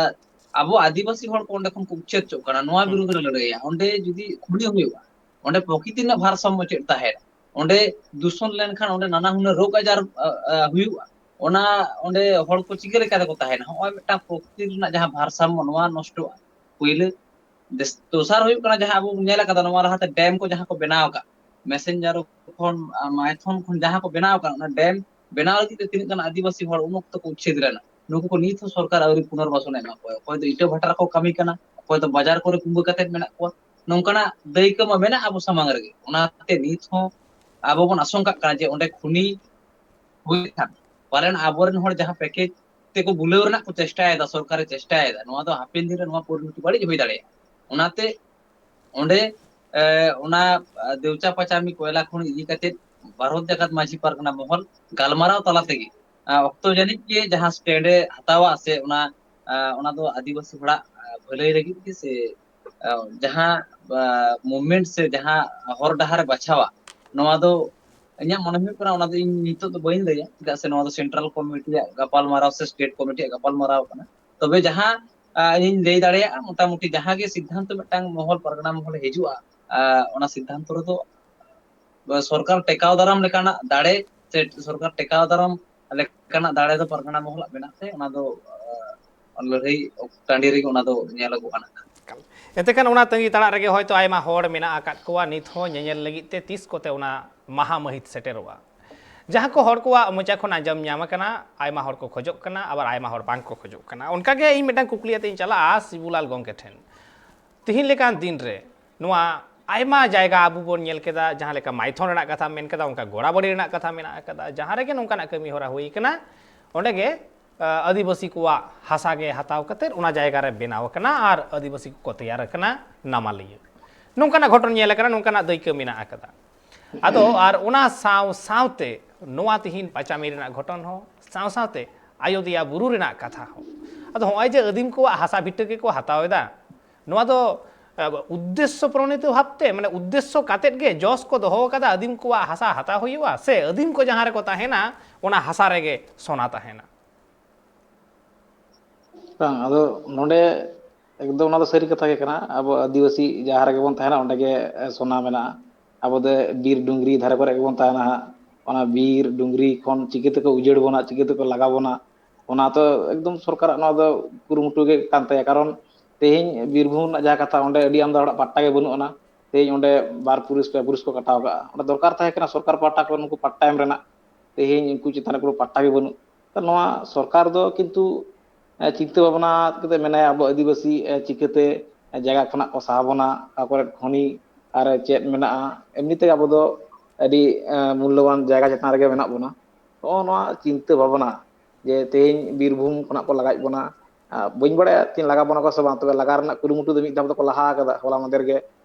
ᱟᱵᱚ ᱟᱹᱫᱤᱵᱟᱹᱥᱤ ᱦᱚᱲ ᱠᱚ ᱚᱸᱰᱮ ᱠᱷᱚᱱ ᱠᱚ ᱩᱪᱪᱷᱮᱫ ᱪᱚᱜ ᱠᱟᱱᱟ, ᱱᱚᱣᱟ ᱵᱤᱨᱩᱫᱷ ᱨᱮ ᱞᱟᱹᱲᱦᱟᱹᱭᱟ᱾ ᱚᱸᱰᱮ ᱡᱩᱫᱤ ᱠᱷᱚᱱᱤ ᱦᱩᱭᱩᱜᱼᱟ, ᱚᱸᱰᱮ ᱯᱨᱚᱠᱤᱛᱤ ᱨᱮᱱᱟᱜ ᱵᱷᱟᱨᱥᱟᱢᱢᱚ ᱪᱮᱫ ᱛᱟᱦᱮᱱᱟ? ᱚᱸᱰᱮ ᱫᱩᱥᱚᱱ ᱞᱮᱱᱠᱷᱟᱱ ᱚᱸᱰᱮ ᱱᱟᱱᱟ ᱦᱩᱱᱟᱹᱨ ᱨᱳᱜᱽ ᱟᱡᱟᱨ, ᱟ, ᱟ, ᱦᱩᱭᱩᱜᱼᱟ᱾ ᱚᱱᱟ ᱚᱸᱰᱮ ᱦᱚᱲ ᱠᱚ ᱪᱤᱠᱟᱹ ᱞᱮᱠᱟ ᱛᱮᱠᱚ ᱛᱟᱦᱮᱱᱟ? ᱦᱚᱸᱜᱼᱚᱭ ᱢᱤᱫᱴᱟᱝ ᱯᱨᱚᱠᱤᱛᱤ ᱨᱮᱱᱟᱜ ᱡᱟᱦᱟᱸ ᱵᱷᱟᱨᱥᱟᱢᱢᱚ, ᱱᱚᱣᱟ ᱱᱚᱥᱴᱚᱜᱼᱟ᱾ ᱯᱩᱭᱞᱟᱹ ᱫᱮᱥ-, ᱫᱚᱥᱟᱨ ᱦᱩᱭᱩᱜ ᱠᱟᱱᱟ, ᱡᱟᱦᱟᱸ ᱟᱵᱚ ᱵᱚᱱ ᱧᱮᱞ ᱟᱠᱟᱫᱟ, ᱱᱚᱣᱟ ᱞᱟᱦᱟᱛᱮ ᱰᱮᱢ ᱠᱚ ᱡᱟᱦᱟᱸ ᱠᱚ ᱵᱮᱱᱟᱣ ᱟᱠᱟᱫ, ᱢᱮᱥᱮᱧᱡᱟᱨᱳ ᱠᱷᱚᱱ, ᱟ, ᱢᱟᱭᱛᱷᱚᱱ ᱠᱷᱚᱱ ᱡᱟᱦᱟᱸ ᱠᱚ ᱵᱮᱱᱟᱣ ᱟᱠᱟᱫ, ᱚᱱᱟ ᱰᱮᱢ ᱵᱮᱱᱟᱣ ᱞᱟᱹᱜᱤᱫ ᱛᱮ ᱛᱤᱱᱟᱹᱜ ᱜᱟᱱ ᱟᱹᱫᱤᱵᱟᱹᱥᱤ ᱦᱚᱲ ᱩᱱ ᱚᱠᱛᱚ ᱠᱚ ᱩᱪᱪᱷᱮᱫ ᱞᱮᱱᱟ, ᱱᱩᱠᱩ ᱠᱚ ᱱᱤᱛ ᱦᱚᱸ ᱥᱚᱨᱠᱟᱨ ᱟᱹᱣᱨᱤ ᱯᱩᱱᱚᱨᱵᱟᱥᱚᱱ ᱮ ᱮᱢᱟ ᱠᱚᱣᱟ᱾ ᱚᱠᱚᱭ ᱫᱚ ᱤᱴᱟᱹ ᱵᱷᱟᱴᱟ ᱨᱮᱠᱚ ᱠᱟᱹᱢᱤ ᱠᱟᱱᱟ, ᱚᱠᱚᱭ ᱫᱚ ᱵᱟᱡᱟᱨ ᱠᱚᱨᱮ ᱠᱩᱢᱵᱟᱹ ᱠᱟᱛᱮᱫ ᱢᱮᱱᱟᱜ ᱠᱚᱣᱟ᱾ ᱱᱚᱝᱠᱟᱱᱟᱜ ᱫᱟᱹᱭᱠᱟᱹ ᱢᱟ ᱢᱮᱱᱟᱜ ᱟᱵᱚ ᱥᱟᱢᱟᱝ ᱨᱮᱜᱮ᱾ ᱚᱱᱟᱛᱮ ᱱᱤᱛ ᱦᱚᱸ ᱟᱵᱚ ᱵᱚᱱ ᱟᱥᱚᱝᱠᱟᱜ ᱠᱟᱱᱟ ᱡᱮ ᱚᱸᱰᱮ ᱠᱷᱩᱱᱤ ᱦᱩᱭ ᱞᱮᱠᱷᱟᱱ ᱯᱟᱞᱮᱱ ᱟᱵᱚᱨᱮᱱ ᱦᱚᱲ ᱡᱟᱦᱟᱸ package ᱛᱮᱠᱚ ᱵᱩᱞᱟᱹᱣ ᱨᱮᱱᱟᱜ ᱠᱚ ᱪᱮᱥᱴᱟᱭᱮᱫᱟ, ᱥᱚᱨᱠᱟᱨᱮ ᱪᱮᱥᱴᱟᱭᱮᱫᱟ, ᱱᱚᱣᱟ ᱫᱚ ᱦᱟᱯᱮᱱ ᱫᱤᱱ ᱨᱮ ᱱᱚᱣᱟ ᱯᱚᱨᱤᱱᱚᱛᱤ ᱵᱟᱹᱲᱤᱡ ᱦᱩᱭ ᱫᱟᱲᱮᱭᱟᱜᱼᱟ᱾ ᱚᱱᱟᱛᱮ ᱚᱸᱰᱮ, ᱮ, ᱚᱱᱟ, ᱟ, ᱫᱮᱣᱪᱟ ᱯᱟᱪᱟᱢᱤ ᱠᱚᱭᱞᱟ ᱠᱷᱚᱱ ᱤᱫᱤ ᱠᱟᱛᱮ ᱵᱷᱟᱨᱚᱛ ᱡᱟᱠᱟᱛ ᱢᱟᱹᱡᱷᱤ ᱯᱟᱨᱜᱟᱱᱟ ᱢᱚᱦᱚᱞ ᱜᱟᱞᱢᱟᱨᱟᱣ ᱛᱟᱞᱟ ᱛᱮᱜᱮ, ᱟ, ᱚᱠᱛᱚ ᱡᱟᱹᱱᱤᱡ ᱜᱮ ᱡᱟᱦᱟᱸ stand ᱮ ᱦᱟᱛᱟᱣᱟ ᱥᱮ ᱚᱱᱟ, ᱟ, ᱚᱱᱟ ᱫᱚ ᱟᱹᱫᱤᱵᱟᱹᱥᱤ ᱦᱚᱲᱟᱜ, ᱟ, ᱵᱷᱟᱹᱞᱟᱹᱭ ᱞᱟᱹᱜᱤᱫ ᱜᱮ ᱥᱮ, ᱟ, ᱡᱟᱦᱟᱸ, ᱟ, movement ᱥᱮ ᱡᱟᱦᱟᱸ ᱦᱚᱨ ᱰᱟᱦᱟᱨ ᱮ ᱵᱟᱪᱷᱟᱣᱟ, ᱱᱚᱣᱟ ᱫᱚ ᱤᱧᱟᱹᱜ ᱢᱚᱱᱮ ᱦᱩᱭᱩᱜ ᱠᱟᱱᱟ ᱚᱱᱟ ᱫᱚ ᱤᱧ ᱱᱤᱛᱚᱜ ᱫᱚ ᱵᱟᱹᱧ ᱞᱟᱹᱭᱟ, ᱪᱮᱫᱟᱜ ᱥᱮ ᱱᱚᱣᱟ ᱫᱚ central committee ᱟᱜ ᱜᱟᱯᱟᱞᱢᱟᱨᱟᱣ ᱥᱮ state committee ᱟᱜ ᱜᱟᱯᱟᱞᱢᱟᱨᱟᱣ ᱠᱟᱱᱟ᱾ ᱛᱚᱵᱮ ᱡᱟᱦᱟᱸ, ᱟ, ᱤᱧᱤᱧ ᱞᱟᱹᱭ ᱫᱟᱲᱮᱭᱟᱜᱼᱟ, ᱢᱚᱴᱟᱢᱩᱴᱤ ᱡᱟᱦᱟᱸ ᱜᱮ ᱥᱤᱫᱽᱫᱷᱟᱱᱛᱚ ᱢᱤᱫᱴᱟᱝ ᱢᱚᱦᱚᱞ ᱯᱟᱨᱜᱟᱱᱟ ᱢᱚᱦᱚᱞ ᱦᱤᱡᱩᱜᱼᱟ, ᱚᱱᱟ ᱥᱤᱫᱽᱫᱷᱟᱱᱛᱚ ᱨᱮᱫᱚ ᱥᱚᱨᱠᱟᱨ ᱴᱮᱠᱟᱣ ᱫᱟᱨᱟᱢ ᱞᱮᱠᱟᱱᱟᱜ ᱫᱟᱲᱮ ᱥᱮ ᱥᱚᱨᱠᱟᱨ ᱴᱮᱠᱟᱣ ᱫᱟᱨᱟᱢ ᱞᱮᱠᱟᱱᱟᱜ ᱫᱟᱲᱮ ᱫᱚ ᱯᱟᱨᱜᱟᱱᱟ ᱢᱚᱦᱚᱞᱟᱜ ᱢᱮᱱᱟᱜ ᱛᱮ, ᱚᱱᱟ ᱫᱚ ᱞᱟᱹᱲᱦᱟᱹᱭ ᱴᱟᱺᱰᱤ ᱨᱮᱜᱮ ᱚᱱᱟ ᱫᱚ ᱧᱮᱞᱚᱜᱚᱜᱼᱟ ᱱᱟᱜ ᱠᱷᱟᱱ᱾ ᱮᱱᱛᱮ ᱠᱷᱟᱱ ᱚᱱᱟ ᱛᱟᱺᱜᱤ ᱛᱟᱲᱟᱜ ᱨᱮᱜᱮ ᱦᱚᱭᱛᱳ ᱟᱭᱢᱟ ᱦᱚᱲ ᱢᱮᱱᱟᱜ ᱟᱠᱟᱫ ᱠᱚᱣᱟ ᱱᱤᱛ ᱦᱚᱸ ᱧᱮᱧᱮᱞ ᱞᱟᱹᱜᱤᱫ ᱛᱮ ᱛᱤᱥ ᱠᱚᱛᱮ ᱚᱱᱟ ᱢᱟᱦᱟ ᱢᱟᱹᱦᱤᱛ ᱥᱮᱴᱮᱨᱚᱜᱼᱟ᱾ ᱡᱟᱦᱟᱸ ᱠᱚ ᱦᱚᱲ ᱠᱚᱣᱟᱜ ᱢᱚᱪᱟ ᱠᱷᱚᱱ ᱟᱸᱡᱚᱢ ᱧᱟᱢ ᱟᱠᱟᱱᱟ, ᱟᱭᱢᱟ ᱦᱚᱲ ᱠᱚ ᱠᱷᱚᱡᱚᱜ ᱠᱟᱱᱟ, ᱟᱵᱟᱨ ᱟᱭᱢᱟ ᱦᱚᱲ ᱵᱟᱝ ᱠᱚ ᱠᱷᱚᱡᱚᱜ ᱠᱟᱱᱟ᱾ ᱚᱱᱠᱟᱜᱮ ᱤᱧ ᱢᱤᱫᱴᱟᱝ ᱠᱩᱠᱞᱤ ᱟᱛᱮ ᱤᱧ ᱪᱟᱞᱟᱜᱼᱟ ᱥᱤᱵᱩᱞᱟᱞ ᱜᱚᱢᱠᱮ ᱴᱷᱮᱱ᱾ ᱛᱤᱦᱤᱧ ᱞᱮᱠᱟᱱ ᱫᱤᱱ ᱨᱮ ᱱᱚᱣᱟ ᱟᱭᱢᱟ ᱡᱟᱭᱜᱟ ᱟᱵᱚ ᱵᱚᱱ ᱧᱮᱞ ᱠᱮᱫᱟ, ᱡᱟᱦᱟᱸ ᱞᱮᱠᱟ ᱢᱟᱭᱛᱷᱚᱱ ᱨᱮᱱᱟᱜ ᱠᱟᱛᱷᱟ ᱢᱮᱱ ᱠᱮᱫᱟ, ᱚᱱᱠᱟ ᱜᱚᱲᱟᱵᱟᱲᱤ ᱨᱮᱱᱟᱜ ᱠᱟᱛᱷᱟ ᱢᱮᱱᱟᱜ ᱟᱠᱟᱫᱟ, ᱡᱟᱦᱟᱸ ᱨᱮᱜᱮ ᱱᱚᱝᱠᱟᱱᱟᱜ ᱠᱟᱹᱢᱤ ᱦᱚᱨᱟ ᱦᱩᱭ ᱠᱟᱱᱟ, ᱚᱸᱰᱮ ᱜᱮ ᱟᱹᱫᱤᱵᱟᱹᱥᱤ ᱠᱚᱣᱟᱜ ᱦᱟᱥᱟ ᱜᱮ ᱦᱟᱛᱟᱣ ᱠᱟᱛᱮ ᱚᱱᱟ ᱡᱟᱭᱜᱟ ᱨᱮ ᱵᱮᱱᱟᱣ ᱟᱠᱟᱱᱟ ᱟᱨ ᱟᱹᱫᱤᱵᱟᱹᱥᱤ ᱠᱚᱠᱚ ᱛᱮᱭᱟᱨ ᱟᱠᱟᱱᱟ ᱱᱟᱢᱟᱞᱤᱭᱟᱹ᱾ ᱱᱚᱝᱠᱟᱱᱟᱜ ᱜᱷᱚᱴᱚᱱ ᱧᱮᱞ ᱟᱠᱟᱱᱟ, ᱱᱚᱝᱠᱟᱱᱟᱜ ᱫᱟᱹᱭᱠᱟᱹ ᱢᱮᱱᱟᱜ ᱟᱠᱟᱫᱟ᱾ ᱟᱫᱚ ᱟᱨ ᱚᱱᱟ ᱥᱟᱶ ᱥᱟᱶᱛᱮ ᱱᱚᱣᱟ ᱛᱤᱦᱤᱧ ᱯᱟᱪᱟᱢᱤ ᱨᱮᱱᱟᱜ ᱜᱷᱚᱴᱚᱱ ᱦᱚᱸ, ᱥᱟᱶ ᱥᱟᱶᱛᱮ ᱟᱡᱳᱫᱤᱭᱟ ᱵᱩᱨᱩ ᱨᱮᱱᱟᱜ ᱠᱟᱛᱷᱟ ᱦᱚᱸ᱾ ᱟᱫᱚ ᱦᱚᱸᱜᱼᱚᱭ ᱡᱮ ᱟᱹᱫᱤᱢ ᱠᱚᱣᱟᱜ ᱦᱟᱥᱟ ᱵᱷᱤᱴᱟᱹ ᱜᱮᱠᱚ ᱦᱟᱛᱟᱣ ᱮᱫᱟ, ᱱᱚᱣᱟ ᱫᱚ ᱩᱫᱽᱫᱮᱥᱥᱚ ᱯᱨᱚᱬᱤᱛᱚ ᱵᱷᱟᱵᱛᱮ, ᱢᱟᱱᱮ ᱩᱫᱽᱫᱮᱥᱥᱚ ᱠᱟᱛᱮᱫ ᱜᱮ ᱡᱚᱥ ᱠᱚ ᱫᱚᱦᱚ ᱟᱠᱟᱫᱟ ᱟᱹᱫᱤᱢ ᱠᱚᱣᱟᱜ ᱦᱟᱥᱟ ᱦᱟᱛᱟᱣ ᱦᱩᱭᱩᱜᱼᱟ, ᱥᱮ ᱟᱹᱫᱤᱢ ᱠᱚ ᱡᱟᱦᱟᱸ ᱨᱮᱠᱚ ᱛᱟᱦᱮᱱᱟ ᱚᱱᱟ ᱦᱟᱥᱟ ᱨᱮᱜᱮ ᱥᱚᱱᱟ ᱛᱟᱦᱮᱱᱟ? ᱵᱟᱝ, ᱟᱫᱚ ᱱᱚᱰᱮ ᱮᱠᱫᱚᱢ ᱚᱱᱟ ᱫᱚ ᱥᱟᱹᱨᱤ ᱠᱟᱛᱷᱟ ᱜᱮ ᱠᱟᱱᱟ᱾ ᱟᱵᱚ ᱟᱹᱫᱤᱵᱟᱹᱥᱤ ᱡᱟᱦᱟᱸ ᱨᱮᱜᱮ ᱵᱚᱱ ᱛᱟᱦᱮᱱᱟ, ᱚᱸᱰᱮ ᱜᱮ ᱥᱚᱱᱟ ᱢᱮᱱᱟᱜᱼᱟ᱾ ᱟᱵᱚ ᱫᱚ ᱵᱤᱨ ᱰᱩᱝᱨᱤ ᱫᱷᱟᱨᱮ ᱠᱚᱨᱮ ᱜᱮᱵᱚᱱ ᱛᱟᱦᱮᱱᱟ ᱦᱟᱸᱜ᱾ ᱚᱱᱟ ᱵᱤᱨ ᱰᱩᱝᱨᱤ ᱠᱷᱚᱱ ᱪᱤᱠᱟᱹ ᱛᱮᱠᱚ ᱩᱡᱟᱹᱲ ᱵᱚᱱᱟ, ᱪᱤᱠᱟᱹ ᱛᱮᱠᱚ ᱞᱟᱜᱟ ᱵᱚᱱᱟ, ᱚᱱᱟ ᱛᱚ ᱮᱠᱫᱚᱢ ᱥᱚᱨᱠᱟᱨᱟᱜ ᱱᱚᱣᱟ ᱫᱚ ᱠᱩᱨᱩᱢᱩᱴᱩ ᱜᱮ ᱠᱟᱱ ᱛᱟᱭᱟ᱾ ᱠᱟᱨᱚᱱ ᱛᱮᱦᱮᱧ ᱵᱤᱨᱵᱷᱩᱢ ᱨᱮᱱᱟᱜ ᱡᱟᱦᱟᱸ ᱠᱟᱛᱷᱟ, ᱚᱸᱰᱮ ᱟᱹᱰᱤ ᱟᱢᱫᱟ ᱦᱚᱲᱟᱜ ᱯᱟᱴᱴᱟ ᱜᱮ ᱵᱟᱹᱱᱩᱜ ᱟᱱᱟ᱾ ᱛᱮᱦᱮᱧ ᱚᱸᱰᱮ ᱵᱟᱨ ᱯᱩᱨᱩᱥ, ᱯᱮ ᱯᱩᱨᱩᱥ ᱠᱚ ᱠᱟᱴᱟᱣ ᱠᱟᱜᱼᱟ᱾ ᱚᱸᱰᱮ ᱫᱚᱨᱠᱟᱨ ᱛᱟᱦᱮᱸ ᱠᱟᱱᱟ ᱥᱚᱨᱠᱟᱨ ᱯᱟᱦᱴᱟ ᱠᱷᱚᱱ ᱱᱩᱠᱩ ᱯᱟᱴᱴᱟ ᱮᱢ ᱨᱮᱱᱟᱜ, ᱛᱮᱦᱮᱧ ᱩᱱᱠᱩ ᱪᱮᱛᱟᱱ ᱨᱮ ᱠᱳᱱᱳ ᱯᱟᱴᱴᱟ ᱜᱮ ᱵᱟᱹᱱᱩᱜ᱾ ᱛᱚ ᱱᱚᱣᱟ ᱥᱚᱨᱠᱟᱨ ᱫᱚ ᱠᱤᱱᱛᱩ ᱪᱤᱱᱛᱟᱹ ᱵᱷᱟᱵᱽᱱᱟ ᱠᱟᱛᱮ ᱢᱮᱱᱟᱭᱟ, ᱟᱵᱚ ᱟᱹᱫᱤᱵᱟᱹᱥᱤ ᱪᱤᱠᱟᱹᱛᱮ ᱡᱟᱭᱜᱟ ᱠᱷᱚᱱᱟᱜ ᱠᱚ ᱥᱟᱦᱟ ᱵᱚᱱᱟ, ᱚᱠᱟ ᱠᱚᱨᱮ ᱠᱷᱚᱱᱤ ᱟᱨ ᱪᱮᱫ ᱢᱮᱱᱟᱜᱼᱟ᱾ ᱮᱢᱱᱤ ᱛᱮᱜᱮ ᱟᱵᱚ ᱫᱚ ᱟᱹᱰᱤ ᱢᱩᱞᱞᱚᱵᱟᱱ ᱡᱟᱭᱜᱟ ᱪᱮᱛᱟᱱ ᱨᱮᱜᱮ ᱢᱮᱱᱟᱜ ᱵᱚᱱᱟ᱾ ᱱᱚᱜᱼᱚ ᱱᱚᱣᱟ ᱪᱤᱱᱛᱟᱹ ᱵᱷᱟᱵᱽᱱᱟ ᱡᱮ ᱛᱮᱦᱮᱧ ᱵᱤᱨᱵᱷᱩᱢ ᱠᱷᱚᱱᱟᱜ ᱠᱚ ᱞᱟᱜᱟᱭᱮᱫ ᱵᱚᱱᱟ, ᱵᱟᱹᱧ ᱵᱟᱲᱟᱭᱟ ᱛᱤᱱ ᱞᱟᱜᱟ ᱵᱚᱱᱟ ᱠᱚ ᱥᱮ ᱵᱟᱝ, ᱛᱚᱵᱮ ᱞᱟᱜᱟ ᱨᱮᱱᱟᱜ ᱠᱩᱨᱩᱢᱩᱴᱩ ᱫᱚ ᱢᱤᱫ ᱫᱷᱟᱣ ᱫᱚᱠᱚ ᱞᱟᱦᱟ ᱟᱠᱟᱫᱟ᱾ ᱦᱚᱞᱟ ᱢᱟᱫᱷᱮᱨ ᱜᱮ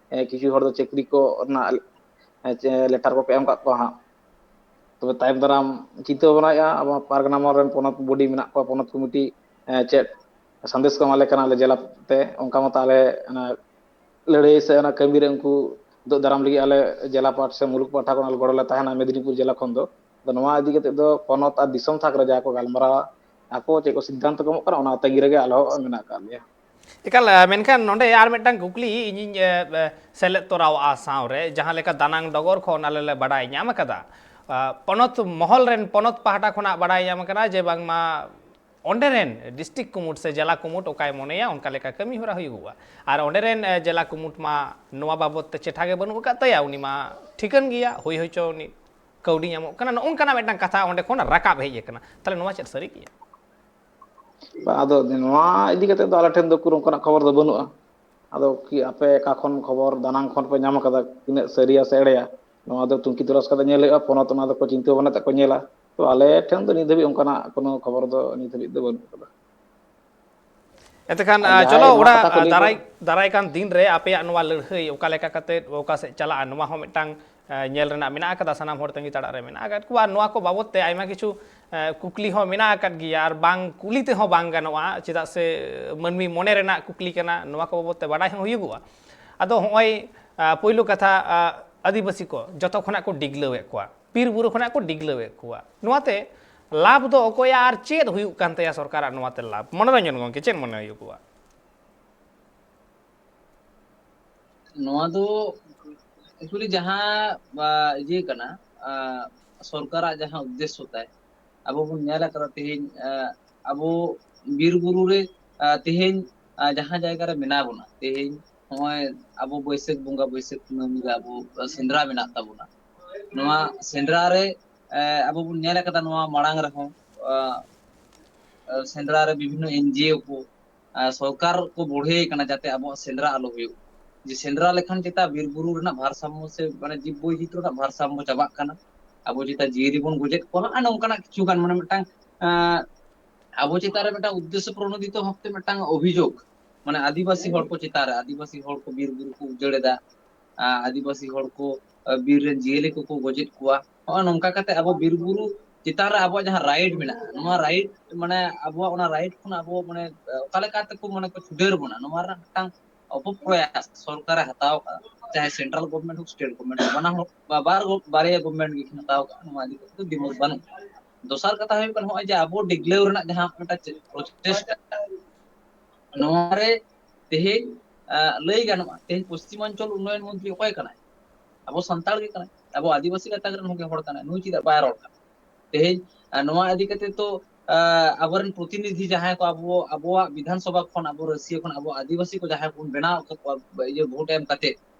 ᱠᱤᱪᱷᱩ ᱦᱚᱲ ᱫᱚ ᱪᱟᱹᱠᱨᱤ ᱠᱚ ᱨᱮᱱᱟᱜ ᱞᱮᱴᱟᱨ ᱠᱚᱠᱚ ᱮᱢ ᱟᱠᱟᱫ ᱠᱚᱣᱟ ᱦᱟᱸᱜ᱾ ᱛᱚᱵᱮ ᱛᱟᱭᱚᱢ ᱫᱟᱨᱟᱢ ᱪᱤᱱᱛᱟᱹ ᱵᱷᱟᱵᱽᱱᱟᱭᱮᱫᱼᱟ, ᱟᱵᱚ ᱯᱟᱨᱜᱟᱱᱟ ᱢᱚᱦᱚᱞ ᱨᱮᱱ ᱯᱚᱱᱚᱛ ᱵᱚᱰᱤ ᱢᱮᱱᱟᱜ ᱠᱚᱣᱟ, ᱯᱚᱱᱚᱛ ᱠᱚᱢᱤᱴᱤ ᱪᱮᱫ ᱥᱟᱸᱫᱮᱥ ᱠᱚ ᱮᱢᱟᱞᱮ ᱠᱟᱱᱟ ᱟᱞᱮ ᱡᱮᱞᱟ ᱛᱮ᱾ ᱚᱱᱠᱟ ᱢᱚᱛᱚ ᱟᱞᱮ ᱚᱱᱟ ᱞᱟᱹᱲᱦᱟᱹᱭ ᱥᱮ ᱚᱱᱟ ᱠᱟᱹᱢᱤ ᱨᱮ ᱩᱱᱠᱩ ᱫᱚ ᱫᱟᱨᱟᱢ ᱞᱟᱹᱜᱤᱫ ᱟᱞᱮ ᱡᱮᱞᱟ ᱯᱟᱦᱴᱟ ᱥᱮ ᱢᱩᱞᱩᱠ ᱯᱟᱦᱴᱟ ᱠᱷᱚᱱ ᱟᱞᱮ ᱜᱚᱲᱚ ᱞᱮ ᱛᱟᱦᱮᱱᱟ ᱢᱮᱫᱽᱱᱤᱯᱩᱨ ᱡᱮᱞᱟ ᱠᱷᱚᱱ ᱫᱚ᱾ ᱟᱫᱚ ᱱᱚᱣᱟ ᱤᱫᱤ ᱠᱟᱛᱮ ᱫᱚ ᱯᱚᱱᱚᱛ ᱟᱨ ᱫᱤᱥᱚᱢ ᱛᱷᱟᱠ ᱨᱮ ᱡᱟᱦᱟᱸ ᱠᱚ ᱜᱟᱞᱢᱟᱨᱟᱣᱟ, ᱟᱠᱚ ᱪᱮᱫ ᱠᱚ ᱥᱤᱫᱽᱫᱷᱟᱱᱛᱚ ᱠᱚ ᱮᱢᱚᱜ ᱠᱟᱱᱟ, ᱚᱱᱟ ᱛᱟᱺᱜᱤ ᱨᱮᱜᱮ ᱟᱞᱮ ᱦᱚᱸ ᱢᱮᱱᱟᱜ ᱟᱠᱟᱫ ᱞᱮᱭᱟ᱾ ᱮᱠᱟᱞ, ᱮ, ᱢᱮᱱᱠᱷᱟᱱ ᱱᱚᱰᱮ ᱟᱨ ᱢᱤᱫᱴᱟᱝ ᱠᱩᱠᱞᱤ ᱤᱧᱤᱧ, ᱮ, ᱮ, ᱥᱮᱞᱮᱫ ᱛᱚᱨᱟᱣᱟᱜᱼᱟ ᱥᱟᱶᱨᱮ, ᱡᱟᱦᱟᱸ ᱞᱮᱠᱟ ᱫᱟᱱᱟᱝ ᱰᱚᱜᱚᱨ ᱠᱷᱚᱱ ᱟᱞᱮ ᱞᱮ ᱵᱟᱰᱟᱭ ᱧᱟᱢ ᱟᱠᱟᱫᱟ, ᱟ, ᱯᱚᱱᱚᱛ ᱢᱚᱦᱚᱞ ᱨᱮᱱ, ᱯᱚᱱᱚᱛ ᱯᱟᱦᱴᱟ ᱠᱷᱚᱱᱟᱜ ᱵᱟᱰᱟᱭ ᱧᱟᱢ ᱟᱠᱟᱱᱟ ᱡᱮ ᱵᱟᱝᱢᱟ ᱚᱸᱰᱮ ᱨᱮᱱ ᱰᱤᱥᱴᱨᱤᱠᱴ ᱠᱩᱢᱩᱴ ᱥᱮ ᱡᱮᱞᱟ ᱠᱩᱢᱩᱴ ᱚᱠᱟᱭ ᱢᱚᱱᱮᱭᱟ, ᱚᱱᱠᱟ ᱞᱮᱠᱟ ᱠᱟᱹᱢᱤ ᱦᱚᱨᱟ ᱦᱩᱭᱩᱜᱚᱜᱼᱟ᱾ ᱟᱨ ᱚᱸᱰᱮ ᱨᱮᱱ, ᱮ, ᱡᱮᱞᱟ ᱠᱩᱢᱩᱴ ᱢᱟ ᱱᱚᱣᱟ ᱵᱟᱵᱚᱛ ᱛᱮ ᱪᱮᱴᱷᱟ ᱜᱮ ᱵᱟᱹᱱᱩᱜ ᱟᱠᱟᱫ ᱛᱟᱭᱟ, ᱩᱱᱤ ᱢᱟ ᱴᱷᱤᱠᱟᱹᱱ ᱜᱮᱭᱟ, ᱦᱩᱭ ᱦᱚᱪᱚ ᱩᱱᱤ ᱠᱟᱹᱣᱰᱤ ᱧᱟᱢᱚᱜ ᱠᱟᱱᱟ, ᱱᱚᱜᱼᱚ ᱱᱚᱝᱠᱟᱱᱟᱜ ᱢᱤᱫᱴᱟᱝ ᱠᱟᱛᱷᱟ ᱚᱸᱰᱮ ᱠᱷᱚᱱ ᱨᱟᱠᱟᱵ ᱦᱮᱡ ᱟᱠᱟᱱᱟ᱾ ᱛᱟᱦᱚᱞᱮ ᱱᱚᱣᱟ ᱪᱮᱫ ᱥᱟᱹᱨᱤ ᱜᱮᱭᱟ? ᱵᱟᱝ, ᱟᱫᱚ ᱱᱚᱣᱟ ᱤᱫᱤ ᱠᱟᱛᱮ ᱫᱚ ᱟᱞᱮ ᱴᱷᱮᱱ ᱫᱚ ᱩᱠᱩᱨ ᱚᱱᱠᱟᱱᱟᱜ ᱠᱷᱚᱵᱚᱨ ᱫᱚ ᱵᱟᱹᱱᱩᱜᱼᱟ᱾ ᱟᱫᱚ ᱠᱤ ᱟᱯᱮ ᱚᱠᱟ ᱠᱷᱚᱱ ᱠᱷᱚᱵᱚᱨ ᱫᱟᱱᱟᱝ ᱠᱷᱚᱱ ᱯᱮ ᱧᱟᱢ ᱟᱠᱟᱫᱟ, ᱛᱤᱱᱟᱹᱜ ᱥᱟᱹᱨᱤᱭᱟ ᱥᱮ ᱮᱲᱮᱭᱟ, ᱱᱚᱣᱟ ᱫᱚ ᱛᱩᱱᱠᱷᱤ ᱛᱚᱞᱟᱥ ᱠᱟᱛᱮ ᱧᱮᱞ ᱦᱩᱭᱩᱜᱼᱟ, ᱯᱚᱱᱚᱛ ᱚᱱᱟ ᱫᱚᱠᱚ ᱪᱤᱱᱛᱟᱹ ᱵᱷᱟᱵᱽᱱᱟ ᱛᱮ ᱠᱚ ᱧᱮᱞᱟ᱾ ᱛᱚ ᱟᱞᱮ ᱴᱷᱮᱱ ᱫᱚ ᱱᱤᱛ ᱫᱷᱟᱹᱵᱤᱡ ᱚᱱᱠᱟᱱᱟᱜ ᱠᱳᱱᱳ ᱠᱷᱚᱵᱚᱨ ᱫᱚ ᱱᱤᱛ ᱫᱷᱟᱹᱵᱤᱡ ᱫᱚ ᱵᱟᱹᱱᱩᱜ ᱟᱠᱟᱫᱟ᱾ ᱮᱱᱛᱮᱠᱷᱟᱱ, ᱟᱨ ᱟ, ᱡᱟᱦᱟᱸᱭ ᱪᱚᱞᱚ, ᱱᱚᱣᱟ ᱚᱱᱟ, ᱠᱟᱛᱷᱟ ᱠᱚ ᱟ, ᱞᱟᱹᱭ ᱫᱟᱨᱟᱭ, ᱠᱚ ᱫᱟᱨᱟᱭ ᱠᱟᱱ ᱫᱤᱱ ᱨᱮ ᱟᱯᱮᱭᱟᱜ ᱱᱚᱣᱟ ᱞᱟᱹᱲᱦᱟᱹᱭ ᱚᱠᱟ ᱞᱮᱠᱟ ᱠᱟᱛᱮ ᱚᱠᱟ ᱥᱮᱫ ᱪᱟᱞᱟᱜᱼᱟ, ᱱᱚᱣᱟ ᱦᱚᱸ ᱢᱤᱫᱴᱟᱝ, ᱟ, ᱧᱮᱞ ᱨᱮᱱᱟᱜ ᱢᱮᱱᱟᱜ ᱟᱠᱟᱫᱟ᱾ ᱥᱟᱱᱟᱢ ᱦᱚᱲ ᱛᱟᱺᱜᱤ ᱛᱟᱲᱟᱜ ᱨᱮ ᱢᱮᱱᱟᱜ ᱟᱠᱟᱫ ᱠᱚᱣᱟ᱾ ᱟᱨ ᱱᱚᱣᱟ ᱠᱚ ᱵᱟᱵᱚᱛ ᱛᱮ ᱟᱭᱢᱟ ᱠᱤᱪᱷᱩ, ᱟ, ᱠᱩᱠᱞᱤ ᱦᱚᱸ ᱢᱮᱱᱟᱜ ᱟᱠᱟᱫ ᱜᱮᱭᱟ, ᱟᱨ ᱵᱟᱝ ᱠᱩᱞᱤ ᱛᱮᱦᱚᱸ ᱵᱟᱝ ᱜᱟᱱᱚᱜᱼᱟ, ᱪᱮᱫᱟᱜ ᱥᱮ ᱢᱟᱹᱱᱢᱤ ᱢᱚᱱᱮ ᱨᱮᱱᱟᱜ ᱠᱩᱠᱞᱤ ᱠᱟᱱᱟ, ᱱᱚᱣᱟ ᱠᱚ ᱵᱟᱵᱚᱛ ᱛᱮ ᱵᱟᱰᱟᱭ ᱦᱚᱸ ᱦᱩᱭᱩᱜᱚᱜᱼᱟ᱾ ᱟᱫᱚ ᱦᱚᱸᱜᱼᱚᱭ, ᱟ, ᱯᱳᱭᱞᱳ ᱠᱟᱛᱷᱟ, ᱟ, ᱟᱹᱫᱤᱵᱟᱹᱥᱤ ᱠᱚ ᱡᱚᱛᱚ ᱠᱷᱚᱱᱟᱜ ᱠᱚ ᱰᱤᱜᱽᱞᱟᱹᱣᱮᱫ ᱠᱚᱣᱟ, ᱵᱤᱨ ᱵᱩᱨᱩ ᱠᱷᱚᱱᱟᱜ ᱠᱚ ᱰᱤᱜᱽᱞᱟᱹᱣᱮᱫ ᱠᱚᱣᱟ᱾ ᱱᱚᱣᱟᱛᱮ ᱞᱟᱵᱷ ᱫᱚ ᱚᱠᱚᱭᱟᱜ ᱟᱨ ᱪᱮᱫ ᱦᱩᱭᱩᱜ ᱠᱟᱱ ᱛᱟᱭᱟ ᱥᱚᱨᱠᱟᱨᱟᱜ ᱱᱚᱣᱟᱛᱮ ᱞᱟᱵᱷ? ᱢᱚᱱᱳᱨᱚᱧᱡᱚᱱ ᱜᱚᱢᱠᱮ, ᱪᱮᱫ ᱢᱚᱱᱮ ᱦᱩᱭᱩᱜᱚᱜᱼᱟ? ᱱᱚᱣᱟ ᱫᱚ actually ᱡᱟᱦᱟᱸ, ᱟ, ᱤᱭᱟᱹ ᱠᱟᱱᱟ, ᱟ, ᱥᱚᱨᱠᱟᱨᱟᱜ ᱡᱟᱦᱟᱸ ᱩᱫᱽᱫᱮᱥᱥᱚ ᱛᱟᱭ, ᱟᱵᱚ ᱵᱚᱱ ᱧᱮᱞ ᱟᱠᱟᱫᱟ ᱛᱮᱦᱮᱧ, ᱟ, ᱟᱵᱚ ᱵᱤᱨ ᱵᱩᱨᱩ ᱨᱮ, ᱟ, ᱛᱮᱦᱮᱧ, ᱟ, ᱡᱟᱦᱟᱸ ᱡᱟᱭᱜᱟ ᱨᱮ ᱢᱮᱱᱟᱜ ᱵᱚᱱᱟ ᱛᱮᱦᱮᱧ, ᱱᱚᱜᱼᱚᱭ ᱟᱵᱚ ᱵᱟᱹᱭᱥᱟᱹᱠᱷ ᱵᱚᱸᱜᱟ, ᱵᱟᱹᱭᱥᱟᱹᱠᱷ ᱠᱩᱱᱟᱹᱢᱤ ᱨᱮ ᱟᱵᱚ ᱥᱮᱸᱫᱽᱨᱟ ᱢᱮᱱᱟᱜ ᱛᱟᱵᱚᱱᱟ᱾ ᱱᱚᱣᱟ ᱥᱮᱸᱫᱽᱨᱟ ᱨᱮ, ᱮ, ᱟᱵᱚ ᱵᱚᱱ ᱧᱮᱞ ᱟᱠᱟᱫᱟ ᱱᱚᱣᱟ ᱢᱟᱲᱟᱝ ᱨᱮᱦᱚᱸ, ᱟ, ᱥᱮᱸᱫᱽᱨᱟ ᱨᱮ ᱵᱤᱵᱷᱤᱱᱱᱚ NGO ᱠᱚ, ᱟ, ᱥᱚᱨᱠᱟᱨ ᱠᱚ ᱵᱚᱲᱦᱮ ᱠᱟᱱᱟ ᱡᱟᱛᱮ ᱟᱵᱚᱣᱟᱜ ᱥᱮᱸᱫᱽᱨᱟ ᱟᱞᱚ ᱦᱩᱭᱩᱜ᱾ ᱡᱮ ᱥᱮᱸᱫᱽᱨᱟ ᱞᱮᱠᱷᱟᱱ ᱪᱮᱛᱟ ᱵᱤᱨ ᱵᱩᱨᱩ ᱨᱮᱱᱟᱜ ᱵᱷᱟᱨᱥᱟᱢᱢᱚ ᱥᱮ ᱢᱟᱱᱮ ᱡᱤᱵᱽ ᱵᱳᱭᱪᱤᱛᱨᱚ ᱨᱮᱱᱟᱜ ᱵᱷᱟᱨᱥᱟᱢᱢᱚ ᱪᱟᱵᱟᱜ ᱠᱟᱱᱟ, ᱟᱵᱚ ᱪᱮᱛᱟ ᱡᱤᱭᱟᱹᱞᱤ ᱵᱚᱱ ᱜᱚᱡᱮᱫ ᱠᱚᱣᱟ, ᱟᱨ ᱱᱚᱝᱠᱟᱱᱟᱜ ᱠᱤᱪᱷᱩ ᱜᱟᱱ ᱢᱟᱱᱮ ᱢᱤᱫᱴᱟᱝ, ᱟ, ᱟᱵᱚ ᱪᱮᱛᱟᱱ ᱨᱮ ᱢᱤᱫᱴᱟᱝ ᱩᱫᱽᱫᱮᱥᱥᱚ ᱯᱨᱚᱱᱳᱫᱤᱛᱚ ᱵᱷᱟᱵᱛᱮ ᱢᱤᱫᱴᱟᱝ ᱚᱵᱷᱤᱡᱳᱜᱽ, ᱢᱟᱱᱮ ᱟᱹᱫᱤᱵᱟᱹᱥᱤ ᱦᱚᱲ ᱠᱚ ᱪᱮᱛᱟᱱ ᱨᱮ, ᱟᱹᱫᱤᱵᱟᱹᱥᱤ ᱦᱚᱲ ᱠᱚ ᱵᱤᱨ ᱵᱩᱨᱩ ᱠᱚ ᱩᱡᱟᱹᱲ ᱮᱫᱟ, ᱟ, ᱟᱹᱫᱤᱵᱟᱹᱥᱤ ᱦᱚᱲ ᱠᱚ, ᱟ, ᱵᱤᱨ ᱨᱮᱱ ᱡᱤᱭᱟᱹᱞᱤ ᱠᱚᱠᱚ ᱜᱚᱡᱮᱫ ᱠᱚᱣᱟ᱾ ᱱᱚᱜᱼᱚᱭ ᱱᱚᱝᱠᱟ ᱠᱟᱛᱮ ᱟᱵᱚ ᱵᱤᱨ ᱵᱩᱨᱩ ᱪᱮᱛᱟᱱ ᱨᱮ ᱟᱵᱚᱣᱟᱜ ᱡᱟᱦᱟᱸ ᱨᱟᱭᱤᱴ ᱢᱮᱱᱟᱜᱼᱟ, ᱱᱚᱣᱟ ᱨᱟᱭᱤᱴ ᱢᱟᱱᱮ ᱟᱵᱚᱣᱟᱜ ᱚᱱᱟ ᱨᱟᱭᱤᱴ ᱠᱷᱚᱱ ᱟᱵᱚ ᱢᱟᱱᱮ ᱚᱠᱟ ᱞᱮᱠᱟ ᱛᱮᱠᱚ ᱢᱟᱱᱮ ᱠᱚ ᱪᱷᱩᱰᱟᱹᱨ ᱵᱚᱱᱟ, ᱱᱚᱣᱟ ᱨᱮᱱᱟᱜ ᱢᱤᱫᱴᱟᱝ ᱚᱯᱚᱯᱨᱚᱭᱟᱥ ᱥᱚᱨᱠᱟᱨᱮ ᱦᱟᱛᱟᱣ ᱟᱠᱟᱫᱟ, ᱪᱟᱦᱮ ᱥᱮᱱᱴᱨᱟᱞ ᱜᱚᱵᱷᱢᱮᱱᱴ ᱦᱳᱠ, ᱥᱴᱮᱴ ᱜᱚᱵᱷᱢᱮᱱᱴ ᱦᱳᱠ, ᱵᱟᱱᱟ ᱦᱚᱲ ᱵᱟ-, ᱵᱟᱨ ᱜᱚ-, ᱵᱟᱨᱭᱟ ᱜᱚᱵᱷᱢᱮᱱᱴ ᱜᱮ ᱦᱟᱛᱟᱣ ᱟᱠᱟᱫᱟ, ᱱᱚᱣᱟ ᱤᱫᱤ ᱠᱟᱛᱮ ᱫᱚ ᱫᱤᱢᱟᱹᱜ ᱵᱟᱹᱱᱩᱜ᱾ ᱫᱚᱥᱟᱨ ᱠᱟᱛᱷᱟ ᱦᱩᱭᱩᱜ ᱠᱟᱱᱟ, ᱱᱚᱜᱼᱚᱭ ᱡᱮ ᱟᱵᱚ ᱰᱤᱜᱽᱞᱟᱹᱣ ᱨᱮᱱᱟᱜ ᱡᱟᱦᱟᱸ ᱢᱤᱫᱴᱟᱝ ᱪᱮ-, ᱯᱨᱚᱪᱮᱥᱴᱟ, ᱱᱚᱣᱟ ᱨᱮ ᱛᱮᱦᱮᱧ, ᱟᱸ, ᱞᱟᱹᱭ ᱜᱟᱱᱚᱜᱼᱟ, ᱛᱮᱦᱮᱧ ᱯᱚᱥᱪᱤᱢᱟᱧᱪᱚᱞ ᱩᱱᱱᱚᱭᱚᱱ ᱢᱚᱱᱛᱨᱤ ᱚᱠᱚᱭ ᱠᱟᱱᱟᱭ? ᱟᱵᱚ ᱥᱟᱱᱛᱟᱲ ᱜᱮ ᱠᱟᱱᱟᱭ, ᱟᱵᱚ ᱟᱹᱫᱤᱵᱟᱹᱥᱤ ᱜᱟᱛᱟᱠ ᱨᱮᱱ ᱦᱚᱸ ᱜᱮ ᱦᱚᱲ ᱠᱟᱱᱟᱭ, ᱱᱩᱭ ᱪᱮᱫᱟᱜ ᱵᱟᱭ ᱨᱚᱲ ᱠᱟᱱᱟ? ᱛᱮᱦᱮᱧ, ᱟᱸ, ᱱᱚᱣᱟ ᱤᱫᱤ ᱠᱟᱛᱮ ᱛᱚ, ᱟᱸ, ᱟᱵᱚᱨᱮᱱ ᱯᱨᱚᱛᱤᱱᱤᱫᱷᱤ ᱡᱟᱦᱟᱸᱭ ᱠᱚ ᱟᱵᱚ, ᱟᱵᱚᱣᱟᱜ ᱵᱤᱫᱷᱟᱱ ᱥᱚᱵᱷᱟ ᱠᱷᱚᱱ ᱟᱵᱚ ᱨᱟᱹᱥᱤᱭᱟᱹ ᱠᱷᱚᱱ ᱟᱵᱚ ᱟᱹᱫᱤᱵᱟᱹᱥᱤ ᱠᱚ ᱡᱟᱦᱟᱸᱭ ᱵᱚᱱ ᱵᱮᱱᱟᱣ ᱟᱠᱟᱫ ᱠᱚᱣᱟ, ᱤᱭᱟᱹ, ᱵᱷᱳᱴ ᱮᱢ ᱠᱟᱛᱮ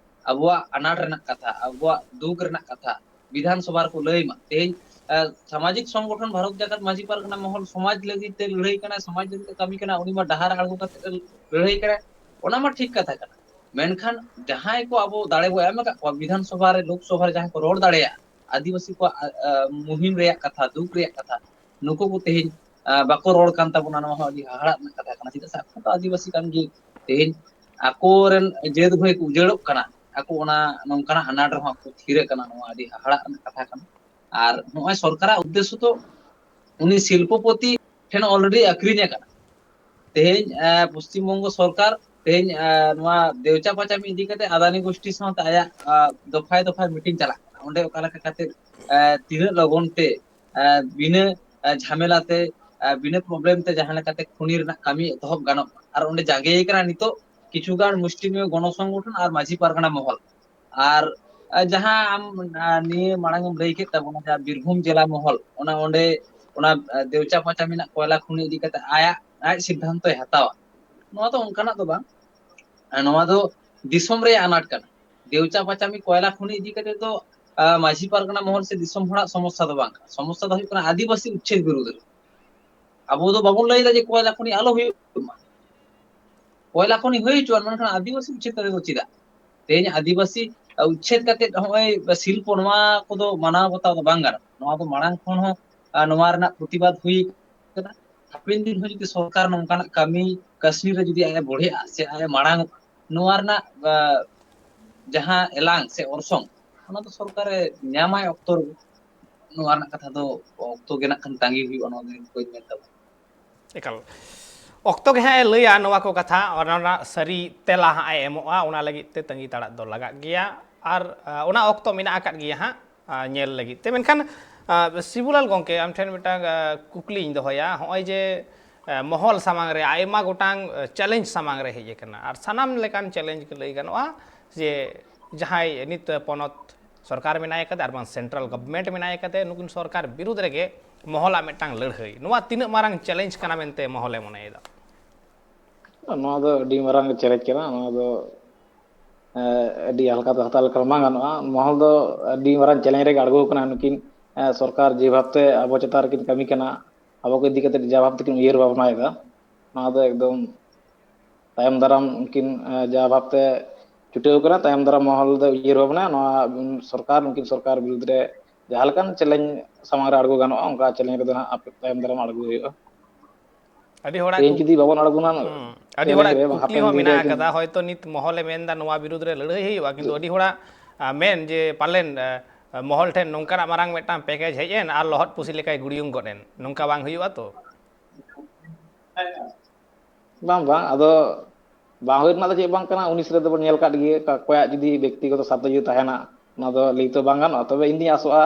ᱟᱵᱚᱣᱟᱜ ᱟᱱᱟᱴ ᱨᱮᱱᱟᱜ ᱠᱟᱛᱷᱟ, ᱟᱵᱚᱣᱟᱜ ᱫᱩᱠ ᱨᱮᱱᱟᱜ ᱠᱟᱛᱷᱟ ᱵᱤᱫᱷᱟᱱ ᱥᱚᱵᱷᱟ ᱨᱮᱠᱚ ᱞᱟᱹᱭ ᱢᱟ᱾ ᱛᱮᱦᱮᱧ, ᱟᱸ, ᱥᱟᱢᱟᱡᱤᱠ ᱥᱚᱝᱜᱚᱴᱷᱚᱱ ᱵᱷᱟᱨᱚᱛ ᱡᱟᱠᱟᱛ ᱢᱟᱹᱡᱷᱤ ᱯᱟᱨᱜᱟᱱᱟ ᱢᱚᱦᱚᱞ ᱥᱚᱢᱟᱡᱽ ᱞᱟᱹᱜᱤᱫ ᱛᱮ ᱞᱟᱹᱲᱦᱟᱹᱭ ᱠᱟᱱᱟᱭ, ᱥᱚᱢᱟᱡᱽ ᱞᱟᱹᱜᱤᱫ ᱛᱮ ᱠᱟᱹᱢᱤ ᱠᱟᱱᱟ, ᱩᱱᱤ ᱢᱟ ᱰᱟᱦᱟᱨ ᱟᱬᱜᱚ ᱠᱟᱛᱮ ᱞᱟᱹᱲᱦᱟᱹᱭ ᱠᱟᱱᱟᱭ, ᱚᱱᱟ ᱢᱟ ᱴᱷᱤᱠ ᱠᱟᱛᱷᱟ ᱠᱟᱱᱟ᱾ ᱢᱮᱱᱠᱷᱟᱱ ᱡᱟᱦᱟᱸᱭ ᱠᱚ ᱟᱵᱚ ᱫᱟᱲᱮ ᱵᱚ ᱮᱢ ᱟᱠᱟᱫ ᱠᱚᱣᱟ ᱵᱤᱫᱷᱟᱱ ᱥᱚᱵᱷᱟ ᱨᱮ, ᱞᱳᱠ ᱥᱚᱵᱷᱟ ᱨᱮ ᱡᱟᱦᱟᱸᱭ ᱠᱚ ᱨᱚᱲ ᱫᱟᱲᱮᱭᱟᱜᱼᱟ, ᱟᱹᱫᱤᱵᱟᱹᱥᱤ ᱠᱚᱣᱟᱜ, ᱟ, ᱟ, ᱢᱩᱦᱤᱢ ᱨᱮᱭᱟᱜ ᱠᱟᱛᱷᱟ, ᱫᱩᱠ ᱨᱮᱭᱟᱜ ᱠᱟᱛᱷᱟ, ᱱᱩᱠᱩ ᱠᱚ ᱛᱮᱦᱮᱧ, ᱟ, ᱵᱟᱠᱚ ᱨᱚᱲ ᱠᱟᱱ ᱛᱟᱵᱚᱱᱟ, ᱱᱚᱣᱟ ᱦᱚᱸ ᱟᱹᱰᱤ ᱦᱟᱦᱟᱲᱟᱜ ᱨᱮᱱᱟᱜ ᱠᱟᱛᱷᱟ ᱠᱟᱱᱟ᱾ ᱪᱮᱫᱟᱜ ᱥᱮ ᱟᱠᱚ ᱫᱚ ᱟᱹᱫᱤᱵᱟᱹᱥᱤ ᱠᱟᱱ ᱜᱮ, ᱛᱮᱦᱮᱧ ᱟᱠᱚᱨᱮᱱ ᱡᱟᱹᱛ ᱵᱷᱟᱹᱭ ᱠᱚ ᱩᱡᱟᱹᱲᱚᱜ ᱠᱟᱱᱟ, ᱟᱠᱚ ᱚᱱᱟ ᱱᱚᱝᱠᱟᱱᱟᱜ ᱟᱱᱟᱴ ᱨᱮᱦᱚᱸ ᱟᱠᱚ ᱛᱷᱤᱨ ᱟᱠᱟᱱᱟ, ᱱᱚᱣᱟ ᱟᱹᱰᱤ ᱦᱟᱦᱟᱲᱟᱜ ᱨᱮᱱᱟᱜ ᱠᱟᱛᱷᱟ ᱠᱟᱱᱟ᱾ ᱟᱨ ᱱᱚᱜᱼᱚᱭ ᱥᱚᱨᱠᱟᱨᱟᱜ ᱩᱫᱽᱫᱮᱥᱥᱚ ᱫᱚ ᱩᱱᱤ ᱥᱤᱞᱯᱚᱯᱚᱛᱤ ᱴᱷᱮᱱ already ᱟᱠᱷᱨᱤᱧ ᱟᱠᱟᱱᱟ᱾ ᱛᱮᱦᱮᱧ, ᱮ, ᱯᱚᱥᱪᱤᱢ ᱵᱚᱝᱜᱚ ᱥᱚᱨᱠᱟᱨ ᱛᱮᱦᱮᱧ, ᱮ, ᱱᱚᱣᱟ ᱫᱮᱣᱪᱟ ᱯᱟᱪᱟᱢᱤ ᱤᱫᱤ ᱠᱟᱛᱮ ᱟᱫᱟᱱᱤ ᱜᱳᱥᱴᱤ ᱥᱟᱶᱛᱮ ᱟᱭᱟᱜ, ᱟ, ᱫᱚᱯᱷᱟᱭ ᱫᱚᱯᱷᱟᱭ ᱢᱤᱴᱤᱝ ᱪᱟᱞᱟᱜ ᱠᱟᱱᱟ᱾ ᱚᱸᱰᱮ ᱚᱠᱟ ᱞᱮᱠᱟ ᱠᱟᱛᱮ, ᱮ, ᱛᱤᱱᱟᱹᱜ ᱞᱚᱜᱚᱱ ᱛᱮ, ᱮ, ᱵᱤᱱᱟᱹ, ᱮ, ᱡᱷᱟᱢᱮᱞᱟ ᱛᱮ, ᱮ, ᱵᱤᱱᱟᱹ problem ᱛᱮ ᱡᱟᱦᱟᱸ ᱞᱮᱠᱟᱛᱮ ᱠᱷᱚᱱᱤ ᱨᱮᱱᱟᱜ ᱠᱟᱹᱢᱤ ᱮᱛᱚᱦᱚᱵ ᱜᱟᱱᱚᱜ ᱢᱟ᱾ ᱟᱨ ᱚᱸᱰᱮ ᱡᱟᱸᱜᱮ ᱠᱟᱱᱟ ᱱᱤᱛᱚᱜ ᱠᱤᱪᱷᱩ ᱜᱟᱱ ᱢᱩᱥᱴᱤᱢᱮᱭ ᱜᱚᱱᱚ ᱥᱚᱝᱜᱚᱴᱷᱚᱱ ᱟᱨ ᱢᱟᱹᱡᱷᱤ ᱯᱟᱨᱜᱟᱱᱟ ᱢᱚᱦᱚᱞ᱾ ᱟᱨ, ᱟᱨ ᱡᱟᱦᱟᱸ ᱟᱢ, ᱟᱨ ᱱᱤᱭᱟᱹ ᱢᱟᱲᱟᱝ ᱮᱢ ᱞᱟᱹᱭ ᱠᱮᱫ ᱛᱟᱵᱚᱱᱟ, ᱡᱟᱦᱟᱸ ᱵᱤᱨᱵᱷᱩᱢ ᱡᱮᱞᱟ ᱢᱚᱦᱚᱞ, ᱚᱱᱟ ᱚᱸᱰᱮ, ᱚᱱᱟ, ᱟᱨ ᱫᱮᱣᱪᱟ ᱯᱟᱪᱟᱢᱤ ᱨᱮᱱᱟᱜ ᱠᱚᱭᱞᱟ ᱠᱷᱚᱱᱤ ᱤᱫᱤ ᱠᱟᱛᱮ ᱟᱭᱟᱜ, ᱟᱡ ᱥᱤᱫᱽᱫᱷᱟᱱᱛᱚᱭ ᱦᱟᱛᱟᱣᱟ, ᱱᱚᱣᱟ ᱫᱚ ᱚᱱᱠᱟᱱᱟᱜ ᱫᱚ ᱵᱟᱝ᱾ ᱟᱨ ᱱᱚᱣᱟ ᱫᱚ ᱫᱤᱥᱚᱢ ᱨᱮᱭᱟᱜ ᱟᱱᱟᱴ ᱠᱟᱱᱟ᱾ ᱫᱮᱣᱪᱟ ᱯᱟᱪᱟᱢᱤ ᱠᱚᱭᱞᱟ ᱠᱷᱚᱱᱤ ᱤᱫᱤ ᱠᱟᱛᱮ ᱫᱚ, ᱟᱨ ᱢᱟᱹᱡᱷᱤ ᱯᱟᱨᱜᱟᱱᱟ ᱢᱚᱦᱚᱞ ᱥᱮ ᱫᱤᱥᱚᱢ ᱦᱚᱲᱟᱜ ᱥᱚᱢᱚᱥᱥᱟ ᱫᱚ ᱵᱟᱝ ᱠᱟᱱᱟ᱾ ᱥᱚᱢᱚᱥᱥᱟ ᱫᱚ ᱦᱩᱭᱩᱜ ᱠᱟᱱᱟ ᱟᱹᱫᱤᱵᱟᱹᱥᱤ ᱩᱪᱪᱷᱮᱫ ᱵᱤᱨᱩᱫᱷ ᱨᱮ᱾ ᱟᱵᱚ ᱫᱚ ᱵᱟᱵᱚᱱ ᱞᱟᱹᱭ ᱮᱫᱟ ᱡᱮ ᱠᱚᱭᱞᱟ ᱠᱷᱚᱱᱤ ᱟᱞᱚ ᱦᱩᱭᱩᱜ ᱢᱟ, ᱠᱚᱭᱞᱟ ᱠᱷᱚᱱᱤ ᱦᱩᱭ ᱦᱚᱪᱚᱣᱟᱱ, ᱢᱮᱱᱠᱷᱟᱱ ᱟᱹᱫᱤᱵᱟᱹᱥᱤ ᱩᱪᱪᱷᱮᱫ ᱠᱟᱛᱮ ᱫᱚ ᱪᱮᱫᱟᱜ? ᱛᱮᱦᱮᱧ ᱟᱹᱫᱤᱵᱟᱹᱥᱤ, ᱟ, ᱩᱪᱪᱷᱮᱫ ᱠᱟᱛᱮ ᱱᱚᱜᱼᱚᱭ ᱥᱤᱞᱯᱚ, ᱱᱚᱣᱟ ᱠᱚᱫᱚ ᱢᱟᱱᱟᱣ ᱵᱟᱛᱟᱣ ᱫᱚ ᱵᱟᱝ ᱜᱟᱱᱚᱜᱼᱟ᱾ ᱱᱚᱣᱟ ᱫᱚ ᱢᱟᱲᱟᱝ ᱠᱷᱚᱱ ᱦᱚᱸ, ᱟ, ᱱᱚᱣᱟ ᱨᱮᱱᱟᱜ ᱯᱨᱚᱛᱤᱵᱟᱫ ᱦᱩᱭ ᱠᱟᱱᱟ᱾ ᱦᱟᱯᱮᱱ ᱫᱤᱱ ᱦᱚᱸ ᱡᱩᱫᱤ ᱥᱚᱨᱠᱟᱨ ᱱᱚᱝᱠᱟᱱᱟᱜ ᱠᱟᱹᱢᱤ ᱠᱟᱹᱥᱱᱤ ᱨᱮ ᱡᱩᱫᱤ ᱟᱡ ᱮ ᱵᱚᱲᱦᱮᱜᱼᱟ ᱥᱮ ᱟᱡ ᱮ ᱢᱟᱲᱟᱝ ᱚᱜᱼᱟ, ᱱᱚᱣᱟ ᱨᱮᱱᱟᱜ, ᱟ, ᱡᱟᱦᱟᱸ ᱮᱞᱟᱝ ᱥᱮ ᱚᱨᱥᱚᱝ, ᱚᱱᱟ ᱫᱚ ᱥᱚᱨᱠᱟᱨᱮ ᱧᱟᱢᱟᱭ ᱚᱠᱛᱚ ᱨᱮ᱾ ᱱᱚᱣᱟ ᱨᱮᱱᱟᱜ ᱠᱟᱛᱷᱟ ᱫᱚ ᱚᱠᱛᱚ ᱜᱮ ᱱᱟᱜ ᱠᱷᱟᱱ ᱛᱟᱺᱜᱤ ᱦᱩᱭᱩᱜᱼᱟ, ᱱᱚᱣᱟ ᱫᱚ ᱵᱟᱹᱧ ᱢᱮᱱ ᱛᱟᱵᱚᱱᱟ᱾ ᱮᱠᱟᱞ᱾ ᱚᱠᱛᱚ ᱜᱮ ᱦᱟᱸᱜ ᱮ ᱞᱟᱹᱭᱟ ᱱᱚᱣᱟ ᱠᱚ ᱠᱟᱛᱷᱟ, ᱚᱱᱟ ᱨᱮᱱᱟᱜ ᱥᱟᱹᱨᱤ ᱛᱮᱞᱟ ᱦᱟᱸᱜ ᱮ ᱮᱢᱚᱜᱼᱟ, ᱚᱱᱟ ᱞᱟᱹᱜᱤᱫ ᱛᱮ ᱛᱟᱺᱜᱤ ᱛᱟᱲᱟᱜ ᱫᱚ ᱞᱟᱜᱟᱜ ᱜᱮᱭᱟ᱾ ᱟᱨ, ᱟ, ᱚᱱᱟ ᱚᱠᱛᱚ ᱢᱮᱱᱟᱜ ᱟᱠᱟᱫ ᱜᱮᱭᱟ ᱦᱟᱸᱜ, ᱟ, ᱧᱮᱞ ᱞᱟᱹᱜᱤᱫ ᱛᱮ᱾ ᱢᱮᱱᱠᱷᱟᱱ, ᱟ, ᱥᱤᱵᱩᱞᱟᱞ ᱜᱚᱢᱠᱮ, ᱟᱢ ᱴᱷᱮᱱ ᱢᱤᱫᱴᱟᱝ, ᱟ, ᱠᱩᱠᱞᱤᱧ ᱫᱚᱦᱚᱭᱟ᱾ ᱦᱚᱸᱜᱼᱚᱭ ᱡᱮ, ᱮ, ᱢᱚᱦᱚᱞ ᱥᱟᱢᱟᱝ ᱨᱮ ᱟᱭᱢᱟ ᱜᱚᱴᱟᱝ, ᱮ, ᱪᱮᱞᱮᱧᱡᱽ ᱥᱟᱢᱟᱝ ᱨᱮ ᱦᱮᱡ ᱟᱠᱟᱱᱟ᱾ ᱟᱨ ᱥᱟᱱᱟᱢ ᱞᱮᱠᱟᱱ ᱪᱮᱞᱮᱧᱡᱽ ᱜᱮ ᱞᱟᱹᱭ ᱜᱟᱱᱚᱜᱼᱟ ᱡᱮ ᱡᱟᱦᱟᱸᱭ ᱱᱤᱛ ᱯᱚᱱᱚᱛ ᱥᱚᱨᱠᱟᱨ ᱢᱮᱱᱟᱭ ᱟᱠᱟᱫᱮ ᱟᱨ ᱵᱟᱝ ᱥᱮᱱᱴᱨᱟᱞ ᱜᱚᱵᱷᱢᱮᱱᱴ ᱢᱮᱱᱟᱭ ᱟᱠᱟᱫᱮ, ᱱᱩᱠᱤᱱ ᱥᱚᱨᱠᱟᱨ ᱵᱤᱨᱩᱫᱽ ᱨᱮᱜᱮ ᱢᱚᱦᱚᱞᱟᱜ ᱢᱤᱫᱴᱟᱝ ᱞᱟᱹᱲᱦᱟᱹᱭ, ᱱᱚᱣᱟ ᱛᱤᱱᱟᱹᱜ ᱢᱟᱨᱟᱝ ᱪᱮᱞᱮᱧᱡᱽ ᱠᱟᱱᱟ ᱢᱮᱱᱛᱮ ᱢᱚᱦᱚᱞᱮ ᱢᱚᱱᱮᱭᱮᱫᱟ? ᱱᱚᱣᱟ ᱫᱚ ᱟᱹᱰᱤ ᱢᱟᱨᱟᱝ ᱪᱮᱞᱮᱧᱡᱽ ᱠᱟᱱᱟ᱾ ᱱᱚᱣᱟ ᱫᱚ, ᱮ, ᱟᱹᱰᱤ ᱦᱟᱞᱠᱟ ᱛᱮ ᱦᱟᱛᱟᱣ ᱞᱮᱠᱷᱟᱱ ᱵᱟᱝ ᱜᱟᱱᱚᱜᱼᱟ᱾ ᱢᱚᱦᱚᱞ ᱫᱚ ᱟᱹᱰᱤ ᱢᱟᱨᱟᱝ ᱪᱮᱞᱮᱧᱡᱽ ᱨᱮᱜᱮ ᱟᱬᱜᱚ ᱟᱠᱟᱱᱟ᱾ ᱱᱩᱠᱤᱱ, ᱮ, ᱥᱚᱨᱠᱟᱨ ᱡᱮ ᱵᱷᱟᱵᱽᱛᱮ ᱟᱵᱚ ᱪᱮᱛᱟᱱ ᱨᱮᱠᱤᱱ ᱠᱟᱹᱢᱤ ᱠᱟᱱᱟ, ᱟᱵᱚ ᱠᱚ ᱤᱫᱤ ᱠᱟᱛᱮ ᱡᱟ ᱵᱷᱟᱵᱽ ᱛᱮᱠᱤᱱ ᱩᱭᱦᱟᱹᱨ ᱵᱷᱟᱵᱽᱱᱟᱭᱮᱫᱟ, ᱱᱚᱣᱟ ᱫᱚ ᱮᱠᱫᱚᱢ ᱛᱟᱭᱚᱢ ᱫᱟᱨᱟᱢ ᱩᱱᱠᱤᱱ, ᱮ, ᱡᱟ ᱵᱷᱟᱵᱽᱛᱮ ᱪᱷᱩᱴᱟᱹᱣ ᱠᱟᱱᱟ, ᱛᱟᱭᱚᱢ ᱫᱟᱨᱟᱢ ᱢᱚᱦᱚᱞ ᱫᱚ ᱩᱭᱦᱟᱹᱨ ᱵᱷᱟᱵᱽᱱᱟ ᱱᱚᱣᱟ, ᱩᱱ ᱥᱚᱨᱠᱟᱨ, ᱩᱱᱠᱤᱱ ᱥᱚᱨᱠᱟᱨ ᱵᱤᱨᱩᱫᱽ ᱨᱮ ᱡᱟᱦᱟᱸ ᱞᱮᱠᱟᱱ ᱪᱮᱞᱮᱧᱡᱽ ᱥᱟᱢᱟᱝ ᱨᱮ ᱟᱬᱜᱚ ᱜᱟᱱᱚᱜᱼᱟ, ᱚᱱᱠᱟ ᱪᱮᱞᱮᱧᱡᱽ ᱨᱮᱫᱚ ᱦᱟᱸᱜ ᱛᱟᱭᱚᱢ ᱫᱟᱨᱟᱢ ᱟᱬᱜᱚ ᱦᱩᱭᱩᱜᱼᱟ᱾ ᱟᱹᱰᱤ ᱦᱚᱲᱟᱜ ᱛᱮᱦᱮᱧ ᱠᱩᱠ-, ᱡᱩᱫᱤ ᱵᱟᱵᱚᱱ ᱟᱬᱜᱚᱱᱟ, ᱦᱩᱸ, ᱟᱹᱰᱤ ᱪᱮᱞᱮᱧᱡᱽ ᱦᱚᱲᱟᱜ ᱨᱮ, ᱠᱩᱠᱞᱤ ᱦᱟᱯᱮᱱ ᱦᱚᱸ ᱫᱤᱱ ᱨᱮ ᱢᱮᱱᱟᱜ ᱠᱤᱱ ᱟᱠᱟᱫᱟ, ᱦᱚᱭᱛᱚ ᱱᱤᱛ ᱢᱚᱦᱚᱞᱮ ᱢᱮᱱᱫᱟ ᱱᱚᱣᱟ ᱵᱤᱨᱩᱫᱽ ᱨᱮ ᱞᱟᱹᱲᱦᱟᱹᱭ ᱦᱩᱭᱩᱜᱼᱟ, ᱠᱤᱱᱛᱩ ᱟᱹᱰᱤ ᱦᱚᱲᱟᱜ, ᱟ, ᱢᱮᱱ ᱡᱮ ᱯᱟᱞᱮᱱ, ᱟ, ᱢᱚᱦᱚᱞ ᱴᱷᱮᱱ ᱱᱚᱝᱠᱟᱱᱟᱜ ᱢᱟᱨᱟᱝ ᱢᱤᱫᱴᱟᱝ ᱯᱮᱠᱮᱡᱽ ᱦᱮᱡ ᱮᱱ ᱟᱨ ᱞᱚᱦᱚᱫ ᱯᱩᱥᱤ ᱞᱮᱠᱟᱭ ᱜᱩᱲᱤᱭᱩᱝ ᱜᱚᱫ ᱮᱱ, ᱱᱚᱝᱠᱟ ᱵᱟᱝ ᱦᱩᱭᱩᱜᱼᱟ ᱛᱚ? ᱵᱟᱝ, ᱵᱟᱝ, ᱟᱫᱚ ᱵᱟᱝ ᱦᱩᱭ ᱨᱮᱱᱟᱜ ᱫᱚ ᱪᱮᱫ ᱵᱟᱝ ᱠᱟᱱᱟ, ᱩᱱᱤᱥ ᱨᱮᱫᱚ ᱵᱚᱱ ᱧᱮᱞ ᱠᱟᱫ ᱜᱮᱭᱟ, ᱚᱠᱚᱭᱟᱜ ᱡᱩᱫᱤ ᱵᱮᱠᱛᱤᱜᱚᱛᱚ ᱥᱟᱨᱛᱷᱚ ᱡᱩᱫᱤ ᱛᱟᱦᱮᱱᱟ, ᱚᱱᱟ ᱫᱚ ᱞᱟᱹᱭ ᱛᱚ ᱵᱟᱝ ᱜᱟᱱᱚᱜᱼᱟ᱾ ᱛᱚᱵᱮ ᱤᱧ ᱫᱩᱧ ᱟᱥᱚᱜᱼᱟ,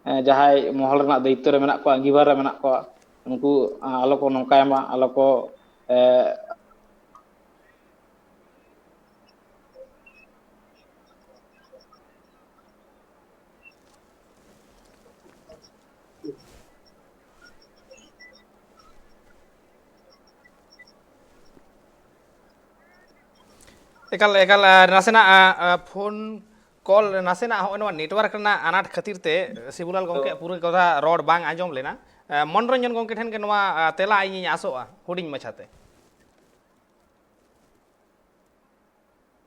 ᱮ, ᱡᱟᱦᱟᱸᱭ ᱢᱚᱦᱚᱞ ᱨᱮᱱᱟᱜ ᱫᱟᱭᱤᱛᱛᱚ ᱨᱮ ᱢᱮᱱᱟᱜ ᱠᱚᱣᱟ, ᱟᱺᱜᱤᱵᱷᱟᱨ ᱨᱮ ᱢᱮᱱᱟᱜ ᱠᱚᱣᱟ, ᱩᱱᱠᱩ, ᱟ, ᱟᱞᱚ ᱠᱚ ᱱᱚᱝᱠᱟᱭ ᱢᱟ, ᱟᱞᱚ ᱠᱚ, ᱮ, ᱮᱠᱟᱞ, ᱮᱠᱟᱞ, ᱟᱨ ᱱᱟᱥᱮᱱᱟᱜ, ᱟ, ᱟ, ᱯᱷᱳᱱ ᱠᱚᱞ ᱱᱟᱥᱮᱱᱟᱜ ᱦᱚᱸᱜᱼᱚᱭ ᱱᱚᱣᱟ ᱱᱮᱴᱣᱟᱨᱠ ᱨᱮᱱᱟᱜ ᱟᱱᱟᱴ ᱠᱷᱟᱹᱛᱤᱨ ᱛᱮ ᱥᱤᱵᱩᱞᱟᱞ ᱜᱚᱢᱠᱮᱭᱟᱜ ᱯᱩᱨᱟᱹ ᱠᱟᱛᱷᱟ ᱨᱚᱲ ᱵᱟᱝ ᱟᱸᱡᱚᱢ ᱞᱮᱱᱟ᱾ ᱟ, ᱢᱚᱱᱨᱚᱧᱡᱚᱱ ᱜᱚᱢᱠᱮ ᱴᱷᱮᱱ ᱜᱮ ᱱᱚᱣᱟ, ᱟ, ᱛᱮᱞᱟ ᱤᱧᱤᱧ ᱟᱥᱚᱜᱼᱟ ᱦᱩᱰᱤᱧ ᱢᱟᱪᱷᱟᱛᱮ᱾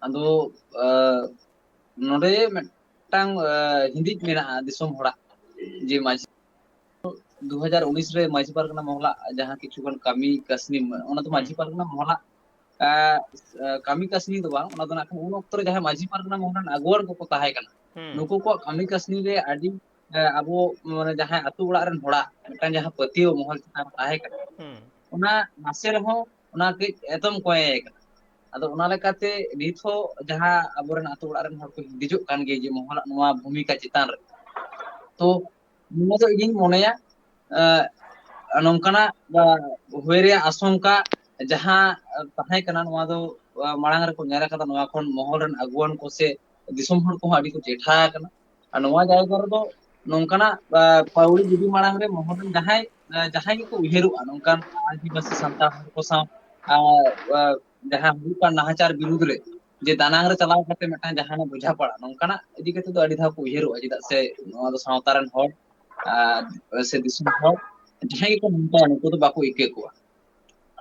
ᱟᱫᱚ, ᱟ, ᱱᱚᱰᱮ ᱢᱤᱫᱴᱟᱝ, ᱟ, ᱦᱤᱸᱫᱤᱡ ᱢᱮᱱᱟᱜᱼᱟ ᱫᱤᱥᱚᱢ ᱦᱚᱲᱟᱜ, ᱡᱮ ᱢᱟᱹᱡᱷᱤ ᱫᱩ ᱦᱟᱡᱟᱨ ᱩᱱᱤᱥ ᱨᱮ ᱢᱟᱹᱡᱷᱤ ᱯᱟᱨᱜᱟᱱᱟ ᱢᱚᱦᱚᱞᱟᱜ ᱡᱟᱦᱟᱸ ᱠᱤᱪᱷᱩ ᱜᱟᱱ ᱠᱟᱹᱢᱤ ᱠᱟᱹᱥᱱᱤ, ᱚᱱᱟ ᱫᱚ ᱦᱩᱸ᱾ ᱢᱟᱹᱡᱷᱤ ᱯᱟᱨᱜᱟᱱᱟ ᱢᱚᱦᱚᱞᱟᱜ, ᱟ, ᱟ, ᱠᱟᱹᱢᱤ ᱠᱟᱹᱥᱱᱤ ᱫᱚ ᱵᱟᱝ, ᱚᱱᱟ ᱫᱚ ᱱᱟᱜ ᱠᱷᱟᱱ ᱩᱱ ᱚᱠᱛᱚ ᱨᱮ ᱡᱟᱦᱟᱸᱭ ᱢᱟᱹᱡᱷᱤ ᱯᱟᱨᱜᱟᱱᱟ ᱢᱚᱦᱚᱞ ᱨᱮᱱ ᱟᱜᱩᱣᱟᱹᱱ ᱠᱚᱠᱚ ᱛᱟᱦᱮᱸ ᱠᱟᱱᱟ, ᱦᱩᱸ᱾ ᱱᱩᱠᱩ ᱠᱚᱣᱟᱜ ᱠᱟᱹᱢᱤ ᱠᱟᱹᱥᱱᱤ ᱨᱮ ᱟᱹᱰᱤ, ᱟ, ᱟᱵᱚ ᱢᱟᱱᱮ ᱡᱟᱦᱟᱸᱭ ᱟᱛᱳ ᱚᱲᱟᱜ ᱨᱮᱱ ᱦᱚᱲᱟᱜ ᱢᱤᱫᱴᱟᱝ ᱡᱟᱦᱟᱸ ᱯᱟᱹᱛᱭᱟᱹᱣ ᱢᱚᱦᱚᱞ ᱪᱮᱛᱟᱱ ᱨᱮ ᱛᱟᱦᱮᱸ ᱠᱟᱱᱟ, ᱦᱩᱸ᱾ ᱚᱱᱟ ᱱᱟᱥᱮ ᱨᱮᱦᱚᱸ ᱚᱱᱟ ᱠᱟᱹᱡ ᱮᱛᱚᱢ ᱠᱚᱸᱭᱮ ᱠᱟᱱᱟ᱾ ᱟᱫᱚ ᱚᱱᱟ ᱞᱮᱠᱟᱛᱮ ᱱᱤᱛ ᱦᱚᱸ ᱡᱟᱦᱟᱸ ᱟᱵᱚᱨᱮᱱ ᱟᱛᱳ ᱚᱲᱟᱜ ᱨᱮᱱ ᱦᱚᱲ ᱠᱚ ᱦᱤᱸᱫᱤᱡᱚᱜ ᱠᱟᱱ ᱜᱮᱭᱟ ᱡᱮ ᱢᱚᱦᱚᱞᱟᱜ ᱱᱚᱣᱟ ᱵᱷᱩᱢᱤᱠᱟ ᱪᱮᱛᱟᱱ ᱨᱮ, ᱛᱚ ᱱᱚᱣᱟ ᱫᱚ ᱤᱧᱤᱧ ᱢᱚᱱᱮᱭᱟ, ᱮᱸ, ᱱᱚᱝᱠᱟᱱᱟᱜ ᱦᱩᱭ ᱨᱮᱭᱟᱜ ᱟᱥᱚᱝᱠᱟ ᱡᱟᱦᱟᱸ ᱛᱟᱦᱮᱸ ᱠᱟᱱᱟ, ᱱᱚᱣᱟ ᱫᱚ ᱢᱟᱲᱟᱝ ᱨᱮᱠᱚ ᱧᱮᱞ ᱟᱠᱟᱫᱟ᱾ ᱱᱚᱣᱟ ᱠᱷᱚᱱ ᱢᱚᱦᱚᱞ ᱨᱮᱱ ᱟᱹᱜᱩᱣᱟᱹᱱ ᱠᱚ ᱥᱮ ᱫᱤᱥᱚᱢ ᱦᱚᱲ ᱠᱚᱦᱚᱸ ᱟᱹᱰᱤ ᱠᱚ ᱪᱮᱴᱷᱟ ᱟᱠᱟᱱᱟ᱾ ᱟᱨ ᱱᱚᱣᱟ ᱡᱟᱭᱜᱟ ᱨᱮᱫᱚ ᱱᱚᱝᱠᱟᱱᱟᱜ ᱯᱟᱹᱣᱲᱤ ᱜᱤᱰᱤ ᱢᱟᱲᱟᱝ ᱨᱮ ᱢᱚᱦᱚᱞ ᱨᱮᱱ ᱡᱟᱦᱟᱸᱭ ᱡᱟᱦᱟᱸᱭ ᱜᱮᱠᱚ ᱩᱭᱦᱟᱹᱨᱚᱜᱼᱟ, ᱱᱚᱝᱠᱟᱱ ᱟᱹᱫᱤᱵᱟᱹᱥᱤ ᱥᱟᱱᱛᱟᱲ ᱦᱚᱲ ᱠᱚ ᱥᱟᱶ ᱡᱟᱦᱟᱸ ᱦᱩᱭᱩᱜ ᱠᱟᱱ ᱱᱟᱦᱟᱪᱟᱨ ᱵᱤᱨᱩᱫᱽ ᱨᱮ, ᱡᱮ ᱫᱟᱱᱟᱝ ᱨᱮ ᱪᱟᱞᱟᱣ ᱠᱟᱛᱮ ᱢᱤᱫᱴᱟᱝ ᱡᱟᱦᱟᱱᱟᱜ ᱵᱚᱡᱷᱟ ᱯᱟᱲᱟ, ᱱᱚᱝᱠᱟᱱᱟᱜ ᱤᱫᱤ ᱠᱟᱛᱮ ᱫᱚ ᱟᱹᱰᱤ ᱫᱷᱟᱣ ᱠᱚ ᱩᱭᱦᱟᱹᱨᱚᱜᱼᱟ᱾ ᱪᱮᱫᱟᱜ ᱥᱮ ᱱᱚᱣᱟ ᱫᱚ ᱥᱟᱶᱛᱟ ᱨᱮᱱ ᱦᱚᱲ ᱟᱨ ᱥᱮ ᱫᱤᱥᱚᱢ ᱦᱚᱲ ᱡᱟᱦᱟᱸᱭ ᱜᱮᱠᱚ ᱢᱮᱛᱟᱭᱟ, ᱱᱩᱠᱩ ᱫᱚ ᱵᱟᱠᱚ ᱤᱠᱟᱹ ᱠᱚᱣᱟ᱾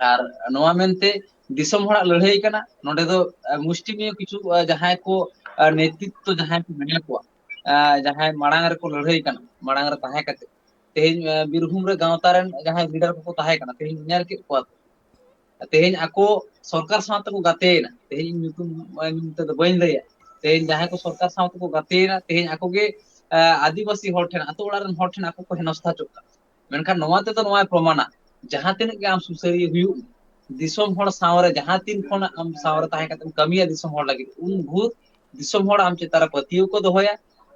ᱟᱨ ᱱᱚᱣᱟ ᱢᱮᱱᱛᱮ ᱫᱤᱥᱚᱢ ᱦᱚᱲᱟᱜ ᱞᱟᱹᱲᱦᱟᱹᱭ ᱠᱟᱱᱟ᱾ ᱱᱚᱰᱮ ᱫᱚ ᱢᱩᱥᱴᱤᱢᱤᱭᱟᱹ ᱠᱤᱪᱷᱩ ᱡᱟᱦᱟᱸᱭ ᱠᱚ ᱱᱮᱛᱨᱤᱛᱛᱚ ᱡᱟᱦᱟᱸᱭ ᱠᱚ ᱢᱮᱱᱟᱜ ᱠᱚᱣᱟ, ᱡᱟᱦᱟᱸᱭ ᱢᱟᱲᱟᱝ ᱨᱮᱠᱚ ᱞᱟᱹᱲᱦᱟᱹᱭ ᱠᱟᱱᱟ, ᱢᱟᱲᱟᱝ ᱨᱮ ᱛᱟᱦᱮᱸ ᱠᱟᱛᱮ ᱛᱮᱦᱮᱧ ᱵᱤᱨᱵᱷᱩᱢ ᱨᱮ ᱜᱟᱶᱛᱟ ᱨᱮᱱ ᱡᱟᱦᱟᱸᱭ ᱞᱤᱰᱟᱨ ᱠᱚᱠᱚ ᱛᱟᱦᱮᱸ ᱠᱟᱱᱟ, ᱛᱮᱦᱮᱧ ᱧᱮᱞ ᱠᱮᱫ ᱠᱚᱣᱟ᱾ ᱛᱮᱦᱮᱧ ᱟᱠᱚ ᱥᱚᱨᱠᱟᱨ ᱥᱟᱶᱛᱮ ᱠᱚ ᱜᱟᱛᱮᱭᱮᱱᱟ᱾ ᱛᱮᱦᱮᱧ ᱤᱧ ᱧᱩᱛᱩᱢ ᱧᱩᱛᱩᱢ ᱛᱮᱫᱚ ᱵᱟᱹᱧ ᱞᱟᱹᱭᱟ᱾ ᱛᱮᱦᱮᱧ ᱡᱟᱦᱟᱸᱭ ᱠᱚ ᱥᱚᱨᱠᱟᱨ ᱥᱟᱶᱛᱮ ᱠᱚ ᱜᱟᱛᱮᱭᱮᱱᱟ, ᱛᱮᱦᱮᱧ ᱟᱠᱚ ᱜᱮ ᱟᱹᱫᱤᱵᱟᱹᱥᱤ ᱦᱚᱲ ᱴᱷᱮᱱ, ᱟᱛᱳ ᱚᱲᱟᱜ ᱨᱮᱱ ᱦᱚᱲ ᱴᱷᱮᱱ ᱟᱠᱚ ᱠᱚ ᱦᱮᱱᱚᱥᱛᱷᱟ ᱦᱚᱪᱚᱜ ᱠᱟᱱᱟ᱾ ᱢᱮᱱᱠᱷᱟᱱ ᱱᱚᱣᱟ ᱛᱮᱫᱚ ᱱᱚᱣᱟᱭ ᱯᱨᱚᱢᱟᱱᱟ, ᱡᱟᱦᱟᱸ ᱛᱤᱱᱟᱹᱜ ᱜᱮ ᱟᱢ ᱥᱩᱥᱟᱹᱨᱤᱭᱟᱹ ᱦᱩᱭᱩᱜ, ᱫᱤᱥᱚᱢ ᱦᱚᱲ ᱥᱟᱶᱨᱮ ᱡᱟᱦᱟᱸ ᱛᱤᱱ ᱠᱷᱚᱱᱟᱜ ᱟᱢ ᱥᱟᱶᱨᱮ ᱛᱟᱦᱮᱸ ᱠᱟᱛᱮᱢ ᱠᱟᱹᱢᱤᱭᱟ ᱫᱤᱥᱚᱢ ᱦᱚᱲ ᱞᱟᱹᱜᱤᱫ, ᱩᱱ ᱵᱷᱳᱨ ᱫᱤᱥᱚᱢ ᱦᱚᱲ ᱟᱢ ᱪᱮᱛᱟᱱ ᱨᱮ ᱯᱟᱹᱛᱭᱟᱹᱣ ᱠᱚ ᱫᱚᱦᱚᱭᱟ,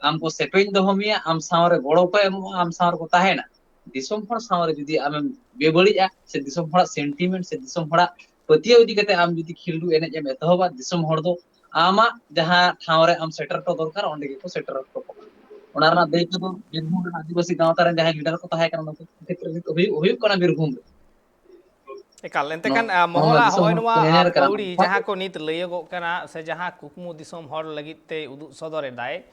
ᱟᱢ ᱠᱚ ᱥᱮᱯᱮᱧ ᱫᱚᱦᱚ ᱢᱮᱭᱟ, ᱟᱢ ᱥᱟᱶᱨᱮ ᱜᱚᱲᱚ ᱠᱚ ᱮᱢᱚᱜᱼᱟ, ᱟᱢ ᱥᱟᱶ ᱨᱮᱠᱚ ᱛᱟᱦᱮᱱᱟ᱾ ᱫᱤᱥᱚᱢ ᱦᱚᱲ ᱥᱟᱶᱨᱮ ᱡᱩᱫᱤ ᱟᱢᱮᱢ ᱵᱮᱵᱟᱹᱲᱤᱡᱼᱟ ᱥᱮ ᱫᱤᱥᱚᱢ ᱦᱚᱲᱟᱜ ᱥᱮᱱᱴᱤᱢᱮᱱᱴ ᱥᱮ ᱫᱤᱥᱚᱢ ᱦᱚᱲᱟᱜ ᱯᱟᱹᱛᱭᱟᱹᱣ ᱤᱫᱤ ᱠᱟᱛᱮ ᱟᱢ ᱡᱩᱫᱤ ᱠᱷᱤᱞᱰᱩ ᱮᱱᱮᱡ ᱮᱢ ᱮᱛᱚᱦᱚᱵᱟ, ᱫᱤᱥᱚᱢ ᱦᱚᱲ ᱫᱚ ᱟᱢᱟᱜ ᱡᱟᱦᱟᱸ ᱴᱷᱟᱶ ᱨᱮ ᱟᱢ ᱥᱮᱴᱮᱨ ᱦᱚᱴᱚ ᱫᱚᱨᱠᱟᱨ, ᱚᱸᱰᱮ ᱜᱮᱠᱚ ᱥᱮᱴᱮᱨ ᱦᱚᱴᱚ ᱠᱟᱜᱼᱟ᱾ ᱚᱱᱟ ᱨᱮᱱᱟᱜ ᱫᱟᱹᱭᱤᱛᱛᱚ ᱫᱚ ᱵᱤᱨᱵᱷᱩᱢ ᱨᱮᱱ ᱟᱹᱫᱤᱵᱟᱹᱥᱤ ᱜᱟᱶᱛᱟ ᱨᱮᱱ ᱡᱟᱦᱟᱸᱭ ᱞᱤᱰᱟᱨ ᱠᱚ ᱛᱟᱦᱮᱸ ᱠᱟᱱᱟ, ᱱᱩᱠᱩ ᱠᱷᱮᱛᱨᱮ ᱨᱮ ᱦᱩᱭᱩᱜ, ᱦᱩᱭᱩᱜ ᱠᱟᱱᱟ ᱵᱤᱨᱵᱷᱩᱢ ᱨᱮ᱾ ᱮᱠᱟᱞ᱾ ᱮᱱᱛᱮ ᱠᱷᱟᱱ ᱱᱚᱣᱟ ᱢᱚᱦᱚᱞᱟᱜ ᱫᱤᱥᱚᱢ ᱦᱚᱸᱜᱼᱚᱭ ᱦᱚᱲ ᱱᱚᱣᱟ ᱠᱚ ᱧᱮᱧᱮᱞ ᱠᱟᱱᱟ᱾ ᱯᱟᱹᱣᱲᱤ ᱡᱟᱦᱟᱸ ᱠᱚ ᱱᱤᱛ ᱞᱟᱹᱭᱚᱜᱚᱜ ᱠᱟᱱᱟ ᱥᱮ ᱡᱟᱦᱟᱸ ᱠᱩᱠᱢᱩ ᱫᱤᱥᱚᱢ ᱦᱚᱲ ᱞᱟᱹᱜᱤᱫ ᱛᱮ ᱩᱫᱩᱜ ᱥᱚᱫᱚᱨ ᱮᱫᱟᱭ,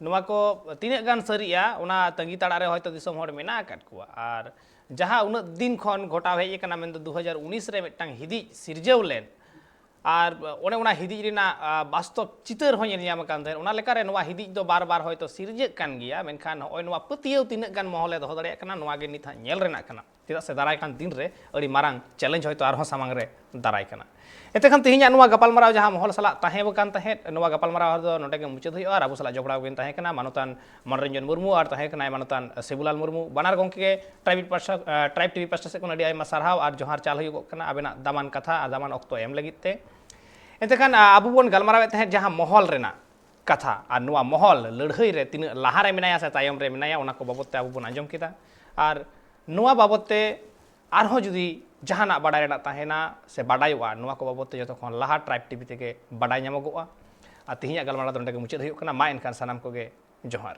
ᱱᱚᱣᱟ ᱠᱚ ᱛᱤᱱᱟᱹᱜ ᱜᱟᱱ ᱥᱟᱹᱨᱤᱜᱼᱟ, ᱚᱱᱟ ᱛᱟᱺᱜᱤ ᱛᱟᱲᱟᱜ ᱨᱮ ᱦᱚᱭᱛᱳ ᱫᱤᱥᱚᱢ ᱦᱚᱲ ᱢᱮᱱᱟᱜ ᱟᱠᱟᱫ ᱠᱚᱣᱟ᱾ ᱟᱨ ᱡᱟᱦᱟᱸ ᱩᱱᱟᱹᱜ ᱫᱤᱱ ᱠᱷᱚᱱ ᱜᱷᱚᱴᱟᱣ ᱦᱮᱡ ᱟᱠᱟᱱᱟ, ᱢᱮᱱᱫᱚ ᱫᱩ ᱦᱟᱡᱟᱨ ᱩᱱᱤᱥ ᱨᱮ ᱢᱤᱫᱴᱟᱝ ᱦᱤᱫᱤᱡ ᱥᱤᱨᱡᱟᱹᱣ ᱞᱮᱱ, ᱟᱨ ᱚᱱᱮ ᱚᱱᱟ ᱦᱤᱫᱤᱡ ᱨᱮᱱᱟᱜ ᱵᱟᱥᱛᱚᱵ ᱪᱤᱛᱟᱹᱨ ᱦᱚᱸ ᱧᱮᱞ ᱧᱟᱢ ᱟᱠᱟᱱ ᱛᱟᱦᱮᱸᱫ᱾ ᱚᱱᱟ ᱞᱮᱠᱟᱨᱮ ᱱᱚᱣᱟ ᱦᱤᱫᱤᱡ ᱫᱚ ᱵᱟᱨ ᱵᱟᱨ ᱦᱚᱭᱛᱳ ᱥᱤᱨᱡᱟᱹᱜ ᱠᱟᱱ ᱜᱮᱭᱟ, ᱢᱮᱱᱠᱷᱟᱱ ᱱᱚᱜᱼᱚᱭ ᱱᱚᱣᱟ ᱯᱟᱹᱛᱭᱟᱹᱣ ᱛᱤᱱᱟᱹᱜ ᱜᱟᱱ ᱢᱚᱦᱚᱞᱮ ᱫᱚᱦᱚ ᱫᱟᱲᱮᱭᱟᱜ ᱠᱟᱱᱟ, ᱱᱚᱣᱟ ᱜᱮ ᱱᱤᱛ ᱦᱟᱸᱜ ᱧᱮᱞ ᱨᱮᱱᱟᱜ ᱠᱟᱱᱟ᱾ ᱪᱮᱫᱟᱜ ᱥᱮ ᱫᱟᱨᱟᱭ ᱠᱟᱱ ᱫᱤᱱ ᱨᱮ ᱟᱹᱰᱤ ᱢᱟᱨᱟᱝ ᱪᱮᱞᱮᱧᱡᱽ ᱦᱚᱭᱛᱳ ᱟᱨᱦᱚᱸ ᱥᱟᱢᱟᱝ ᱨᱮ ᱫᱟᱨᱟᱭ ᱠᱟᱱᱟ᱾ ᱮᱱᱛᱮ ᱠᱷᱟᱱ ᱛᱮᱦᱮᱧᱟᱜ ᱱᱚᱣᱟ ᱜᱟᱯᱟᱞᱢᱟᱨᱟᱣ ᱡᱟᱦᱟᱸ ᱢᱚᱦᱚᱞ ᱥᱟᱞᱟᱜ ᱛᱟᱦᱮᱸ ᱟᱠᱟᱱ ᱛᱟᱦᱮᱸᱫ, ᱱᱚᱣᱟ ᱜᱟᱯᱟᱞᱢᱟᱨᱟᱣ ᱫᱚ ᱱᱚᱰᱮ ᱜᱮ ᱢᱩᱪᱟᱹᱫ ᱦᱩᱭᱩᱜᱼᱟ᱾ ᱟᱨ ᱟᱵᱚ ᱥᱟᱞᱟᱜ ᱡᱚᱯᱲᱟᱣ ᱠᱤᱱ ᱛᱟᱦᱮᱸ ᱠᱟᱱᱟ ᱢᱟᱱᱚᱛᱟᱱ ᱢᱚᱱᱳᱨᱚᱧᱡᱚᱱ ᱢᱩᱨᱢᱩ ᱟᱨ ᱛᱟᱦᱮᱸ ᱠᱟᱱᱟᱭ ᱢᱟᱱᱚᱛᱟᱱ ᱥᱤᱵᱩᱞᱟᱞ ᱢᱩᱨᱢᱩ᱾ ᱵᱟᱱᱟᱨ ᱜᱚᱢᱠᱮ ᱜᱮ ᱴᱨᱟᱭᱤᱵᱽ ᱯᱟᱦᱴᱟ, ᱴᱨᱟᱭᱤᱵᱽ ᱴᱤᱵᱷᱤ ᱯᱟᱦᱴᱟ ᱥᱮᱫ ᱠᱷᱚᱱ ᱟᱹᱰᱤ ᱟᱭᱢᱟ ᱥᱟᱨᱦᱟᱣ ᱟᱨ ᱡᱚᱦᱟᱨ ᱪᱟᱞ ᱦᱩᱭᱩᱜᱚᱜ ᱠᱟᱱᱟ ᱟᱵᱮᱱᱟᱜ ᱫᱟᱢᱟᱱ ᱠᱟᱛᱷᱟ ᱟᱨ ᱫᱟᱢᱟᱱ ᱚᱠᱛᱚ ᱮᱢ ᱞᱟᱹᱜᱤᱫ ᱛᱮ᱾ ᱮᱱᱛᱮ ᱠᱷᱟᱱ ᱟᱵᱚ ᱵᱚᱱ ᱜᱟᱞᱢᱟᱨᱟᱣᱮᱫ ᱛᱟᱦᱮᱸᱫ ᱡᱟᱦᱟᱸ ᱢᱚᱦᱚᱞ ᱨᱮᱱᱟᱜ ᱠᱟᱛᱷᱟ, ᱟᱨ ᱱᱚᱣᱟ ᱢᱚᱦᱚᱞ ᱞᱟᱹᱲᱦᱟᱹᱭ ᱨᱮ ᱛᱤᱱᱟᱹᱜ ᱞᱟᱦᱟ ᱨᱮ ᱢᱮᱱᱟᱭᱟ ᱥᱮ ᱛᱟᱭᱚᱢ ᱨᱮ ᱢᱮᱱᱟᱭᱟ, ᱚᱱᱟ ᱠᱚ ᱵᱟᱵᱚᱫ ᱛᱮ ᱟᱵᱚ ᱵᱚᱱ ᱟᱸᱡᱚᱢ ᱠᱮᱫᱟ᱾ ᱟᱨ ᱱᱚᱣᱟ ᱵᱟᱵᱚᱛ ᱛᱮ ᱟᱨᱦᱚᱸ ᱡᱩᱫᱤ ᱡᱟᱦᱟᱱᱟᱜ ᱵᱟᱰᱟᱭ ᱨᱮᱱᱟᱜ ᱛᱟᱦᱮᱱᱟ ᱥᱮ ᱵᱟᱰᱟᱭᱚᱜᱼᱟ, ᱱᱚᱣᱟ ᱠᱚ ᱵᱟᱵᱚᱛ ᱛᱮ ᱡᱚᱛᱚ ᱠᱷᱚᱱ ᱞᱟᱦᱟ ᱴᱨᱟᱭᱤᱵᱽ ᱴᱤᱵᱷᱤ ᱛᱮᱜᱮ ᱵᱟᱰᱟᱭ ᱧᱟᱢᱚᱜᱚᱜᱼᱟ᱾ ᱟᱨ ᱛᱮᱦᱮᱧᱟᱜ ᱜᱟᱞᱢᱟᱨᱟᱣ ᱫᱚ ᱱᱚᱸᱰᱮ ᱜᱮ ᱢᱩᱪᱟᱹᱫ ᱦᱩᱭᱩᱜ ᱠᱟᱱᱟ᱾ ᱢᱟ ᱮᱱᱠᱷᱟᱱ ᱥᱟᱱᱟᱢ ᱠᱚᱜᱮ ᱡᱚᱦᱟᱨ᱾